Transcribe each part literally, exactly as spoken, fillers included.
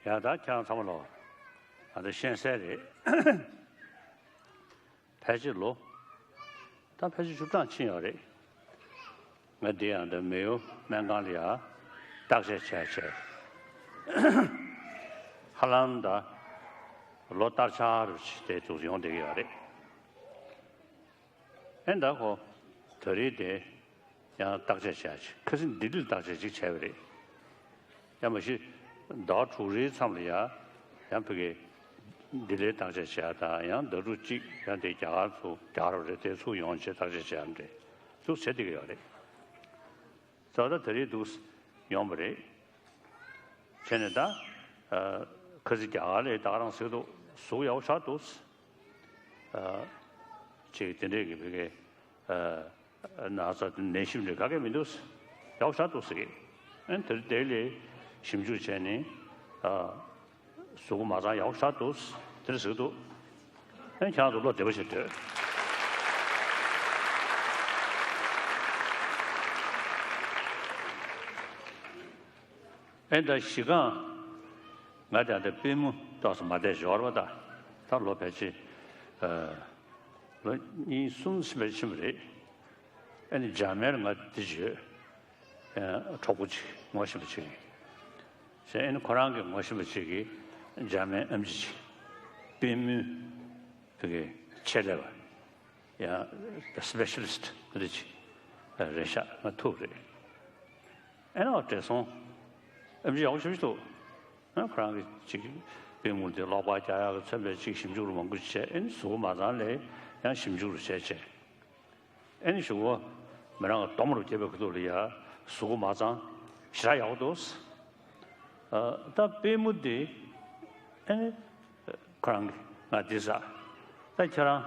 ཡང་ད་ཁྱེད་རང་ཚང་མ་ལོ། ཨ་ད་ཤེས་གསལ་རེད། ཕལ་ཆེར་ལོ། ད་ཕལ་ཆེར་བཅུ་གྲངས་ཕྱིན་ཡོད་རེད། ང་འདི་ཡང་ད་མེའོ་སྨན་ཁང་ལ་ཡང་བརྟག་དཔྱད་བྱས་བྱས། ཧ་ལམ་ད་ལོ་བསྟར་ཆགས་རུ་དེ་ཚོ་ཡོང་བསྡད་ཀྱི་ཡོད་རེད། ཨེ་ད་ཁོ་ད་རེས་དེ་ཡང་བརྟག་དཔྱད་བྱས་བྱས། ཁ་སང་ལྡི་ལིར་བརྟག་དཔྱད་ཅིག་བྱས་པ་རེད། ཡང་མ་གཞི་ཟླ་བ་དྲུག་རེའི་མཚམས་ལ་ཡང་ཡང་ཕ་གི་ལྡི་ལིར་བརྟག་དཔྱད་བྱས་དང་། ཡང་ཟླ་དྲུག་གཅིག་ཡང་དེ་རྒྱ་གར་ཚུར་རྒྱ་གར་རེད། དེ་ཚུར་ཡོང་བྱས་བརྟག་དཔྱད་བྱས་ཡང་འདྲེ་ཚུར་བྱེད་བསྡད་ཀྱི་ཡོད་རེད། ཙང་ད་ད་རེས་འདུག་ཡོང་བ་རེད། བྱས་ནས་ད་ཨ་ཁ་སང་རྒྱ་གར་ལ་ད་ག་རང་ཟེར་འདུག་གཟུགས་ཡག་པོ་ཆགས་འདུག་ཨ་ཅིག་དེ་འདྲས་ཀྱི་ཕ་གི་ཨ་ན་ཚ་ནད་གཞི་འདྲ་ག་གེ་མི་འདུག་ཡག་པོ་ཆགས་འདུག་ཟེར་གི། ཨ་ནི་དེ་དེ་ལས་ཞིབ་འཇུག་བྱས་ནས་ཨ་གཟུགས་པོ་མ་ཚང་ཡག་པོ་ཆགས་འདུག་དེ་འདྲ་ཟེར་གི་འདུག་ཨ་ནི་ཁྱེད་རང་ཚོ་བློ་བདེ་པོ་བྱེད་འདོད། ཨེ་ད་གཞི་རྐང་ང་དང་དེ་པུས་མོ་ཏོག་ཙམ་མ་བདེ་འབྱོར་བ་ད། ད་ལོ་ཕལ་ཆེར་ཨ་ལོ་གཉིས་གསུམ་ཕལ་ཆེར་ཕྱིན་པ་རེད། ཨ་ནི་འཇར་མན་ལ་ང་འདི་བརྗོད། ཨ་གྲོགས་པོ་ཅིག་ངོ་ཤེས་པ་ཅིག་ཡིན། ཨ་ནི་ཁོ་རང་གི་ངོ་ཤེས་པ་ཅིག་གིས་འཇར་མན་ཨེམ་ཆི་ཅིག་པུས་མོའི་ཕ་གི་ཆེད་ལས་པ། ཡང་སི་པེ་ཤ་ལི་སི་ཊི་འདི་ཅིག་རེད་ཤག་ང་ཐུག་རེད། ཨེ་ནོ་བགྲེས་སོང་། ཨེམ་ཆི་ཡག་པོ་ཞེ་པོ་ཅིག་འདུག་ཨ་ཁོ་རང་གིས་ཅིག་པུས་མོ་དེ་ཀློག་པ་རྒྱག་ཡག་གི་མཚོན་པའི་ཅིག་ཞིབ་འཇུག་རུ་མང་པོ་ཅིག་བྱས། ཨེ་ནི་གཟུགས་པོ་མ་ཚང་ལ་ཡང་ཞིབ་འཇུག་རུ་བྱས་བྱས། ཨེ་ནི་གཞུག་གུ་མི་རང་གི་གཏོར་མ་རུ་བརྒྱབ་པའི་ཁ་ཐུག་ལ་ཡ་གཟུགས་པོ་མ་ཚང་ཞེ་དྲག་ཡག་པོ་འདུག་ཨ་ད་པུས་མོ་དེ་ཨེ་ནི་ཁོ་རང་གིས་ང་འདི་ཟ། ད་ཁྱེད་རང་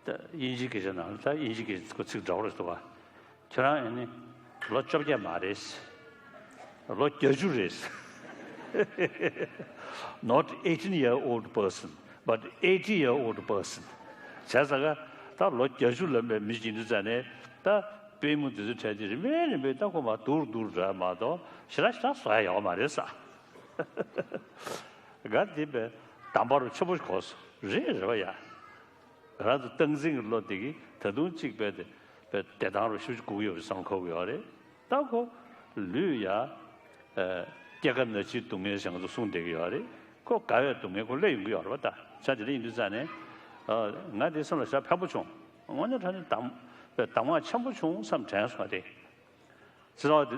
ད་དབྱིན་ཇིའི་སྐད་ཆ་ནང་ད་དབྱིན་ཇིའི་སྐད་ཆ་ཁོ་ཚིག་འདྲ་པོ་རེད་འདུག་ག་ཁྱེད་རང་ཨེ་ནི་ལོ་བཅོ་བརྒྱད་མ་རེད། ལོ་བརྒྱད་ཅུ་རེད། Not eighteen year old person, but eighty year old person. བྱས་ཙང་ཀ་ད་ལོ་བརྒྱད་ཅུ་ལོན་པའི་མི་ཞིག་ཡིན་དུས་ཙང་ནས་ད་པུས་མོ་འདི་ཚོ་གྲས་དེ་རིམ་པས་རིམ་པས་ད་ཁོ་མར་སྡུག་རུ་སྡུག་རུ་འགྲོ་ཡ་མ་གཏོགས་ཞེ་དྲག་ཞེ་དྲག་བཟོ་ཡ་ཡོད་མ་རེད་ས། ག་འདི་པའི་དམ་པ་རུ་ཆེན་པོ་གོ་སོང་རེད་རེད་བ་ཡ། ང་རང་ཚོ་སྟངས་འཛིན་གྱི་བློ་དེ་གིས་ད་དུང་གཅིག་པའི་དེ་པའི་བདེ་ཐང་རུ་ཤུགས་ཀྱིས་སྒུག་ཡོད་པའི་བསམ་ཁོ་གི་ཡོད་རེད། ད་ཁོ་ལུས་ཡ་ཨ་སྐྱེ་རྒ་ན་འཆིའི་སྡུག་བསྔལ་ཞེ་ང་ཚོ་གསུངས་བསྡད་ཀྱི་ཡོད་རེད། ཁོ་རྒ་བའི་སྡུག་བསྔལ་ཁོ་སླེབས་ཡོང་གི་ཡོད་རེད་བ། ད་ཆ་དེ་འདྲ་ཡིན་དུས་ཙང་ནས་ཨ་ང་དེ་སེམས་ལ་ཞེ་དྲག་ཕན་པོ་བྱུང་། དངོས་གནས་དྲང་གནས་གདམས་གདམས་ངག་ཆེན་པོ་བྱུང་བསམ་དྲན་སོང་བ་དེ། ཚེ་ཐོག་དེ་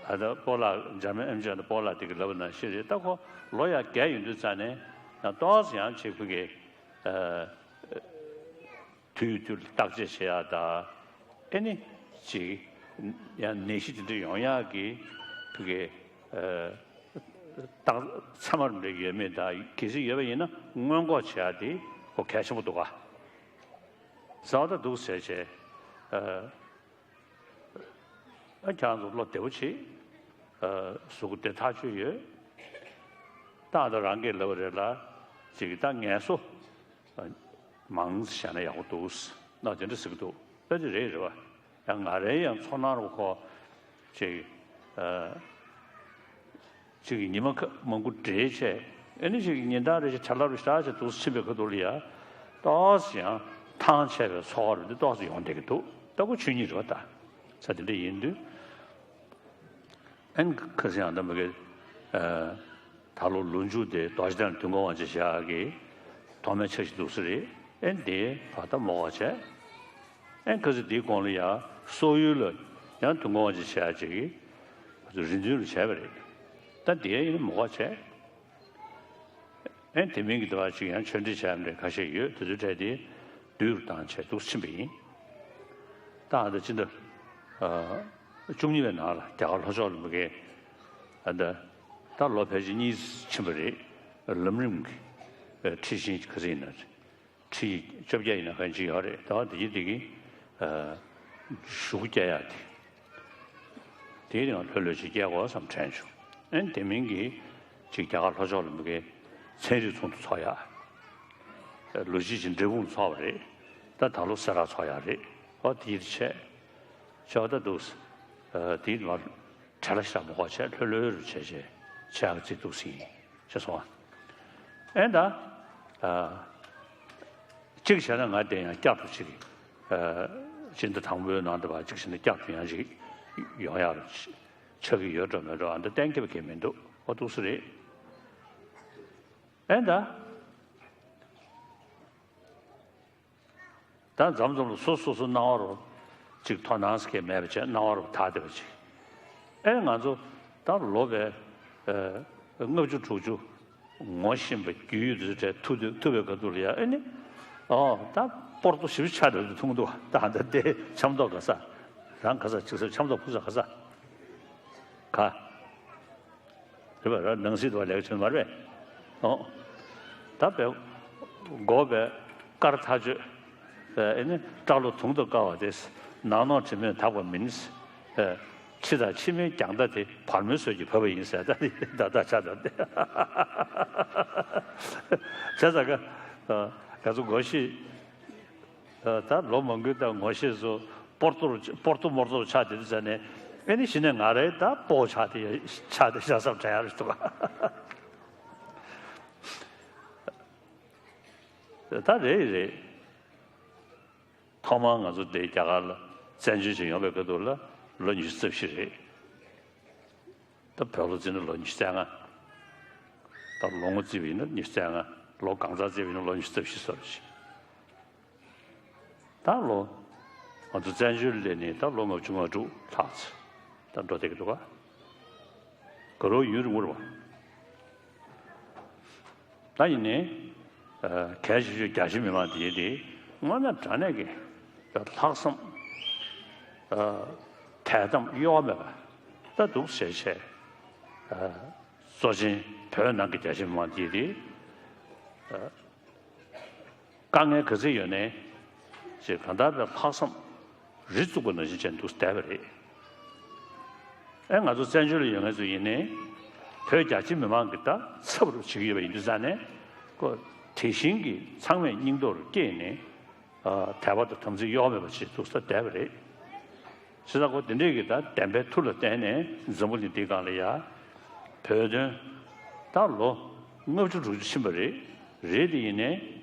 ཨ་ད་སྤོ་ལགས་འཇར་མན་ཨེམ་ཆི་ཡང་ད་སྤོ་ལགས་དེ་གི་ལབ་པ་ནང་བཞིན་རེད། ད་ཁོ་ལོ་ཡང་རྒས་ཡོང་དུས་ཙང་ནས་ཡང་ཏོག་ཙམ་ཡང་ཅིག་ཕ་གི་ཨ་དུས་དུས་ལ་བརྟག་དཔྱད་བྱེད་ཡག་དང་། ཨེ་ནི་ཅིག་ཡང་ནད་གཞི་དེ་འདྲ་ཡོང་ཡག་གི་ཕ་གི་ཨ་རྟགས་མཚན་མ་རེ་ཡོད་མེད་དང་། གལ་སྲིད་ཡོད་པ་ཡིན་ན་སྔོན་འགོག་བྱེད་ཡག་དེ་ཁོ་གལ་ཆེན་པོ་འདུག་ག་ཟ་བ་ད་འདུག་ཟེར་བྱས་ཨ། ཨ་ཁྱེད་རང་ཚོ་བློ་བདེ་པོ་བྱེད། ཨ་གཟུགས་པོ་བདེ་ཐག་ཆོད་ཡོད། ད་ལྟ་རང་གིས་ལབ་པ་རེད་ལ། ཅིག་ད་ངལ་གསོ་ཨ་མང་ཙམ་བྱས་ན་ཡག་པོ་འདུག་ན་དེ་འདྲ་ཟེར་གི་འདུག་དཔེ་དེ་རེད་རེད་བ། ཡང་ང་རའི་ཡང་ཚོར་སྣང་རུ་ཁོ་ཅིག་ཨ། ཅིག་གིས་ཉི་མ་ཁ་མང་པོ་བསྡད་བྱས། ཨེ་ནི་ཅིག་ཉིན་ལྟར་རེ་བཞིན་ཁྲ་ལབ་རུ་ཞག་ཅིག་འདུག་ཕྱིན་པའི་ཁ་ཐུག་ལ་ཡ། ཏོག་ཙམ་ཡང་ཐང་ཆད་པའི་ཚོར་བ་རུ་འདི་ཏོག་ཙམ་ཡོང་བསྡད་ཀྱི་འདུག་ད་ཁོ་ཆོས་ཉིད་རེད་བ། ད་ས་དེ་འདྲ་ཡིན་དུས། ཨེ་ནི་ཁ་སང་ཡང་ད་མ་གི་ཨ་ད་ལོ་ལོ་མཇུག་དེ་རྡོ་རྗེ་གདན་དུས་འཁོར་དབང་ཆེན་ཞེས་ཡག་གི་ཐོག་མའི་འཆར་གཞི་འདུག་ས་རེད། ཨེ་ནི་དེ་བར་ད་མོ་བ་བྱས། ཨེ་ནི་ཁ་སང་དེའི་གོང་ལ་ཡ་སོག་ཡུལ་ལ་ཡང་དུས་འཁོར་དབང་ཆེན་ཞེས་ཡག་ཅིག་གི་རེ་འདུན་རུ་བྱས་པ་རེད། ད་དེ་ཡིན་ན་མོ་བ་བྱས། ཨེ་ནི་དེ་མིན་གྱི་དེ་བ་ཅིག་ཡང་ཆོས་འབྲེལ་བྱས་པ་འདྲ་ཁ་ཤས་ཡོད། དེ་ཚོའི་གྲས་དེ་བསྡུས་རུ་བཏང་བྱས་འདུག་ཕྱིན་པ་ཡིན། ད་ཨ་ད་ཕྱི་ཟླ་ཨ་བཅུ་གཉིས་པའི་ནང་ལ་རྒྱ་གར་ལྷོ་ཕྱོགས་ལ་མ་གི་ཨ་ད་ད་ལོ་ཕལ་ཆེར་གཉིས་ཕྱིན་པ་རེད། ལམ་རིམ་གྱི་ཨ་ཁྲིད་ཤིང་ག་ཚོད་ཡིན་ན་རེད། ཁྲི་བཅོ་བརྒྱད་ཡིན་ན་གང་ཅི་ཡོད་རེད། ད་དེ་གི་དེ་གི་ཨ་གཞུག་སྐྱེལ་ཡག་དེ་དེའི་ནང་ལྷོད་ལྷོད་ཅིག་སྐྱེལ་དགོས་བསམ་དྲན་བྱུང་། ཨེ་ནི་དེ་མིན་གྱི་ཅིག་རྒྱ་གར་ལྷོ་ཕྱོགས་ལ་མ་གི་ཚན་རིག་ཚོགས་འདུ་ཚོགས་ཡག་ལོ་གཅིག་ཅིག་འབྲས་སྤུངས་ཚོགས་པ་རེད། ད་ད་ལོ་སེ་ར་ཚོགས་ཡག་རེད། ཨོ་དེ་ཡིད་ཆེས་ཆོག་ད་འདུག་ཨ་དེའི་ནང་བྲེལ་བ་ཞེ་དྲག་མ་དགོས་བྱས་ལྷོད་ལྷོད་རུ་བྱས་བྱས། ཆགས་ཀྱི་འདུག་ཟིན་ཤེས་སོང་ཨ། ཨེ་ད། ཨ། གཅིག་བྱས་ན་ང་དེ་ཡང་བསྐྱར་དུ་ཅིག་ཨ། སྤྱི་ཟླ་དང་པོའི་ནང་དུ་བ་གཅིག་བྱས་ན་བསྐྱར་དུ་ཡང་ཅིག་ཡོང་ཡག་ཆགས་ཀྱི་ཡོད་འགྲོ་མེད་འགྲོ་ཨ་འདི་གཏན་འཁེལ་གྱི་མི་འདུག་ཨོ་འདུག་སེ་རེད། ཨེ་ད། ད་མཚམས་མཚམས་ལ་སོ་སོ་སོ་སྣང་བ་རུ་ཅིག་དོ་སྣང་སྐྱེ་མེད་པ་བྱས་སྣང་བ་རུ་དག་བསྡད་པ་ཅིག་ཨེ་ང་ཚོ་ད་ལོ་བས་ལྔ་བཅུ་དྲུག་ཅུ་ངོ་ཤེས་པ་རྒྱུས་ཡོད་དུས་བྲལ་ཐུབ་ཐུབ་པའི་ག་དུས་ལ་ཡ་ཨེ་ནི་ཨོ་ད་སྤོར་ཏོ་ཞིབ་ཆ་རེ་རེ་མཐོང་འདུག་ད་ད་དེ་ཆམ་ཏོག་ག་ས་རང་ག་ས་ཅིག་ས་ཆམ་ཏོག་ཕུག་ས་ག་ས་ག་རེད་པ། ར་ནང་སྲིད་དུ་བ་ལེགས་ཆེན་མ་རེད་པས། ཨོ། ད་བས་མགོ་བས་དཀར་ཐག་ཆོད། ཨེ་ནི་སྐྲ་ལོ་དུང་དུ་དཀར་བ་དེ། ནག་ནོག་དྲི་མས་དག་པ་མིན། ཨེ། ཕྱི་དང་ཕྱི་མའི་རྒྱང་ཐག་དེ་བར་མའི་ཟོལ་གྱིས་བབས་པ་ཡིན་ཟེར་ད་ནི་ད་ལྟ་ཆ་ད་དེ། བྱས་ཙང་ཀ་ང་ཚོ་མགོ་ཤེས། ད་ལོ་མང་པོའི་ད་ངོ་ཤེས་སུ་སྤོར་ཏོར་སྤོར་ཏོ་མོར་ཏོར་ཆགས་དེ་དུས་ཙ་ནས་ཨེ་ནི་གཞི་ནས་ང་རའི་ད་སྤོ་ཆགས་དེ་ཆགས་དེ་ཤ་ཚ་དྲན་ཡག་རེད་འདུག་ད་རེད་རེད། ཐོག་མར་ང་ཚོ་འདི་རྒྱ་གར་ལ་བཙན་བྱོལ་ཅིག་ཡོང་བའི་སྐབས་དུས་ལ་ལོ་ཉི་ཤུ་རྩ་བཞི་རེད། ད་བོད་ལོ་རྩིས་ན་ལོ་ཉི་ཤུ་རྩ་ལྔ། ད་ལོ་ངོ་བརྩིས་པ་ཡིན་ན་ཉི་ཤུ་རྩ་ལྔ། ལོ་གང་ཚང་བརྩིས་པ་ཡིན་ན་ལོ་ཉི་ཤུ་རྩ་བཞི་སོ་རེད། ད་ལོ། ང་ཚོ་བཙན་བྱོལ་སླེབས་ནས་ད་ལོ་ལྔ་བཅུ་ང་དྲུག་ལྷག་ཙམ་ད་འགྲོ་བསྡད་ཀྱི་འདུག་ག་ག་རེ་ཡུན་རིང་པོ་རེད་པ། ད་ཡིན་ནའི། ཨ། གལ་ཆེ་ཤོས་རྒྱ་ཆེ་མི་མང་དེ་ཡིན་དེ་དངོས་གནས་དྲང་གནས་ཀྱི་ལྷག་བསམ། ཨ། དད་དམ་གཡོ་བ་མེད་པ་ད་འདུག་ཟེར་བྱས། ཨ། གཙོ་ཆེན་བོད་ནང་གི་རྒྱ་ཆེ་མི་མང་དེ་ཡིན་དེ། ཨ། དཀའ་ངལ་ག་ཚོད་ཡོད་ནའི། ཅེས་གང་ལྟར་པའི་ལྷག་བསམ་རི་བཙུགས་པ་ནང་བཞིན་བྱས་འདུག་བསྡད་པ་རེད། ཨེ་ང་ཚོ་བཙན་བྱོལ་ལ་ཡོད་མཁན་ཚོ་ཡིན་ནའི། བོད་རྒྱ་ཆེ་མི་མང་གི་ད་ཚབ་རུ་བྱེད་ཀྱི་ཡོད་པ་ཡིན་དུས་ཙང་ནས། ཁོ་དེ་བཞིན་གྱི་ཚང་མས་སྙིང་སྟོབས་རུ་བསྐྱེད་ནས། ཨ། དད་པ་དང་དམ་ཚིག་གཡོ་བ་མེད་པ་བྱེད་འདུག་ས་བསྡད་པ་རེད། བྱས་ཙང་ཁོ་དེ་འདྲས་ཀྱི་ད་བདེན་པའི་མཐུ་ལ་བརྟེན་ནས་འཛམ་བུ་གླིང་འདིའི་སྒང་ལ་ཡ། བོད་དོན་ད་ལོ་ལྔ་བཅུ་དྲུག་ཅུ་ཕྱིན་པ་རེད། རེད་དེ་ཡིན་ནའི།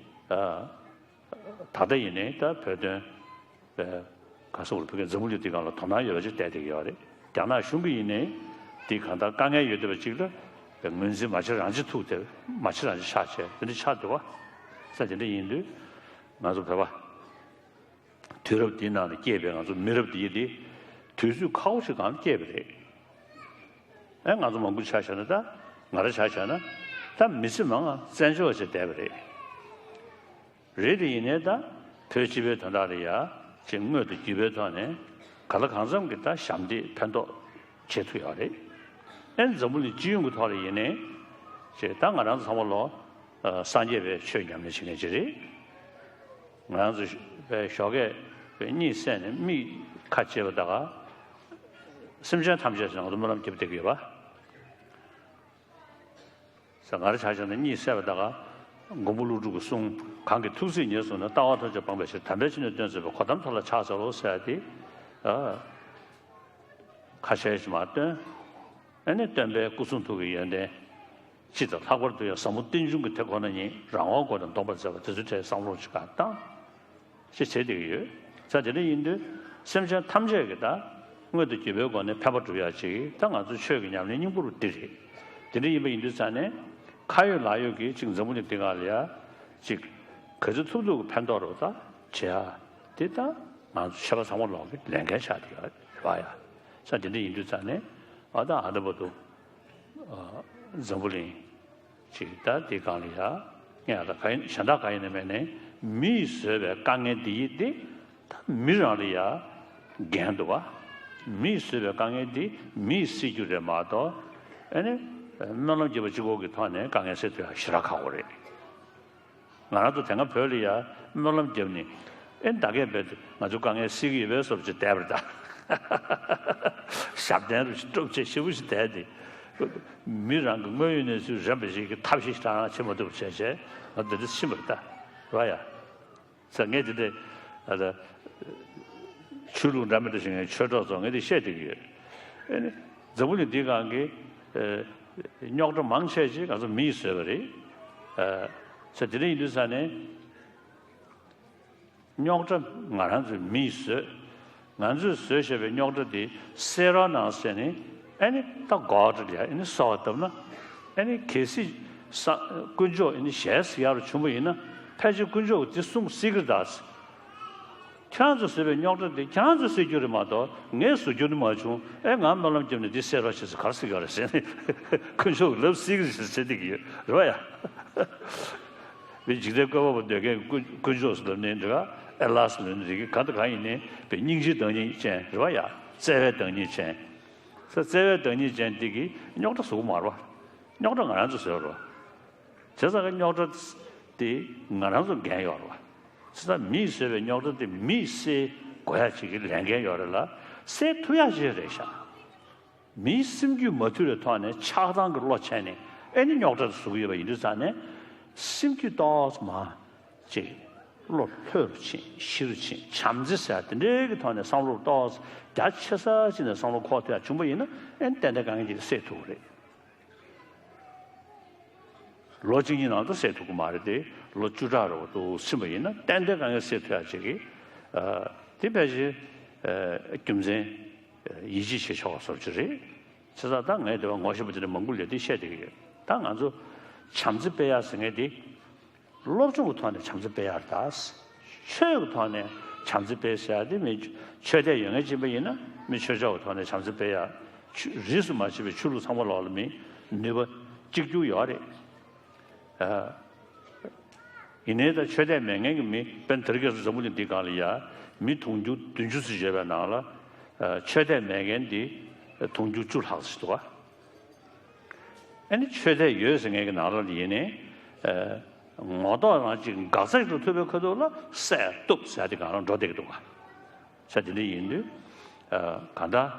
ཨ། ད་ལྟ་ཡིན་ནའི་ད་བོད་དོན་པའི་ག་སོགས་ལ་བོད་སྐད་འཛམ་བུ་གླིང་འདིའི་སྒང་ལ་དོ་སྣང་ཡོད་པ་ཅིག་བལྟས་བསྡད་ཀྱི་ཡོད་རེད། རྒྱ་ནག་གཞུང་གིས་ཡིན་ནའི་འདི་གང་ལྟར་དཀའ་ངལ་ཡོད་བསྡད་པ་ཅིག་ལ་ངོས་འཛིན་མ་བྱེད་རང་བྱེད་ཐུག་དེ་མ་བྱེད་རང་བྱེད་ཆགས་བྱས་དེ་འདྲ་ཆགས་འདུག་བ། ས་དེ་འདྲ་ཡིན་དུས་ང་ཚོ་བོད་པ། དུས་རབས་འདིའི་ནང་ལ་སྐྱེས་པའི་ང་ཚོ་མི་རབས་འདི་ཡིན་ཏེ། དུས་ཚོད་ཁག་པོ་ཞིག་སྒང་ལ་སྐྱེས་པ་རེད། ཨེ་ང་ཚོ་མང་པོ་ཆ་བཞག་ན་ད། ང་རང་ཆ་བཞག་ན། ད་མི་ཚེ་མང་ང་བཙན་བྱོལ་བ་བྱས་བསྡད་པ་རེད། རེད་དེ་ཡིན་ནའི་ད། བོད་སྤྱི་པའི་དོན་དག་ལ་ཡ། ཅིག་དངོས་དང་བརྒྱུད་པའི་ཐོག་ནས་ག་ལ་གང་འཚམ་གྱི་ད་ཞབས་འདེགས་ཕན་ཐོགས་བྱེད་ཐུབ་ཡོད་རེད། ཨེ་འཛམ་བུ་གླིང་སྤྱི་ཡོངས་ཀྱི་ཐོག་ལ་ཡིན་ནའི། ཅིག་ད་ང་རང་ཚོ་ཚང་མ་ལོ། ཨ། སངས་རྒྱས་པའི་ཆོས་ཉམས་ལེན་བྱེད་མཁན་ཅིག་རེད། ང་རང་ཚོ་པའི་ཞོགས་ཀས་པའི་གཉིད་སད་ནས་མིག་ཁ་ཕྱེ་བ་ད་ག་སེམས་ཅན་ཐམས་ཅད་ཟེར་ང་ཚོ་སྨོན་ལམ་རྒྱབ་བསྡད་ཀྱི་ཡོད་པ། ཟེར་ང་རང་ཆ་བཞག་ན་གཉིད་སད་པ་ད་ག་མགོན་པོ་ཀླུ་སྒྲུབ་ཀྱི་གསུང་གང་གིས་ཐུགས་སྲས་ཉེར་བཟུང་ནས། ལྟ་བ་ཐམས་ཅད་སྤངས་པའི་ཕྱིར། དམ་པའི་ཆོས་ནི་སྟོན་མཛད་པའི། གོ་ཏམ་ཐབས་ལ་ཕྱག་འཚལ་ལོ་ཟེར་ཏེ། ཨ། ཁ་ཤས་ཤིག་མར་བཏོན། ཨ་ནི་སྟོན་པའི་སྐུ་གསུང་ཐུགས་ཀྱི་ཡོན་ཏན། སྤྱི་དང་ལྷག་པར་དུ་ཡང་ཟབ་མོ་རྟེན་འབྱུང་གི་དེ་ཁོ་ན་ཉིད་རང་དབང་སྒོ་ནས་འདོམས་པར་མཛད་པ་དེ་ཚོའི་གྲས་བསམ་བློ་ཅིག་ག་བཏང་། ཅེས་བྱེད་བསྡད་ཀྱི་ཡོད། ས་དེ་འདྲ་ཡིན་དུས་སེམས་ཅན་ཐམས་ཅད་ཀྱི་ད་དངོས་དང་བརྒྱུད་པའི་སྒོ་ནས་ཕན་པ་སྒྲུབ་ཡག་ཅིག་ད་ང་ཚོ་ཆོས་ཀྱི་ཉམས་ལེན་སྙིང་པོ་རུ་འདི་རེད། དེ་འདྲ་ཡིན་པ་ཡིན་དུས་ཙང་ནས་ཁ་ཡོད་ལག་ཡོད་ཀྱིས་ཅིག་འཛམ་བུ་གླིང་འདི་སྒང་ལ་ཡ་ཅིག་ག་ཚོད་ཐུབ་ཐུབ་ཀྱི་ཕན་ཐོགས་རུ་ད་བྱེད་ཡ་དེ་ད་ང་ཚོ་ཆོས་པ་ཚང་མ་ལོག་གི་ལས་འགན་ཆགས་བསྡད་ཡོད་རེད་པ་ཡ། ས་དེ་འདྲ་ཡིན་དུས་ཙང་ནས་ཨ་ད་ཨ་ད་བར་དུ་འཛམ་བུ་གླིང་ཅིག་ད་འདི་སྒང་ལ་ཡ། ངས་ད་ག་ཡིན་གཞན་དག་ག་ཡིན་ན་མེད་ནའི་མི་ཡིས་བཟོས་པའི་དཀའ་ངལ་འདི་ཡིས་ཏེ་ད་མི་རང་ལ་ཡ་འགན་འདུག་བ། མི་ཡིས་བཟོས་པའི་དཀའ་ངལ་འདི་མི་ཡིས་སེལ་རྒྱུ་རེད་མ་གཏོགས། ཨ་ནི་སྨོན་ལམ་རྒྱབ་པ་གཅིག་པོ་གི་ཐོག་ནས་དཀའ་ངལ་སེལ་ཐུབ་ཡ་ཞེ་དྲག་ཁག་པོ་རེད། ང་རང་ཚོ་དེ་སྔ་བོད་ལ་ཡ་སྨོན་ལམ་བརྒྱབ་ནས་ཨེ་ད་གས་བས་ང་ཚོ་དཀའ་ངལ་སེལ་གྱི་ཡོད་པའི་བཟོ་ཅིག་བསྡད་པ་རེད་ད། ཞབས་བརྟན་རུ་ཞིག་སྒྲུབ་བྱེད་ཞེ་པོ་ཞིག་བསྡད་དེ། མི་རང་གི་དངོས་ཡོད་གནས་ཚུལ་རན་པ་ཞིག་གི་ཐབས་ཤེས་རང་རང་བྱེད་མ་ཐུབ་བྱས་བྱས་ང་འདི་འདྲ་ཕྱིན་པ་རེད་ད། རེད་ཡ། ས་ངས་འདི་འདྲ་ཨ་ད་ཆོས་ལུགས་འདྲ་མི་འདྲ་ཞིག་ངས་ཆོས་གྲོགས་ཚོ་ངས་འདི་བཤད་བསྡད་ཀྱི་ཡོད། ཨེ་ནི་འཛམ་བུ་གླིང་འདིའི་སྒང་གི་ཨེ། རྙོག་དྲ་མང་ཆེ་ཅིག་ང་ཚོ་མིས་བཟོས་པ་རེད། ཨ། ས་དེ་འདྲ་ཡིན་དུས་ཙང་ནས། རྙོག་དྲ་ང་རང་ཚོས་མིས་བཟོས། ང་ཚོས་བཟོས་བཞག་པའི་རྙོག་དྲ་དེ་སེལ་རོགས་གནང་ཟེར་ནས། ཨ་ནི་ད་གོ་ཏྲ་ལ་ཨ་ནི་གསོལ་བ་བཏབ་ན། ཨ་ནི་གལ་སྲིད་ས་དཀོན་མཆོག་ཨ་ནི་ཞལ་གཟིགས་ཡག་རུ་བྱུང་བ་ཡིན་ན། ཕལ་ཆེར་དཀོན་མཆོག་གིས་དེ་གསུང་སྲིད་ཀྱི་རེད་ད། ཁྱེད་རང་ཚོས་བཟོས་པའི་རྙོག་དྲ་དེ་ཁྱེད་རང་ཚོས་སེལ་རྒྱུ་རེད་མ་གཏོགས། ངས་བཟོ་རྒྱུ་ནི་མ་བྱུང་། ཨེ། ང་སྨོན་ལམ་བརྒྱབ་ནས་འདི་སེལ་རོགས་བྱེད་ཟེར་ག་རེ་ཟེར་གྱི་ཡོད་རེད་ཟེར་ནས། དཀོན་མཆོག་གིས་ལབ་སྲིད་ཀྱི་རེད་ཟེར་བསྡད་ཀྱི་ཡོད་རེད་པ་ཡ། བའི་འཇིག་རྟེན་བཀོད་པ་པོ་འདོད་མཁན་གྱི་དཀོན་དཀོན་མཆོག་ཟེར་ལབ་ནའི་འདྲ། ཨེ་ལ་ཟེར་ལབ་ནའི་འདྲ། གང་དང་གང་ཡིན་ནའི་བའི་སྙིང་རྗེའི་བདག་ཉིད་ཅན་རེད་པ་ཡ། བརྩེ་བའི་བདག་ཉིད་ཅན། ས་བརྩེ་བའི་བདག་ཉིད་ཅན་འདི་གིས་རྙོག་དྲ་བཟོ་གི་མ་རེད་པ། རྙོག་དྲ་ང་རང་ཚོས་བཟོས་པ་རེད་པ། བྱས་ཙང་གི་རྙོག་དྲ་དེ་ང་རང་ཚོ་འགན་ཡོད་རེད་པ། བྱས་ཙང་མིས་བཟོས་པའི་རྙོག་དྲ་དེ་མིས་སེལ་དགོས་ཡ་ཅིག་གི་ལས་འགན་ཡོད་རེད་ལ། སེལ་ཐུབ་ཡ་ཅིག་རེད་ཤག། མིའི་སེམས་རྒྱུད་མ་ཐུལ་བའི་ཐོག་ནས་ཆགས་སྡང་གི་བློ་བྱས་ནས། ཨེ་ནི་རྙོག་དྲ་དེ་བཟོ་གི་ཡོད་པ་ཡིན་དུས་ཙང་ནས། སེམས་རྒྱུད་ཏོག་ཙམ་མར་ཅིག་བློ་ལྷོད་རུ་ཕྱིན། ཞི་རུ་ཕྱིན། བྱམས་བརྩེ་ཟེར་དེ་འདྲའི་གི་ཐོག་ནས་བསམ་བློ་ཏོག་ཙམ་རྒྱ་ཆེ་ས་ཅིག་ནས་བསམ་བློ་འཁོར་ཐུབ་ཡ་བྱུང་པ་ཡིན་ན། ཨེ་ནི་ཏན་ཏན་དཀའ་ངལ་འདི་སེལ་ཐུབ་ཀྱི་རེད། ལོ་གཅིག་གཉིས་ནང་དུ་སེལ་ཐུབ་ཀྱི་མ་རེད་དེ། ལོ་བཅུ་ཕྲག་རིང་པོ་འདུག་ཕྱིན་པ་ཡིན་ན། ཏན་ཏན་དཀའ་ངལ་སེལ་ཐུབ་ཡ་ཅིག་གི། ཨ། དེ་ཕལ་ཆེར། ཨ། རྒྱུ་མཚན། ཨ། ཡིད་ཆེས་བྱེད་ཆོག་པ་བཟོ་འདྲ་ཅིག་རེད། བྱས་ཙང་ད་ངས་དེ་བ་ངོ་ཤེས་པ་དེ་འདྲ་མང་པོ་ལ་དེ་བཤད་བསྡད་ཀྱི་ཡོད། ད་ང་ཚོ་བྱམས་བརྩེ་སྤེལ་ཡ་ཟེར་མཁན་དེ། སློབ་སྦྱོང་གི་ཐོག་ནས་བྱམས་བརྩེ་སྤེལ་ཡ་རེད་ད། ཆོས་ཀྱི་ཐོག་ནས་བྱམས་བརྩེ་སྤེལ་ཟེར་ཡ་དེ་མི་ཆོས་དད་ཡོད་མཁན་ཅིག་ཡིན་པ་ཡིན་ན། མི་ཆོས་ཕྱོགས་ཀྱི་ཐོག་ནས་བྱམས་བརྩེ་སྤེལ་ཡ། ཆོས་རིས་སུ་མ་ཆད་པའི་ཆོས་ལུགས་ཚང་མ་ལོག་ལ་མི་ནུས་པ་གཅིག་གྱུར་ཡོད་རེད། ཨ། ཡིན་ནའི་ད་ཆོས་དད་མེད་མཁན་གྱི་མི། དཔེར་ན་དེ་རིང་ཁ་སང་འཛམ་བུ་གླིང་འདིའི་སྒང་ལ་ཡ་མི་དུང་ཕྱུར་བདུན་ཅུ་ཙམ་ཡོད་པའི་ནང་ལ། ཨ། ཆོས་དད་མེད་མཁན་འདི་དུང་ཕྱུར་བཅུ་ལྷག་ཙམ་འདུག་ག། ཨ་ནི་ཆོས་དད་ཡོད་ཟེར་མཁན་གྱི་ནང་ལོགས་ལ་ཡིན་ནའི། ཨ། ངོ་ཐོག་རང་གཅིག་འགག་རྩ་ཞིག་ཏུ་ཐུག་པའི་ཁ་ཐུག་ལ་བསད་གཏུབ་ཟེར་ཡ་དེ་སྒང་ལ་འགྲོ་བསྡད་ཀྱི་འདུག་ག། ས་དེ་འདྲ་ཡིན་དུས། ཨ། གང་ལྟར་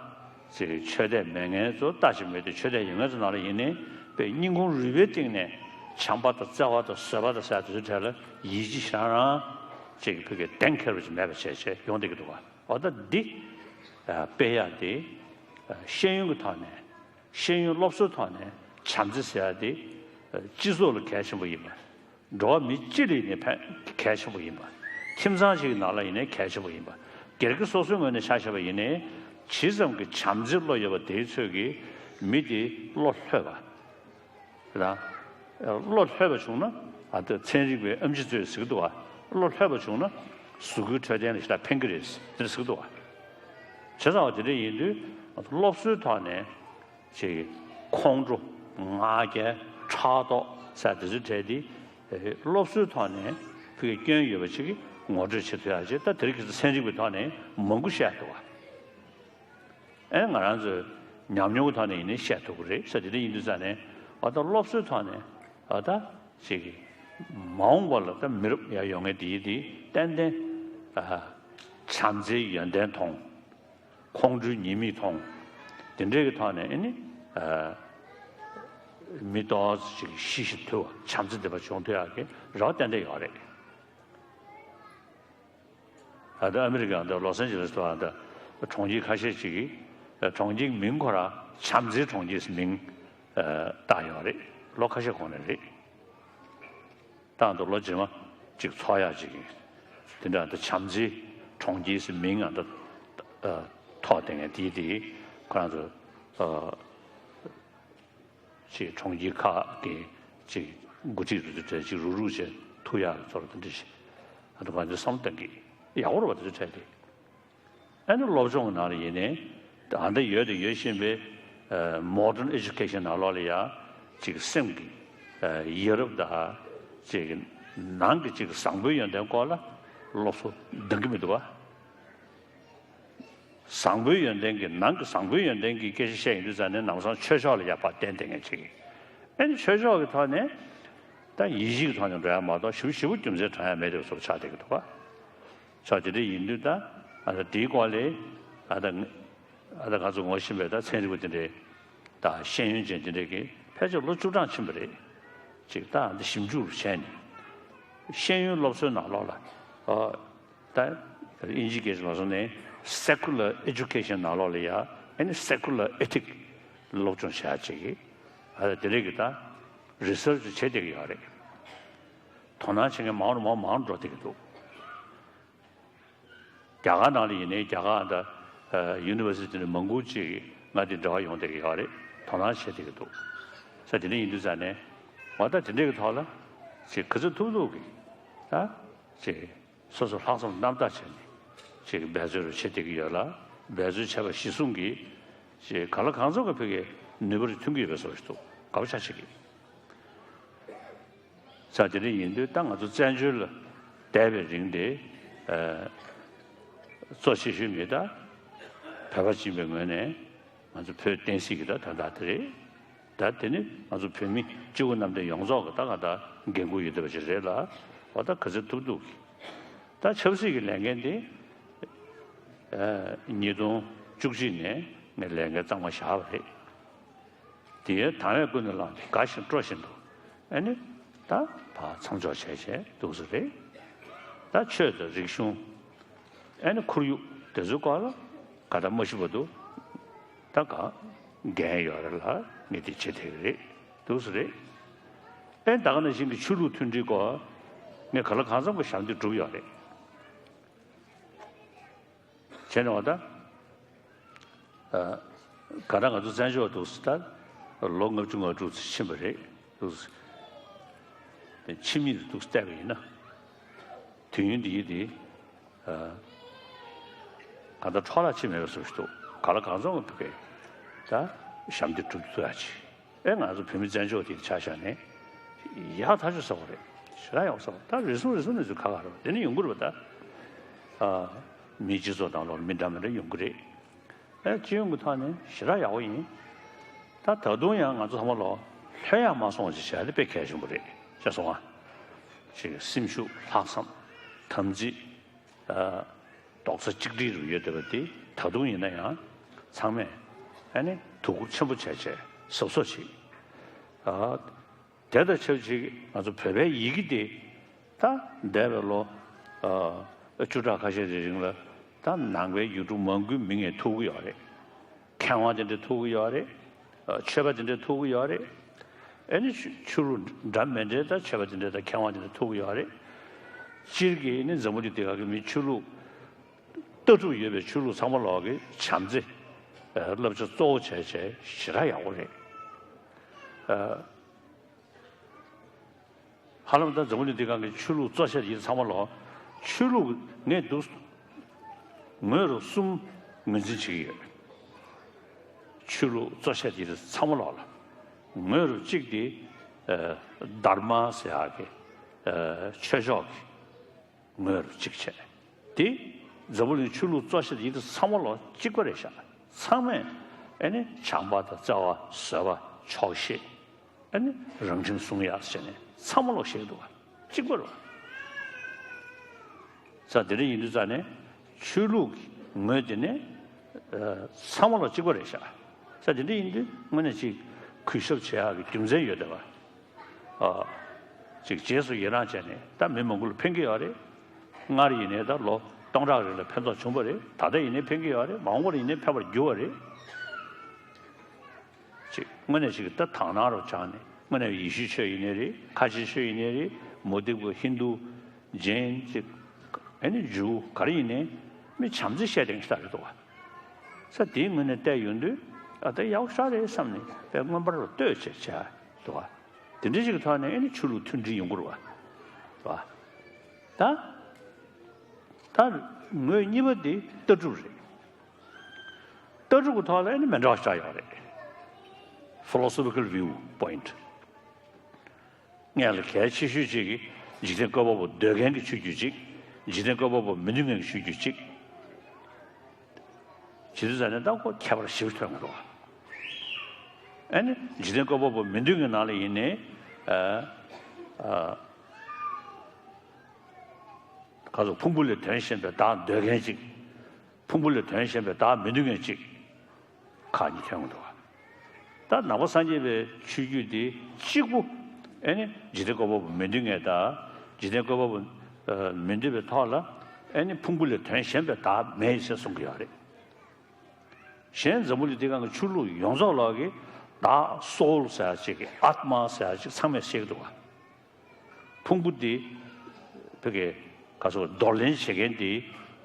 ཅིག་ཆོས་དད་མེད་མཁན་ཚོ་ལྟ་ཅི་མེད་དུས། ཆོས་དད་ཡོད་མཁན་ཚོ་ནང་ལ་ཡིན་ནའི་དཔེ་སྙིང་ཁོང་རུས་པའི་གཏིང་ནས་བྱམས་པ་དང་བརྩེ་བ་དང་བཟོད་པ་དང་ཟེར་ཡ་དེ་ཚོའི་གྲས་ལ་ཡིད་ཆེས་ཞེ་དྲག་རང་ཅིག་ཕ་གིར་གཏན་འཁེལ་བ་ཅིག་མེད་པ་བྱས་བྱས་ཡོང་བསྡད་ཀྱི་འདུག་ག། འོ་ད་འདི། ཨ། སྤེལ་ཡ་དེ། ཨ། ཤེས་ཡོན་གྱི་ཐོག་ནས། ཤེས་ཡོན་སློབ་གསོའི་ཐོག་ནས་བྱམས་བརྩེ་ཟེར་ཡ་དེ། ཨ། སྤྱི་ཚོགས་ལ་གལ་ཆེན་པོ་ཡིན་པ། འགྲོ་བ་མི་སྤྱི་ལ་ཡིན་ནའི་ཕན། གལ་ཆེན་པོ་ཡིན་པ། ཁྱིམ་ཚང་ཞིག་གི་ནང་ལ་ཡིན་ནའི་གལ་ཆེན་པོ་ཡིན་པ། སྒེར་གྱི་སོ་སོའི་ངོས་ནས་ཆ་བཞག་པ་ཡིན་ནའི། ཇི་ཙམ་གྱི་བྱམས་བརྩེའི་བློ་ཡོད་པ་དེའི་ཚོད་ཀྱིས་མི་དེ་བློ་ལྷོད་པ། རེད་ད། བློ་ལྷོད་པ་བྱུང་ན། ཨ། ད་ཚན་རིག་པའི་ཨེམ་ཆི་ཚོས་ཟེར་གྱི་འདུག་ག། བློ་ལྷོད་པ་བྱུང་ན་གཟུགས་པོའི་འཕྲོད་བསྟེན་ལ་ཞེ་དྲག་ཕན་གྱི་རེད་ཟེར་གྱི་འདུག་ག། བྱས་ཙང་བ་དེ་འདྲ་ཡིན་དུས། སློབ་གསོའི་ཐོག་ནས་ཅིག་ཁོང་ཁྲོ། ང་རྒྱལ། ཕྲག་དོག་ཟེར་དེ་ཚོའི་གྲས་དེ། ཨེ། སློབ་གསོའི་ཐོག་ནས་ཕ་གིར་སྐྱོན་ཡོད་པ་ཅིག་གི་ངོ་སྤྲོད་བྱེད་ཐུབ་ཡ་ཅིག། ད་དེ་རིང་ཁ་སང་ཚན་རིག་པའི་ཐོག་ནས་མང་པོ་བཤད་འདུག་ག། ཨེ། ང་རང་ཚོས་ཉམས་མྱོང་གི་ཐོག་ནས་ཡིན་ནའི་བཤད་ཐུབ་ཀྱི་རེད་ས། དེ་འདྲ་ཡིན་དུས་ཙང་ནས། འོ་ད་སློབ་གསོའི་ཐོག་ནས། འོ་ད་ཅིག་མ་འོངས་པ་ལ་ད་མི་རབས་ཡར་ཡོང་མཁན་དེ་ཡིན་དེ་ཏན་ཏན། ཨ། བྱམས་བརྩེའི་ཡོན་ཏན་མཐོང་། ཁོང་ཁྲོའི་ཉེས་དམིགས་མཐོང་། དེ་འདྲའི་གི་ཐོག་ནས་ཨེ་ནི། ཨ། མི་ཏོག་ཙམ་ཅིག་ཤི་ཤི་ཐུབ་པ། བྱམས་བརྩེ་ལྡན་པ་བྱུང་ཐུབ་ཡག་གི་རེ་བ་ཏན་ཏན་ཡོད་རེད། ཨ། ད་ཨ་མི་རི་ཀའི་ཨ། ད་ལོ་སན་ཇི་ལེས་ཐོག་ཨ། ད་གྲོང་ཁྱེར་ཁ་ཤས་ཅིག་གིས། ཨ། གྲོང་ཁྱེར་མིང་ཁོ་རང་བྱམས་བརྩེའི་གྲོང་ཁྱེར་ཟེར་མིང་། ཨ། བཏགས་ཡོད་རེད། ལོ་ཁ་ཤས་གོང་ནས་རེད། ད་ད་ལོ་རྗེས་མ་ཅིག་ཚོགས་ཡག་ཅིག་ཡིན། དེ་འདྲ་ད་བྱམས་བརྩེའི་གྲོང་ཁྱེར་ཟེར་མིང་ཨ། ད། ཨ། ཐོགས་བསྡད་མཁན་དེ་དེ་ཁོ་རང་ཚོ། ཨ། ཅིག་གྲོང་ཁྱེར་ཁག་གི་ཅིག་འགོ་ཁྲིད་རུ་དེ་གྲས་ཅིག་རུག་རུག་བྱས་ཐུག་ཡག་གི་ཚོར་དེ་འདྲ་ཞིག། ཨ། ད་ང་ཚོས་བསམ་བློ་གཏོང་གི་ཡག་པོ་རེད་པ། དེ་ཚོ་གྲས་དེ། ཨ་ནི་སློབ་སྦྱོང་གི་ནང་ལ་ཡིན་ནའི། ད་ལྟ་ཡོད་དང་ཡོད་བཞིན་པའི། ཨ། མོ་ཌརན་ཨེ་ཇུ་ཀེ་ཤན་ནང་ལོགས་ལ་ཡ་ཅིག་སེམས་ཀྱི། ཨ། ཡ་རབས་དང་ཅིག་ནང་གི་ཅིག་བཟང་པོའི་ཡོན་ཏན་སྐོར་ལ་སློབ་གསོ་འདང་གི་མི་འདུག་པ། བཟང་པོའི་ཡོན་ཏན་གྱི། ནང་གི་བཟང་པོའི་ཡོན་ཏན་གྱི་སྐད་ཆ་བཤད་ཡོང་དུས་ཙང་ནས་ལམ་སང་ཆོས་ཕྱོགས་ལ་ཡར་ཕར་བསྟན་བསྡད་མཁན་ཅིག། ཨ་ནི་ཆོས་ཕྱོགས་ཀྱི་ཐོག་ནས་ད་ཡིད་ཆེས་ཀྱི་ཐོག་ནས་འགྲོ་ཡ་མ་གཏོགས་ཞེ་པོ་ཞེ་པོ་རྒྱུ་མཚན་དྲང་ཡ་མེད་པའི་བཟོ་འདྲ་ཆགས་བསྡད་ཀྱི་འདུག་པ། ཆོག་དེ་འདྲ་ཡིན་དུས་ད། ཨ། ད་དེའི་སྐོར་ལ། ཨ། ད། ཨ། ད་ང་ཚོ་ངོ་ཤེས་པའི་ད་ཚན་རིག་པ་དེ་འདྲས། ད་ཤེས་ཡོན་ཅན་དེ་འདྲས་ཀྱིས་ཕལ་ཆེར་ལོ་བཅུ་གྲངས་ཕྱིན་པ་རེད། ཅིག་ད་འདི་ཞིབ་འཇུག་བྱས་ནས། ཤེས་ཡོན་སློབ་གསོའི་ནང་ལོགས་ལ། ཨ། ད་དབྱིན་ཇིའི་སྐད་ཆ་མ་སོང་ནས་སེ་ཀུ་ལར་ཨེ་ཇུ་ཀེ་ཤན་ནང་ལོགས་ལ་ཡ། ཨ་ནི་སེ་ཀུ་ལར་ཨེ་ཐིག་སློབ་སྦྱོང་བྱེད་ཡ་ཅིག་གི། ཨ་དེ་རིགས་ཀྱི་ད་རི་སར་ཆི་བྱེད་བསྡད་ཀྱི་ཡོད་རེད། དོ་སྣང་བྱེད་མཁན་མང་རུ་མང་མང་འགྲོ་བསྡད་ཀྱི་འདུག་རྒྱ་གར་ནང་ལ་ཡིན་ནའི་རྒྱ་གར་ད་ཡུ་ནི་ཝར་སི་ཊི་ནས་མང་པོ་ཅིག་ང་དེ་འབྲེལ་བ་ཡོང་བསྡད་ཀྱི་ཡོད་རེད། དོ་སྣང་བྱེད་བསྡད་ཀྱི་འདུག་ས་དེ་འདྲ་ཡིན་དུས་ཙང་ནས་ང་ད་དེ་འདྲའི་གི་ཐོག་ལ་ཅིག་ག་ཚོད་ཐུབ་ཐུབ་ཀྱི་ད་ཅིག་སོ་སོ་ལྷག་བསམ་རྣམ་དག་བྱས་ནས་ཅིག་འབད་རྩོལ་རུ་བྱེད་བསྡད་ཀྱི་ཡོད་ལ། འབད་རྩོལ་བྱས་པ་གཞི་བཟུང་གིས་ཅིག་གང་ལ་གང་འཚམ་གྱི་ཕ་གིའི་ནུས་པ་རེ་ཐོན་གྱི་ཡོད་པའི་བཟོ་ཞིག་འདུག་དགའ་པོ་ཆགས་བྱེད་ཀྱི། ས་དེ་འདྲ་ཡིན་དུས་ད་ང་ཚོ་བཙན་བྱོལ་ལ་བསྡད་པའི་རིང་དེ་ཨ་གཙོ་ཆེ་ཤོས་མི་ད་བོད་པ་སྦྱིན་པའི་ངོས་ནས་ང་ཚོ་བོད་བསྟན་སྲིད་ཀྱི་ད་དོན་དག་དེ་རེད། ད་དེ་ནི་ང་ཚོ་བོད་མི་སྤྱི་བོ་གནམ་བསྟན་ཡོངས་རྫོགས་ཀྱི་ད་ང་ད་འགན་ཁུར་ཡོད་བསྡད་པ་ཞིག་རེད་ལ། འོ་ད་ག་ཚོད་ཐུབ་ཐུབ་ཀྱིས་ད་ཆབ་སྲིད་ཀྱི་ལས་འགན་དེ་ཨ་ཉིས་སྟོང་བཅུ་གཅིག་ནས་ངས་ལས་འགན་གཙང་མ་བཞག་པ་རེད། དེའི་དང་བས་ཀུན་ནས་བསླངས་ཏེ་དགའ་བཞིན་སྤྲོ་བཞིན་དུ་ཨ་ནི་ད་ཕར་མཚམས་འཇོག་བྱས་བྱས་འདུག་ས་རེད། ད་ཆོས་དང་རིག་གཞུང་ཨ་ནི་ཁོར་ཡུག་དེ་ཚོའི་སྐོར་ལ་ག་ད་མ་ཤི་བར་དུ་ད་ག་འགན་ཡོད་རེད་ལ་ངས་དེ་བྱེད་ཐུབ་ཀྱི་རེད་འདུག་ས་རེད། ཨེ་ད་ག་ནང་བཞིན་གྱི་ཆོས་ལུགས་མཐུན་སྒྲིལ་སྐོར་ངས་ག་ལ་གང་འཚམ་གྱི་ཞབས་འདེགས་བསྒྲུབས་ཡོད་རེད། བྱས་ནས་འོ་ད། ཨ་ག་ད་ང་ཚོ་བཙན་བྱོལ་འདུག་ས་ད་ལོ་ལྔ་བཅུ་ང་དྲུག་ཙམ་ཕྱིན་པ་རེད་འདུག་ས། ཕྱི་མིག་ཏུ་འདུག་ས་བལྟས་པ་ཡིན་ན། དུས་ཡུན་འདི་ཡིན་ཏེ། ཨ་ག་ད་འཕྲོ་བརླག་ཕྱིན་མེད་པ་བཟོ་ཞིག་འདུག་ག་ལ་གང་འཚམ་གྱི་ཕ་གིའི་ད་ཞབས་འདེགས་བསྒྲུབ་ཐུབ་ཡ་ཅིག་ཨེ་ང་ཚོ་བོད་མི་བཙན་བྱོལ་དེ་ཆ་བཞག་ནས་ཡག་ཐག་ཆོད་ཟེར་བ་རེད། ཞེ་དྲག་ཡག་པོ་ཟེར་བ་ད་རེ་ཟུང་རེ་ཟུང་ནས་ཚུར་ཁ་ཁ་རེད་བ། དེ་ནི་ཡོང་གི་རེད་བ། ད་ཨ་མིའི་སྤྱི་ཚོགས་ནང་ལོགས་མི་འདྲ་མི་འདྲ་ཡོང་གི་རེད། ཨེ་སྤྱི་ཡོངས་ཀྱི་ཐོག་ནས་ཞེ་དྲག་ཡག་པོ་ཡིན། ད་ད་དུང་ཡང་ང་ཚོ་ཚང་མ་ལོག་ལྷོད་ཡངས་མ་སོང་བ་ཅིག་བྱས་ཏེ་དཔེ་གལ་ཆེན་པོ་རེད་ཤེས་སོང་ང་། ཅིག་སེམས་ཤུགས་ལྷག་བསམ་དམ་ཚིག་ཨ་རྡོག་རྩ་གཅིག་སྒྲིལ་རུ་ཡོད་བསྡད་པ་དེ་ད་དུང་ཡིན་ན་ཡང་ཚང་མས་ཨ་ནི་དོ་ཁུར་ཆེན་པོ་བྱས་བྱས་གཟབ་གཟབ་བྱེད། ཨ་དེ་དང་ཆབས་ཅིག་ང་ཚོ་བོད་པའི་ཡི་གེ་དེ་ད་འདས་པའི་ལོ་ཨ་བཅུ་ཕྲག་ཁ་ཤས་ཀྱི་རིང་ལ་ད་ནང་པའི་ཡུལ་གྲུ་མང་པོའི་མི་ངས་ཐུག་གི་ཡོད་རེད། མཁས་དབང་དེ་འདྲ་ཐུག་གི་ཡོད་རེད། ཨ་ཆོས་པ་དེ་འདྲ་ཐུག་གི་ཡོད་རེད། ཨེ་ནི་ཆོས་ཆོས་ལུགས་འདྲ་མི་འདྲའི་ད་ཆོས་པ་དེ་འདྲ་དང་མཁས་དབང་དེ་འདྲ་ཐུག་གི་ཡོད་རེད། སྤྱིར་གྱིས་ནི་འཛམ་བུ་གླིང་འདི་ག་གི་མི་ཆོས་ལུགས་ལྟ་གྲུབ་ཡོད་པའི་ཆོས་ལུགས་ཚང་མ་ལོག་གི་བྱམས་བརྩེ་ཨ་བསླབ་བྱ་གཙོ་བོ་བྱས་བྱས་ཞེ་དྲག་ཡག་པོ་རེད། ཨ་ཧ་ལམ་ད་འཛམ་བུ་གླིང་འདི་སྒང་གི་ཆོས་ལུགས་གཙོ་ཆེ་ཡིན་ཚང་མ་ལོག་ཆོས་ལུགས་ངས་འདུག་ངོས་རུ་གསུམ་ངོས་འཛིན་བྱེད་ཀྱི་ཡོད། ཆོས་ལུགས་གཙོ་ཆེ་ཡིན་ཚང་མ་ལོག་ལ་ངོས་རུ་གཅིག་དེ་ཨ་དྷརྨ་ཟེར་ཡག་གི་ཨ་ཆོས་ཕྱོགས་ཀྱི་ངོས་རུ་གཅིག་བྱས། དེ་འཛམ་བུ་གླིང་ཆོས་ལུགས་གཙོ་ཆེ་ཡིན་ཚང་མ་ལོག་གཅིག་པ་རེད་ཤག་ཚང་མས་ཨ་ནི་བྱམས་པ་དང་བརྩེ་བ་བཟོད་པ་ཆོག་ཤེས། ཨ་ནི་རང་ཁྲིམས་སྲུང་ཡག་བྱས་ནས་ཚང་མ་ལོག་ཤེས་འདུག་བ། གཅིག་པ་རེད་བ། ས་དེ་འདྲ་ཡིན་དུས་ཙང་ནས་ཆོས་ལུགས་ཀྱི་ངོས་དེ་ནས་ཨ་ཚང་མ་ལོག་གཅིག་པ་རེད་ཤག་ས་དེ་འདྲ་ཡིན་དུས་དངོས་གནས་ཅིག་གུས་ཞབས་བྱེད་ཡག་གི་རྒྱུ་མཚན་ཡོད་བསྡད་པ། ཨ་ཅིག་རྗེས་སུ་ཡི་རང་བྱས་ནས་ད་མི་མང་པོ་ལ་ཕན་གྱི་ཡོད་རེད། སྔར་ཡིན་ནའི་ད་ལོ་སྟོང་ཕྲག་རིང་ལ་ཕན་ཐོགས་བྱུང་བ་རེད། ད་ལྟ་ཡིན་ནའི་ཕན་གྱི་ཡོད་རེད། མ་འོངས་པར་ཡིན་ནའི་ཕན་པར་འགྱུར་བ་རེད། ཅིག་དངོས་གནས་ཅིག་ད་དག་སྣང་རུ་སྦྱངས་ནས་དངོས་གནས་ཡེ་ཤུའི་ཆོས་ཡིན་ནའི་རེད། ཁ་ཆེའི་ཆོས་ཡིན་ནའི་རེད། མུ་སྟེགས་པ་ཧིན་རྡུ་ཇེན་ཅིག་ཨ་ནི་ཇུ་ག་རེ་ཡིན་ནའི་མི་བྱམས་བརྩེ་བཤད་དེང་ཤ་རེད་འདུག་བ། ས་དེའི་ངོས་ནས་བལྟས་ཡོང་དུས་ཨ་ད་ཡག་ཤ་རེད་བསམ་ནས་དཔེ་མངོན་པར་ལྟོས་བྱས་བྱས་འདུག་བ། དེ་འདྲ་ཞིག་གི་ཐོག་ནས་ཨ་ནི་ཆོས་ལུགས་མཐུན་སྒྲིལ་ཡོང་གི་རེད་བ། རེད་བ། ད་ད་ངོས་གཉིས་པ་དེ་ལྟ་གྲུབ་རེད། ལྟ་གྲུབ་ཀྱི་ཐོག་ལ་ནི་མི་འདྲ་བ་ཞིག་ཡོད་རེད། Philosophical view point། སྔོན་ལ་གལ་ཆེ་ཤོས་ཅིག་གིས་འཇིག་རྟེན་བཀོད་པ་པོ་འདོད་མཁན་གྱི་ཆོས་བརྒྱུད་ཅིག་འཇིག་རྟེན་བཀོད་པ་པོ་མི་འདོད་མཁན་གྱི་ཆོས་བརྒྱུད་ཅིག་བྱེད་དུས་ཙམ་ནས་ད་ཁོ་ཁྱད་པར་ཞེ་པོ་ཐོན་གྱི་འདུག་ཨ་ནི་འཇིག་རྟེན་བཀོད་པ་པོ་མི་འདོད་མཁན་ནང་ལ་ཡིན་ནའི་ཨ་ཨ་ག་ཚོད་ཕུང་པོ་ལས་དོན་གཞན་པའི་བདག་འདོད་མཁན་ཅིག་ཕུང་པོ་ལས་དོན་གཞན་པའི་བདག་མི་འདོད་མཁན་གཅིག་ཁག་གཉིས་ཐོན་གྱི་འདུག་ད་ནང་པ་སངས་རྒྱས་པའི་ཆོས་བརྒྱུད་འདི་གཅིག་པུ་ཨེ་ནི་འཇིག་རྟེན་བཀོད་པ་པོ་མི་འདོད་མཁན་དང་འཇིག་རྟེན་བཀོད་པ་པོ་ཨ་མི་འདོད་པའི་ཐོག་ལ་ཨེ་ནི་ཕུང་པོ་ལས་དོན་གཞན་པའི་བདག་མེད་ཟེར་གསུང་གི་ཡོད་རེད། གཞན་འཛམ་བུ་གླིང་འདི་སྒང་གི་ཆོས་ལུགས་ཡོངས་རྫོགས་ལོག་གི་ བདག་སོའུལ་ཟེར་ཡ་ཅིག་གི་ཨཱཏྨ་ཟེར་ཡ་ཅིག་ཚང་མས་བཤད་ཀྱི་འདུག་ག་ཕུང་པོ་འདི་བོད་ཀྱི་ག་ཚོད་འདོར་ལེན་བྱེད་མཁན་འདི་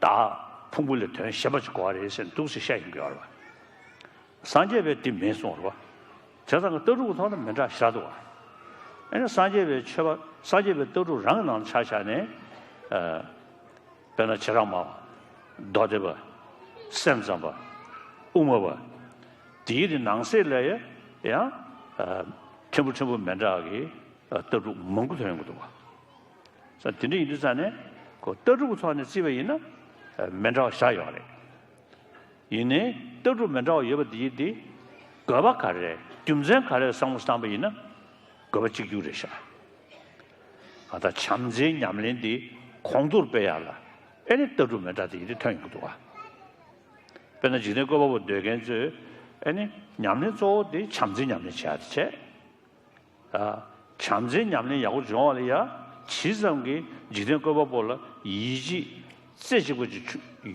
བདག་ཕུང་པོ་ལས་དོན་གཞན་པ་ཅིག་གོ་བ་རེད་ཟེར་འདུག་ཟེར་བཤད་ཡོང་གི་ཡོད་རེད་བ། སངས་རྒྱས་པས་འདི་མིན་གསུངས་རེད་བ། བྱས་ཙང་ལྟ་གྲུབ་ཀྱི་ཐོག་ནས་མི་འདྲ་ཞེ་དྲག་འདུག་བ། ཨེ་ནི་སངས་རྒྱས་པའི་ཆོས་པ་སངས་རྒྱས་པའི་ལྟ་གྲུབ་རང་གི་ནང་ཆ་བཞག་ནས། དཔེར་ན་བྱེ་བྲག་སྨྲ་བ། མདོ་སྡེ་པ། སེམས་ཙམ་པ། དབུ་མ་པ། དེའི་རིགས་ནང་གསེས་ལ་ཡང་ཕྲན་བུ་ཕྲན་བུ་མི་འདྲ་བ་གི་ལྟ་གྲུབ་མང་པོ་ཐོན་ཡོང་གི་འདུག་བ། ས་དེ་འདྲ་ཡིན་དུས་ཙང་ནས་ཁོ་ལྟ་གྲུབ་ཀྱི་ཐོག་ནས་བརྩིས་པ་ཡིན་ན་མི་འདྲ་བ་བཞག་ཡོད་རེད། ཡིན་ནའི་ལྟ་གྲུབ་མི་འདྲ་བ་ཡོད་པ་འདི་ཡིན་ཏེ། དགོས་པ་ག་རེ་རེད། རྒྱུ་མཚན་ག་རེ་བསམ་བློ་བཏང་པ་ཡིན་ན། དགོས་པ་གཅིག་གྱུར་རེད་ཤག་ང་ད་བྱམས་བརྩེའི་ཉམས་ལེན་འདི་གོང་མཐོར་སྤེལ་ཡག་ལ་ཨེ་ནི་ལྟ་གྲུབ་མི་འདྲ་དེ་ཡིན་དེ་ཐོན་ཡོང་གི་འདུག་ག་དཔེར་ན་འཇིག་རྟེན་བཀོད་པ་པོ་འདོད་མཁན་ཚོས་ཨེ་ནི་ཉམས་ལེན་གཙོ་བོ་དེ་བྱམས་བརྩེའི་ཉམས་ལེན་བྱེད་ཡག་དེ་བྱས། བྱམས་བརྩེའི་ཉམས་ལེན་ཡག་པོ་སྦྱོང་བ་ལ་ཡང་ཇི་ཙམ་གྱིས་འཇིག་རྟེན་བཀོད་པ་པོ་ལ་ཡིད་ཆེས་རྩེ་གཅིག་པ་ཅིག་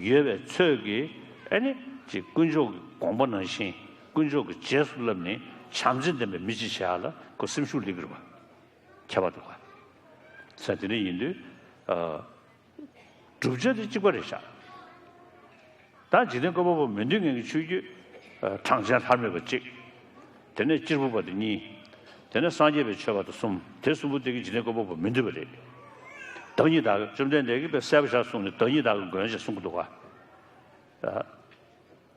ཡོད་པའི་ཚོད་ཀྱིས་ཨེ་ནི་ཅིག་དཀོན་མཆོག་གི་དགོངས་པ་ནང་བཞིན་དཀོན་མཆོག་གི་རྗེས་སུ་བསླབས་ནས་བྱམས་བརྩེ་ལྡན་པའི་མི་ཅིག་བྱེད་ཡག་ལ་ཁོ་སེམས་ཤུགས་སླེབས་ཀྱི་རེད་བ། ཁྱད་པར་འདུག་ག་ས་དེ་འདྲ་ཡིན་དུས། བསྒྲུབ་བྱ་དེ་གཅིག་པ་རེད་ཤག་ད་འཇིག་རྟེན་བཀོད་པ་པོ་མི་འདོད་མཁན་གྱི་ཆོས་བརྒྱུད། གྲངས་ཅན་ལྷར་མེད་པ་གཅིག་དེ་ནས་གཅེར་བུ་པ་དེ་གཉིས། དེ་ནས་སངས་རྒྱས་པའི་ཆོས་པ་དེ་གསུམ། དེ་གསུམ་པོ་དེ་གིས་འཇིག་རྟེན་བཀོད་པ་པོ་མི་འདོད་པ་རེད། བདག་ཉིད་བདག་གི་བཅོམ་ལྡན་འདས་ཀྱིས་དཔེ་གསལ་པོ་ཞིག་གསུངས་ནས་བདག་ཉིད་བདག་གི་མགོན་ཞེས་གསུང་གི་འདུག་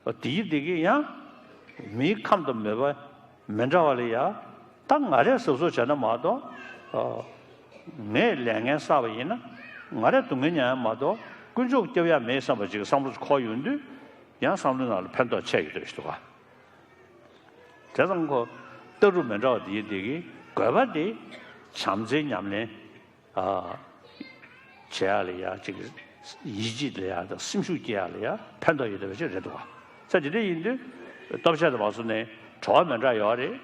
ག་དེའི་དེ་གིས་ཡང་། མིའི་ཁམས་དང་མོས་པ་མི་འདྲ་བ་ལ་ཡང་། ད་ང་རས་གཟབ་གཟབ་བྱས་ན་མ་གཏོགས། ངས་ལས་ངན་བསགས་པ་ཡིན་ན། ང་རས་སྡུག་བསྔལ་མྱོང་ཡ་མ་གཏོགས་དཀོན་མཆོག་སྐྱོབ་ཡ་མེད་བསམ་པ་ཅིག་བསམ་བློ་འཁོར་ཡོང་དུས། ཡང་བསམ་བློའི་ནང་ལ་ཕན་ཐོགས་ཆེ་ཡོད་འདོད་ཞིག་འདུག་ག་བྱས་ཙང་ཁོ་ལྟ་གྲུབ་མི་འདྲ་བ་དེའི་དེ་གི་དགོས་པ་དེ་བྱམས་བརྩེའི་ཉམས་ལེན། བྱེད་ཡག་ལ་ཡ་ཅིག་ཡིད་ཆེས་ལ་ཡ་དང་སེམས་ཤུགས་སྐྱེ་ཡག་ལ་ཡ་ཕན་ཐོགས་ཡོད་བསྡད་པ་ཅིག་རེད་འདུག་ག་ས་དེ་འདྲ་ཡིན་དུས་སྟོབས་ཆེ་དང་མ་སོང་ནས་གྲོགས་མི་འདྲ་ཡོད་རེད།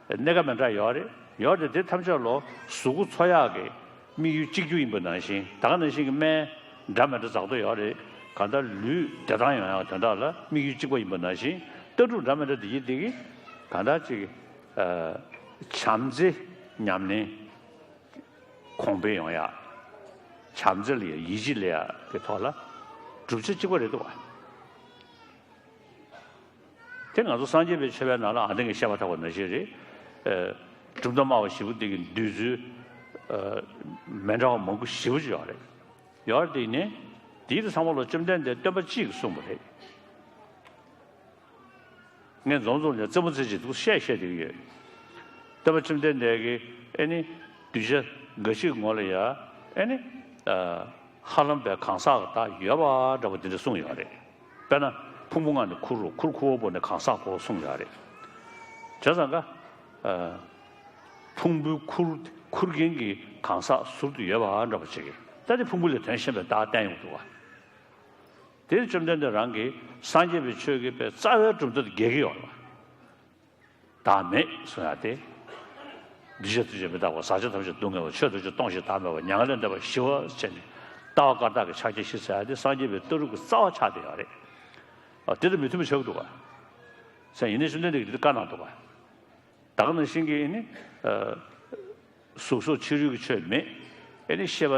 གནས་ཀ་མི་འདྲ་ཡོད་རེད། ཡོད་རེད་དེ་ཐམས་ཅད་ལོ་གཟུགས་པོ་འཚོ་ཡག་གི་དམིགས་ཡུལ་གཅིག་གྱུར་ཡིན་པ་ནང་བཞིན་ད་ག་ནང་བཞིན་གྱི་སྨན་འདྲ་མི་འདྲ་འཛག་འདོད་ཡོད་རེད། གང་ལྟར་ལུས་བདེ་ཐང་ཡོང་ཡག་དོན་དག་ལ་དམིགས་ཡུལ་གཅིག་པ་ཡིན་པ་ནང་བཞིན་ལྟ་གྲུབ་འདྲ་མི་འདྲ་དེ་ཡིན་དེ་གི་གང་ལྟར་ཅིག་བྱམས་བརྩེ་ཉམས་ལེན། གོང་འཕེལ་ཡོང་ཡག་བྱམས་བརྩེ་ལ་ཡ་ཡིད་ཆེས་ལ་ཡ་གི་ཐོག་ལ་བསྒྲུབ་བྱ་གཅིག་པ་རེད་འདུག་བ། དེ་ང་ཚོ་སངས་རྒྱས་པའི་ཆོས་པའི་ནང་ལ་ཨ་འདི་ངས་བཤད་པ་ཐག་པ་ནང་བཞིན་རེད། གྲུབ་མཐའ་སྨྲ་བ་བཞི་པོ་འདི་གི་འདོད་ཚུལ་མི་འདྲ་བ་མང་པོ་ཞེ་པོ་ཅིག་ཡོད་རེད། ཡོད་རེད་དེ་ནས་དེའི་ཚང་མ་ལ་བཅོམ་ལྡན་འདས་སྟོན་པ་གཅིག་གིས་གསུངས་པ་རེད། ངས་འཛོམས་འཛོམས་ནས་རྩེད་མོ་རྩེ་བྱེད་འདུག་བཤད་བཤད་བསྡད་ཀྱི་ཡོད། སྟོན་པ་བཅོམ་ལྡན་འདས་ཀྱིས་ཨེ་ནི་གདུལ་བྱ་འགའ་ཞིག་ངོ་ལ་ཡ་ཨེ་ནི་ཧ་ལམ་པའི་གང་ཟག་གི་བདག་ཡོད་པ་འདྲ་པོ་དེ་འདྲ་གསུངས་ཡོད་རེད། དཔེར་ན་ཕུང་པོ་ལྔ་ནི་ཁུར་རོ། ཁུར་ཁུ་བ་པོ་ནི་གང་ཟག་གོ་གསུངས་ཡོད་རེད། བྱས་ཙང་ཀ་ཕུང་པོའི་ཁུར་ཁུར་མཁན་གྱི་གང་ཟག་ཟུར་དུ་ཡོད་པ་འདྲ་པོ་ཅིག་གིས་ད་དེ་ཕུང་པོ་ལས་དོན་གཞན་པའི་བདག་བསྟན་ཡོང་གི་འདུག་བ། དེ་ནི་བཅོམ་ལྡན་འདས་རང་གིས་སངས་རྒྱས་པའི་ཆོས་ཀྱི་པའི་རྩ་བའི་གྲུབ་མཐའ་དང་འགལ་གྱི་ཡོད་རེད་བ། བདག་མེད་གསུང་ཡག་དེ། འདུས་བྱས་ཐམས་ཅད་མི་རྟག་པ། ཟག་བཅས་ཐམས་ཅད་སྡུག་བསྔལ་བ། ཆོས་ཐམས་ཅད་སྟོང་ཞིང་བདག་མེད་པ། མྱ་ངན་ལས་འདས་པ་ཞི་བ་བྱས་ནས་ལྟ་བ་བཀར་བདག་གི་ཕྱག་རྒྱ་བཞི་ཟེར་ཡག་དེ་སངས་རྒྱས་པའི་ལྟ་གྲུབ་ཀྱི་རྩ་བ་ཆགས་བསྡད་ཡོད་རེད། ཨ་དེ་དང་མི་མཐུན་པ་ཆགས་ཀྱི་འདུག་ག་ས་ཡིན་ནའི་བཅོམ་ལྡན་འདས་ཀྱིས་དེ་བཀའ་གནང་འདུག་ག་ད་ག་ནང་བཞིན་གྱི་ནི། གཟུགས་སོགས་ཕྱི་རོལ་གྱི་ཆོས་མེད། ཨེ་ནི་ཤེས་པ་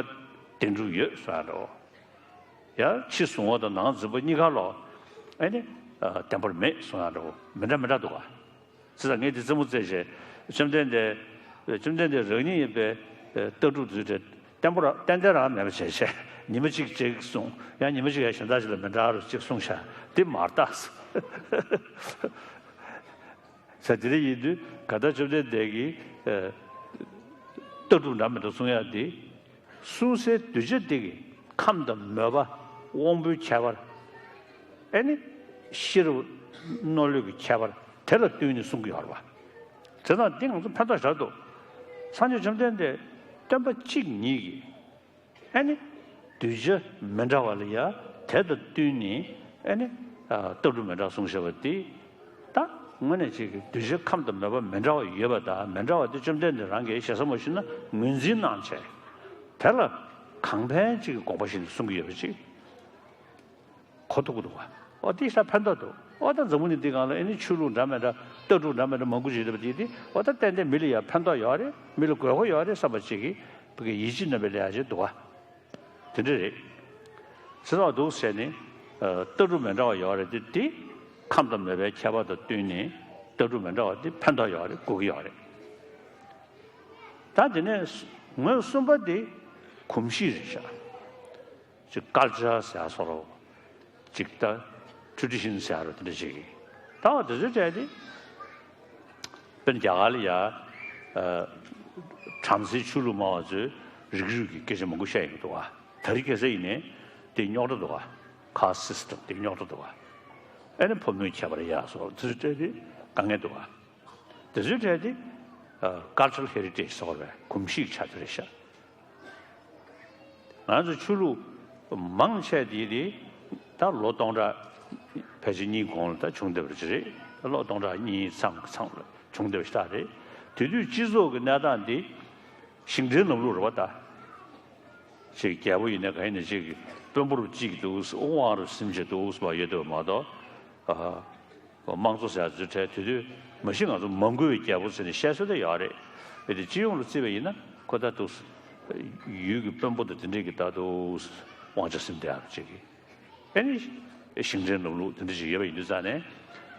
བདེན་གྲུབ་ཡོད་གསུང་ཡག་འདྲ་བོ། ཡང་ཕྱི་གཟུང་བ་དང་ནང་འཛིན་པ་གཉིས་ཀ་ལོ། ཨེ་ནི་བདེན་པར་མེད་གསུང་ཡག་འདྲ་བོ་མི་འདྲ་མི་འདྲ་འདུག་ག་ཙི་ད་ངས་འདི་རྩེད་མོ་རྩེ་བྱས། བཅོམ་ལྡན་འདས། བཅོམ་ལྡན་འདས་རང་ཉིད་ཡིན་པའི་ལྟ་གྲུབ་འདི་འདྲ་བརྟན་པོ་ར་ཏན་ཏན་རང་མེད་པ་བྱས་བྱས་ཉི་མ་གཅིག་གཅིག་གསུངས། ཡང་ཉི་མ་གཅིག་ཡང་གཞན་དག་ཅིག་ལ་མི་འདྲ་རུ་གཅིག་གསུངས་ཤག་འདི་མ་རེད་ད། ས་དེ་འདྲ་ཡིན་དུས་ག་ད་བཅོམ་ལྡན་འདས་ཀྱིས་ལྟ་གྲུབ་འདྲ་མི་འདྲ་གསུང་ཡག་དེ། གསུང་སའི་གདུལ་བྱ་དེ་གི་ཁམས་དང་མོས་པ། དབང་པོའི་ཁྱད་པར། ཨེ་ནི་ཤེས་རབ་མནོ་ལུས་ཀྱི་ཁྱད་པར་དེ་ལ་བསྟུན་ནས་གསུང་གི་ཡོད་རེད་བ། དེ་དང་འདི་ང་ཚོ་ཕན་ཐོགས་ཞེ་དྲག་འདུག་སངས་རྒྱས་བཅོམ་ལྡན་འདས་སྟོན་པ་གཅིག་ཉིད་ཀྱིས། ཨ་ནི། གདུལ་བྱ་མི་འདྲ་བ་ལ་ཡ་དེ་དང་བསྟུན་ནས་ཨ་ནི། ལྟ་གྲུབ་མི་འདྲ་གསུངས་བཞག་པ་དེ། ད་དངོས་གནས་ཅིག་གི་གདུལ་བྱའི་ཁམས་དང་མོས་པ་མི་འདྲ་བ་ཡོད་པ་དང་མི་འདྲ་བ་དེ་བཅོམ་ལྡན་འདས་རང་གིས་ཞེ་ས་མ་ཞུས་ན་ངོས་འཛིན་གནང་བྱས། དེ་ལ་གང་ཕན་ཅིག་གི་དགོངས་པ་བཞེས་ནས་གསུང་གི་ཡོད་པ་ཅིག་གོ་ཐུབ་ཀྱི་འདུག་བ། ཨོ་དེ་ཤ་ཕན་ཐོགས་འདུག་ཨོ་ད་འཛམ་བུ་གླིང་འདི་སྒང་ལ་ཨེ་ནི་ཆོས་ལུགས་འདྲ་མི་འདྲ་ ལྟ་གྲུབ་འདྲ་མི་འདྲ་མང་པོ་ཞིག་ཡོད་པ་དེ་དེ་འོ་ད་ཏན་ཏན་མི་ལ་ཡང་ཕན་ཐོགས་ཡོད་རེད། མི་ལ་དགོས་མཁོ་ཡོད་རེད་བསམ་པ་ཅིག་གིས་བོད་ཀྱི་ཡིད་ཆེས་རྣམ་པའི་ལས་ཡག་ཅིག་འདུག་ག་དེ་འདྲ་རེད། ཟེར་ཙང་འདུག་ཟེར་ནས་ལྟ་གྲུབ་མི་འདྲ་བ་ཡོད་རེད། དེ་དེ་ཁམས་དང་མོས་པའི་ཁྱད་པར་དང་བསྟུན་ནས་ལྟ་གྲུབ་མི་འདྲ་བ་དེ་ཕན་ཐོགས་ཡོད་རེད། དགོས་ཀྱི་ཡོད་རེད། ད་དེ་ནས་ངོས་གསུམ་པ་དེ་གོམས་གཤིས་རེད་ཤག་ཅིག་ཀལ་ཅར་ཟེར་ཡ་བཟོ་འདྲ། ཅིག་ད་ཊྲེ་ཌི་ཤན་ཟེར་ཡ་འདྲ་དེ་འདྲ་ཞིག་གིས། ད་དེ་ཚོའི་གྲས་དེ་དཔེར་ན་རྒྱ་གར་ལ་ཡ་བྲམ་ཟེའི་ཆོས་ལུགས་སྨྲ་བ་ཚོས་རིགས་རུས་ཀྱི་སྐད་ཆ་མང་པོ་བཤད་ཡོང་གི་འདུག་ག་དེ་རིང་ཁ་སང་ཡིན་ནའི་དེ་རྙོག་དྲ་འདུག་ག་ཁཱསི་སི་ཊམ་དེ་རྙོག་དྲ་འདུག་ག་ཨ་ནི་ཕོ་མོའི་ཁྱད་པར་ཡ་སོགས་དེ་ཚོའི་གྲས་དེ་དཀའ་ངལ་འདུག་ག་དེ་ཚོའི་གྲས་དེ་ཀལ་ཅར་ཧེ་རི་ཊེ་ཇི་ཟེར་བའི་གོམས་གཤིས་ཆ་དེ་རེད་ཤག་ང་ཚོ་ཆོས་ལུགས་མང་ཆེ་དེ་དེ་ད་ལོ་སྟོང་ཕྲག་ཕལ་ཆེར་གཉིས་གོང་ལ་ད་བྱུང་བསྡད་པ་ཅིག་རེད། ད་ལོ་སྟོང་ཕྲག་གཉིས་ཙམ་གྱི་མཚམས་ལ་བྱུང་བསྡད་པ་ཞིག་ད་རེད། དེ་དུས་སྤྱི་ཚོགས་ཀྱི་གནས་སྟངས་འདི་ཞིང་བྲན་ལམ་ལུགས་རེད་པ་ད། ཅིག་རྒྱལ་པོ་ཡིན་ན་གང་ཡིན་ན་ཅིག་དཔོན་པོར་གཅིག་འདུག་དབང་རུ་སེམས་ཅན་འདུག་ཟེར་བ་ཡོད་དོ་མ་གཏོགས། དམངས་གཙོ་ཟེར་ཡ་ཚོའི་གྲས་དེ་དུས་མ་གཞི་ང་ཚོ་མ་མགུ་བའི་རྒྱལ་པོ་ཟེར་ནས་བཤད་སྲོལ་དེ་ཡོད་རེད། དེ་སྤྱི་ཡོངས་ལ་བརྩིས་པ་ཡིན་ན་ཁོ་ད་འདུག་ཡུལ་གྱི་དཔོན་པོ་དང་དེ་འདྲས་ཀྱི་ད་དུ་དབང་ཆ་སེམས་དེ་ཡག་ཅིག་གི་ཨེ་ནི་ཞིང་བྲན་ལམ་ལུགས་དེ་འདྲ་ཞིག་ཡོད་པ་ཡིན་དུས་ཙང་ནས་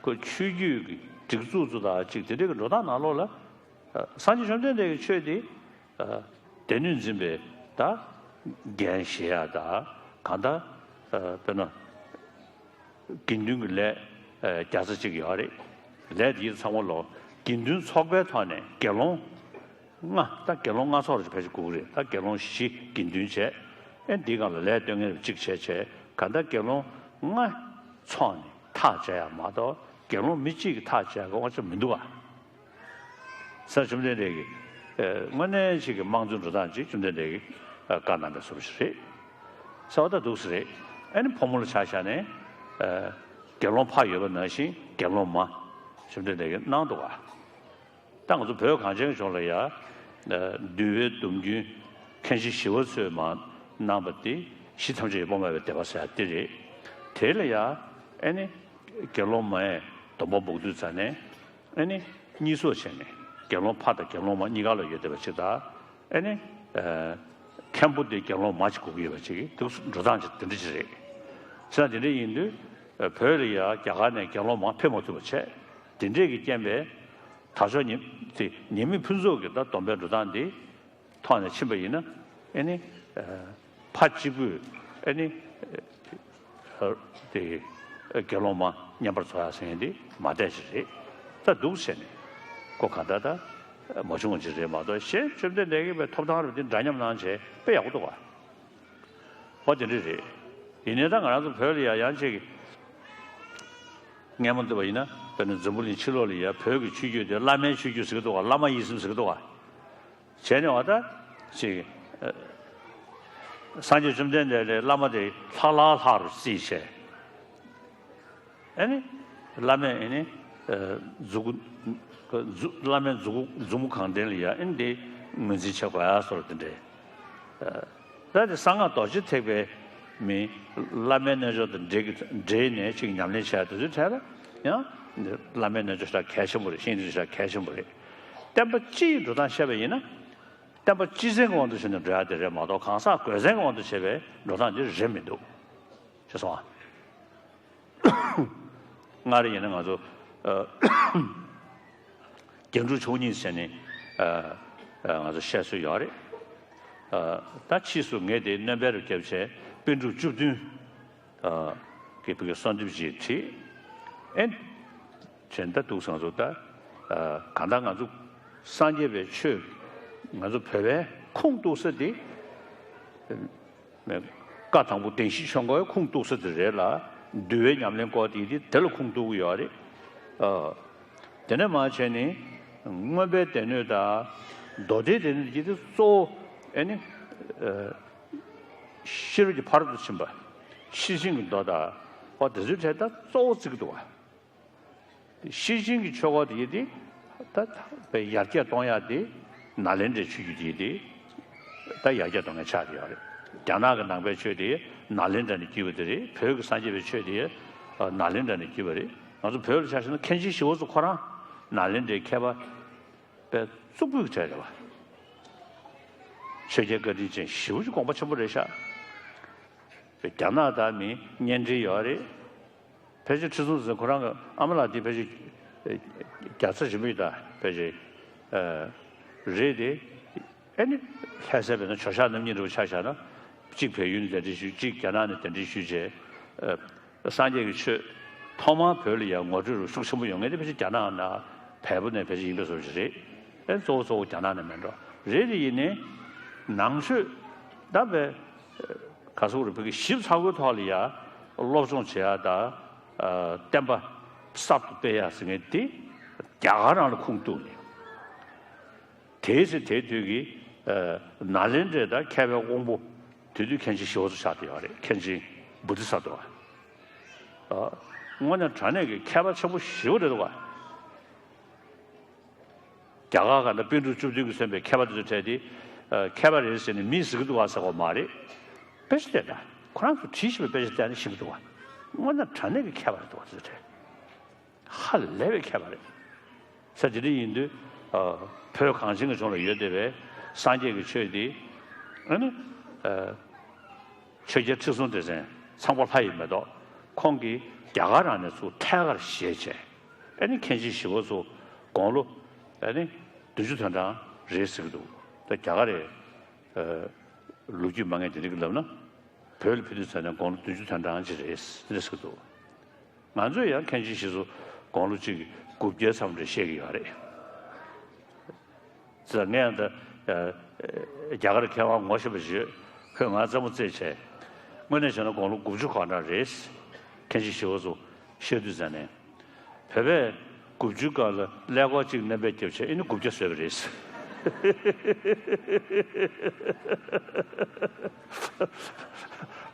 ཁོ་ཆོས་བརྒྱུད་ཀྱི་སྒྲིག་འཛུགས་ཚོ་དང་ཅིག་དེ་འདྲས་ཀྱི་འགྲོ་སྟངས་ནང་ལོགས་ལ་སངས་རྒྱས་བཅོམ་ལྡན་འདས་ཀྱི་ཆོས་དེ་སྡེ་སྣོད་འཛིན་པའི་ད་འགན་བཞེས་ཡ་ད་གང་ལྟར་དཔེར་ན། དགེ་འདུན་གྱི་ལས་བརྒྱ་རྩ་གཅིག་ཡོད་རེད། ལས་དེ་ཚང་མ་ལོ་དགེ་འདུན་ཚོགས་པའི་ཐོག་ནས་དགེ་སློང་ལྔ་ད་དགེ་སློང་ལྔ་ཚོགས་རེ་ཕལ་ཆེར་དགོས་ཀྱི་རེད། ད་དགེ་སློང་བཞི་དགེ་འདུན་བྱས། ཨེ་འདིའི་སྒང་ལ་ལས་སྟོན་མཁན་རེ་གཅིག་བྱས་བྱས་ག་ད་དགེ་སློང་ལྔ་ཚོགས་ནས་ཐག་བཅད་ཡ་མ་གཏོགས་དགེ་སློང་མི་གཅིག་གིས་ཐག་བཅད་དགོས་དབང་ཆ་མི་འདུག་ག་ས་བཅོམ་ལྡན་འདས་ཀྱིས་དངོས་གནས་ཅིག་གི་དམངས་གཙོའི་འགྲོ་སྟངས་ཅིག་བཅོམ་ལྡན་འདས་ཀྱིས་བཀའ་གནང་པའི་བཟོ་འདྲ་ཞིག་རེད། ས་བ་ད་འདུག་སེ་རེད། ཨ་ནི་ཕོ་མོ་ལ་ཆ་བཞག་ནས་དགེ་སློང་ཕ་ཡོད་པ་ནང་བཞིན་དགེ་སློང་མ་བཅོམ་ལྡན་འདས་ཀྱིས་གནང་འདུག་ག་ད་ང་ཚོ་བོད་གངས་ཅན་ལྗོངས་ལ་ཡ་འདུལ་བའི་སྡོམ་རྒྱུན་མཁན་ཆེན་ཞི་བ་འཚོས་མར་གནང་པ་དེ་གཞི་ཐམས་ཅད་ཡོད་པར་སྨྲ་བའི་སྡེ་པ་ཟེར་ཡ་དེ་རེད། དེ་ལ་ཡ་ཨ་ནི་དགེ་སློང་མ་ཡས་སྡོམ་པ་འབོག་དུས་ཙ་ནས། ཨ་ནི་གཉིས་སོ་བྱས་ནས་དགེ་སློང་ཕ་དང་དགེ་སློང་མ་གཉིས་ཀ་ལ་ཡོད་བསྡད་པ་ཅིག་དང་། ཨ་ནི་མཁན་པོ་དེ་དགེ་སློང་མ་ཅིག་དགོས་ཀྱི་ཡོད་པ་ཅིག་འདུག་འགྲོ་སྟངས་ཅིག་དེ་འདྲ་ཅིག་རེད། བྱས་ཙང་དེ་འདྲ་ཡིན་དུས་བོད་ལ་ཡ་རྒྱ་གར་ནས་དགེ་སློང་མ་ཕེབས་མ་ཐུབ་པ་བྱས། དེ་འདྲས་ཀྱི་རྐྱེན་པས་དར་ལྕོག་ཉི་དེ་ཉི་མའི་ཕུན་ཚོགས་ཀྱི་ད་སྡོམ་པའི་འགྲོ་སྟངས་འདི། ཐོག་ནས་ཕྱིན་པ་ཡིན་ན་ཨེ་ནི་ཕ་གཅིག་པུས་ཨེ་ནི་དེ་དགེ་སློང་མ་བསྙེན་པར་འཚོ་ཡ་ཟེར་མཁན་དེ་མ་བསྡད་ཅིག་རེད། ད་འདུག་བྱས་ནས་ཁོ་ག་འདྲ་ད་མ་བྱུང་བ་ཅིག་རེད་མ་གཏོགས་གཞན་བཅོམ་ལྡན་འདས་ཀྱི་པའི་ཐོབ་ཐང་རེད་དེ་འདྲ་མཉམ་གནང་བྱས་དཔེ་ཡག་པོ་འདུག་ག་ཧོ་དེ་འདྲ་རེད། ཡིན་ནའི་ད་ང་རང་ཚོ་བོད་ལ་ཡ་ཡང་ཅིག་སྔས་མ་འདུག་པ་ཡིན་ན་དཔེར་ན་འཛམ་བུ་གླིང་ཕྱི་ལོགས་ལ་ཡ་བོད་ཀྱི་ཆོས་བརྒྱུད་དེ་བླ་མའི་ཆོས་བརྒྱུད་ཟེར་གི་འདུག་ག་བླ་མ་ཡིན་སེམས་ཟེར་གི་འདུག་ག་བྱས་ནས་བ་ད་ཅིག་ཨ་སངས་རྒྱས་བཅོམ་ལྡན་འདས་ལས་བླ་མ་དེ་ལྷག་ལྷག་ལྷག་རུ་བརྩིས་བྱས། ཨ་ནི་བླ་མས་ཨ་ནི་ཨ་མཛུ་གུ་མཛུ་བླ་མའི་མཛུ་གུ་མཛུབ་མོ་གང་བསྟན་ལ་ཡ་ཨ་ནི་དེ་ངོས་འཛིན་བྱེད་དགོས་ཡ་སོགས་དེ་འདྲས། ཨ་ད་དེ་གསང་སྔགས་རྡོ་རྗེ་ཐེག་པའི་མི་བླ་མའི་རྣལ་འབྱོར་དང་འབྲེལ་གྱི་འབྲེལ་ནས་ཅིག་ཉམས་ལེན་བྱས་དེ་ཚོའི་གྲས་ལ་ཡང་བླ་མའི་རྣལ་འབྱོར་ཞེ་དྲག་གལ་ཆེན་པོ་རེད། ཤེས་ཡོན་ཞེ་དྲག་གལ་ཆེན་པོ་རེད། བསྟན་པ་སྤྱི་ཡི་འགྲོ་སྟངས་བཤད་པ་ཡིན་ན། བསྟན་པ་སྤྱི་མཚན་གྱི་དབང་དུ་བྱས་ནས་འགྲོ་ཡ་དེ་རེད་མ་གཏོགས་གང་ཟག་གོས་མཚན་གྱི་དབང་དུ་བྱས་པའི་འགྲོ་སྟངས་འདི་རེད་མི་འདུག་ཤེས་སོང་ཨ། སྔར་ཡིན་ན་ང་ཚོ་ཨ་རྒྱན་དྲུག་མཆོག་གཉིས་ཟེར་ནས་ཨ་ཨ་ང་ཚོ་བཤད་སྲོལ་ཡོད་རེད། ཨ་ད་ཕྱིས་སུ་ངས་དེ་སྣོན་པ་རུ་བརྒྱབ་བྱས་པཎ་གྲུབ་བཅུ་བདུན་ཨ་གི་བོད་ཀྱི་གསོལ་འདེབས་ཅིག་བྲིས། ཨེ། བྱས་ད་འདུག་སེ་ང་ཚོ་ད་ཨ་གང་ལྟར་ང་ཚོ་སངས་རྒྱས་པའི་ཆོས་ང་ཚོ་བོད་པའི་ཁུངས་གཏུགས་ས་དེ་བཀའ་དང་པོ་བདེན་བཞིའི་ཆོས་འཁོར་ཁུངས་གཏུགས་ས་དེ་རེད་ལ། འདུལ་བའི་ཉམས་ལེན་སྐོར་དེ་དེ་དེ་ལ་ཁུངས་གཏུགས་ཀྱི་ཡོད་རེད། ཨ་དེ་ནས་མར་བྱས་ནས་མངོན་པའི་སྡེ་སྣོད་དང་མདོ་སྡེའི་སྡེ་སྣོད་ཀྱི་དེ་གཙོ་བོ་ཨེ་ནི་ཨ་ཤེས་རབ་ཀྱི་ཕ་རོལ་ཏུ་ཕྱིན་པ་ཤེར་ཕྱིན་གྱི་མདོ་དང་ཨོ་དེ་ཚོའི་གྲས་ད་གཙོ་བོ་བརྩི་གི་འདུག་བ། ཤེར་ཕྱིན་གྱི་ཆོས་སྐོར་དེ་ཡིན་ཏེ། ད་བའི་ཡར་རྒྱས་གཏོང་ཡག་དེ་ནཱ་ལེནྡྲའི་ཆོས་བརྒྱུད་དེ་ཡིན་ཏེ། ད་ཡར་རྒྱས་གཏོང་མཁན་ཆགས་ཀྱི་ཡོད་རེད། རྒྱ་ནག་གི་ནང་པའི་ཆོས་དེ་ནཱ་ལེནྡྲ་ནས་བརྒྱུད་པ་དེ་རེད། བོད་ཀྱི་སངས་རྒྱས་པའི་ཆོས་དེ་ནཱ་ལེནྡྲ་ནས་བརྒྱུད་པ་རེད། ང་ཚོ་བོད་ལ་ཆ་བཞག་ན་མཁན་ཆེན་ཞི་བ་འཚོ་ཁོ་རང་ ནཱ་ལེནྡྲའི་མཁས་པ་དཔེ་གཙུག་ཕུད་ཀྱི་གྲས་རེད་བ། ཆོས་རྒྱལ་བཀའ་དྲིན་ཅན་ཞེ་པོ་ཅིག་དགོངས་པ་ཆེན་པོ་རེད་ཤག་རྒྱ་ནག་དང་མི་གཉེན་འབྲེལ་ཡོད་རེད། ཕལ་ཆེར་ཁྲི་སྲོང་ཟེར་ཁོ་རང་གི་ཨ་མ་ལགས་དེ་ཕལ་ཆེར་རྒྱལ་ཚ་ཆེན་པོ་ཡིན་ད་ཕལ་ཆེར་རེད་དེ། ཨེ་ནི་ལྷ་སའི་བོད་ནང་ཇོ་ཤཱཀ་རྣམ་གཉིས་འདྲ་བོ་ཆ་བཞག་ན། གཅིག་བལ་ཡུལ་ནས་གདན་འདྲེན་ཞུས། གཅིག་རྒྱ་ནག་ནས་གདན་འདྲེན་ཞུས་བྱས། སངས་རྒྱས་ཀྱི་ཆོས་ཐོག་མར་བོད་ལ་ཡང་ངོ་སྤྲོད་རུ་ཤུགས་ཆེན་པོ་ཡོང་མཁན་དེ་ཕལ་ཆེར་རྒྱ་ནག་ནས་བལ་པོ་ནས་ཕལ་ཆེར་ཡིན་པའི་བཟོ་ཞིག་རེད། ཨེ་གཙོ་བོ་གཙོ་བོ་རྒྱ་ནག་ནས་མེད་འགྲོ། རེད་དེ་ཡིན་ནའི་ནང་ཆོས་ད་བས་ག་སོག་རུ་བོད་ཀྱི་ཞིབ་ཚགས་པོའི་ཐོག་ལ་ཡ་སློབ་སྦྱོང་བྱེད་ཡ་ད་བསྟན་པ་གསར་དུ་སྤེལ་ཡ་ཟེར་མཁན་དེ་རྒྱ་གར་རང་ལ་ཁུངས་གཏུགས་ནས། དེའི་ཚེ་དེའི་དུས་ཀྱི་ནཱ་ལེནྡྲའི་ད་མཁས་པའི་དབང་པོ་དེ་དུས་མཁན་ཆེན་ཞི་བ་འཚོ་ཆགས་བསྡད་ཡོད་རེད། མཁན་ཆེན་བོ་དྷི་ས་ཏྭ། དངོས་གནས་དྲང་གནས་ཀྱི་མཁས་པ་ཆེན་པོ་ཞེ་པོ་རེད་འདུག་བ། རྒྱ་གར་ག་ད་པཎ་གྲུབ་བཅུ་བདུན་གྱིས་མཚོན་པའི་མཁས་པ་དེ་ཚོ་གྲས་དེ་མཁས་པ་རེད་ཟེར་ནས་མིས་ཟེར་གྱི་འདུག་བ་ཟེར་གོ་མ་རེད། དཔེ་ཆ་བལྟས་ན་ཁོ་རང་ཚོ་བྲིས་བཞིན་པའི་དཔེ་ཆ་བལྟས་ནས་ཤེས་ཀྱི་འདུག་བ། དངོས་གནས་དྲང་གནས་ཀྱི་མཁས་པ་རེད་འདུག་བ་དེ་ཚོ་གྲས། ཧ་ལས་པའི་མཁས་པ་རེད། ས་དེ་འདྲ་ཡིན་དུས། བོད་གངས་ཅན་གྱི་ལྗོངས་ལ་ཡོད་བསྡད་པའི་སངས་རྒྱས་ཀྱི་ཆོས་འདི། ཨ་ནི། ཆོས་རྒྱལ་ཁྲི་སྲོང་ལྡེ་བཙན་ཚངས་པ་ལྷ་ཡི་མེ་ཏོག་ཁོང་གིས་རྒྱ་གར་རང་ནས་ཚུར་ཐད་ཀར་བཞེས་བྱས། ཨ་ནི་མཁན་ཆེན་ཞི་བ་འཚོ་དགུང་ལོ། ཨ་ནི། བདུན་ཅུ་དོན་གྲངས་རེད་ཟེར་གྱི་འདུག་ད་རྒྱ་གར་རེད། ལོ་རྒྱུས་མ་ངེས་དེ་འདྲ་གི་ལབ་ན། བོད་ལ་ཕེབས་དུས་ཙམ་ནས་དགུང་ལོ་བདུན་ཅུ་དོན་གྲངས་ཅིག་རེད་ཟེར་གྱི་འདུག་ང་ཚོས་ཡང་མཁན་ཆེན་ཞི་བ་འཚོ་དགུང་ལོ་གཅིག་དགུ་བརྒྱ་ཙམ་རེད་བཤད་ཀྱི་ཡོད་རེད། ཙང་ངས་ད་རྒྱ་གར་མཁས་དབང་ངོ་ཤེས་པ་ཞིག་ཡོད། ཁོས་ང་རྩེད་མོ་རྩེས་བྱས། དངོས་གནས་བྱས་ན་དགུང་ལོ་དགུ་བཅུ་གང་འདྲ་རེད། མཁན་ཆེན་ཞི་བ་འཚོ་བཤད་དུས་ཙམ་ནས། བོད་པས་དགུ་བཅུའི་སྐབས་ལ་ཀླད་ཀོར་གཅིག་སྣོན་པས་བརྒྱབ་བྱས་ཨེ་ནི་དགུ་བརྒྱ་བཟོས་པ་རེད།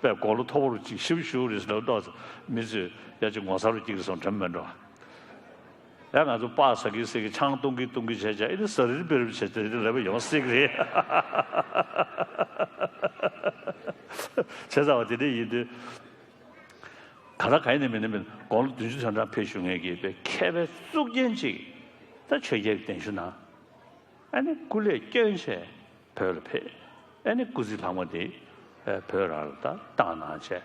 པས་དགུང་ལོ་མཐོ་པོ་རུ་གཅིག་ཞིབ་ཞུ་རེད་ཟེར་ལབ་ཏོག་ཙམ་མི་ཚོས་ཡ་གཅིག་ངོ་ཚ་རུ་སྐྱེ་གི་སོང་དྲན་མེད་འགྲོ། ཡ་ང་ཚོ་སྤགས་ཟ་གི་ཟེར་གི་ཆང་བཏུང་གི་བཏུང་གི་བྱས་བྱས་ཨེ་ནི་ཟ་རིལ་བེ་རིལ་བྱས་དེ་རིལ་ལབ་པ་ཡོང་སྲིད་གི་རེད། བྱས་ཙང་བ་དེ་འདྲ་ཡིན་དུས། ག་ལ་ག་ཡིན་ནི་མིན་ནི་མིན་དགུང་ལོ་བདུན་ཅུ་དོན་གྲངས་ཕེབས་བཞུགས་མཁན་གྱི་དཔེ་མཁས་པའི་གཙུག་རྒྱན་ཅིག་ད་ཆོས་རྒྱལ་གྱི་གདན་ཞུ་གནང་། ཨ་ནི་སྐུ་ལས་བསྐྱོན་བྱས་བོད་ལ་ཕེབས། ཨ་ནི་སྐུ་ཚེ་ལྷག་མ་དེ་བོད་རང་ལ་ད་བཏང་གནང་བྱས།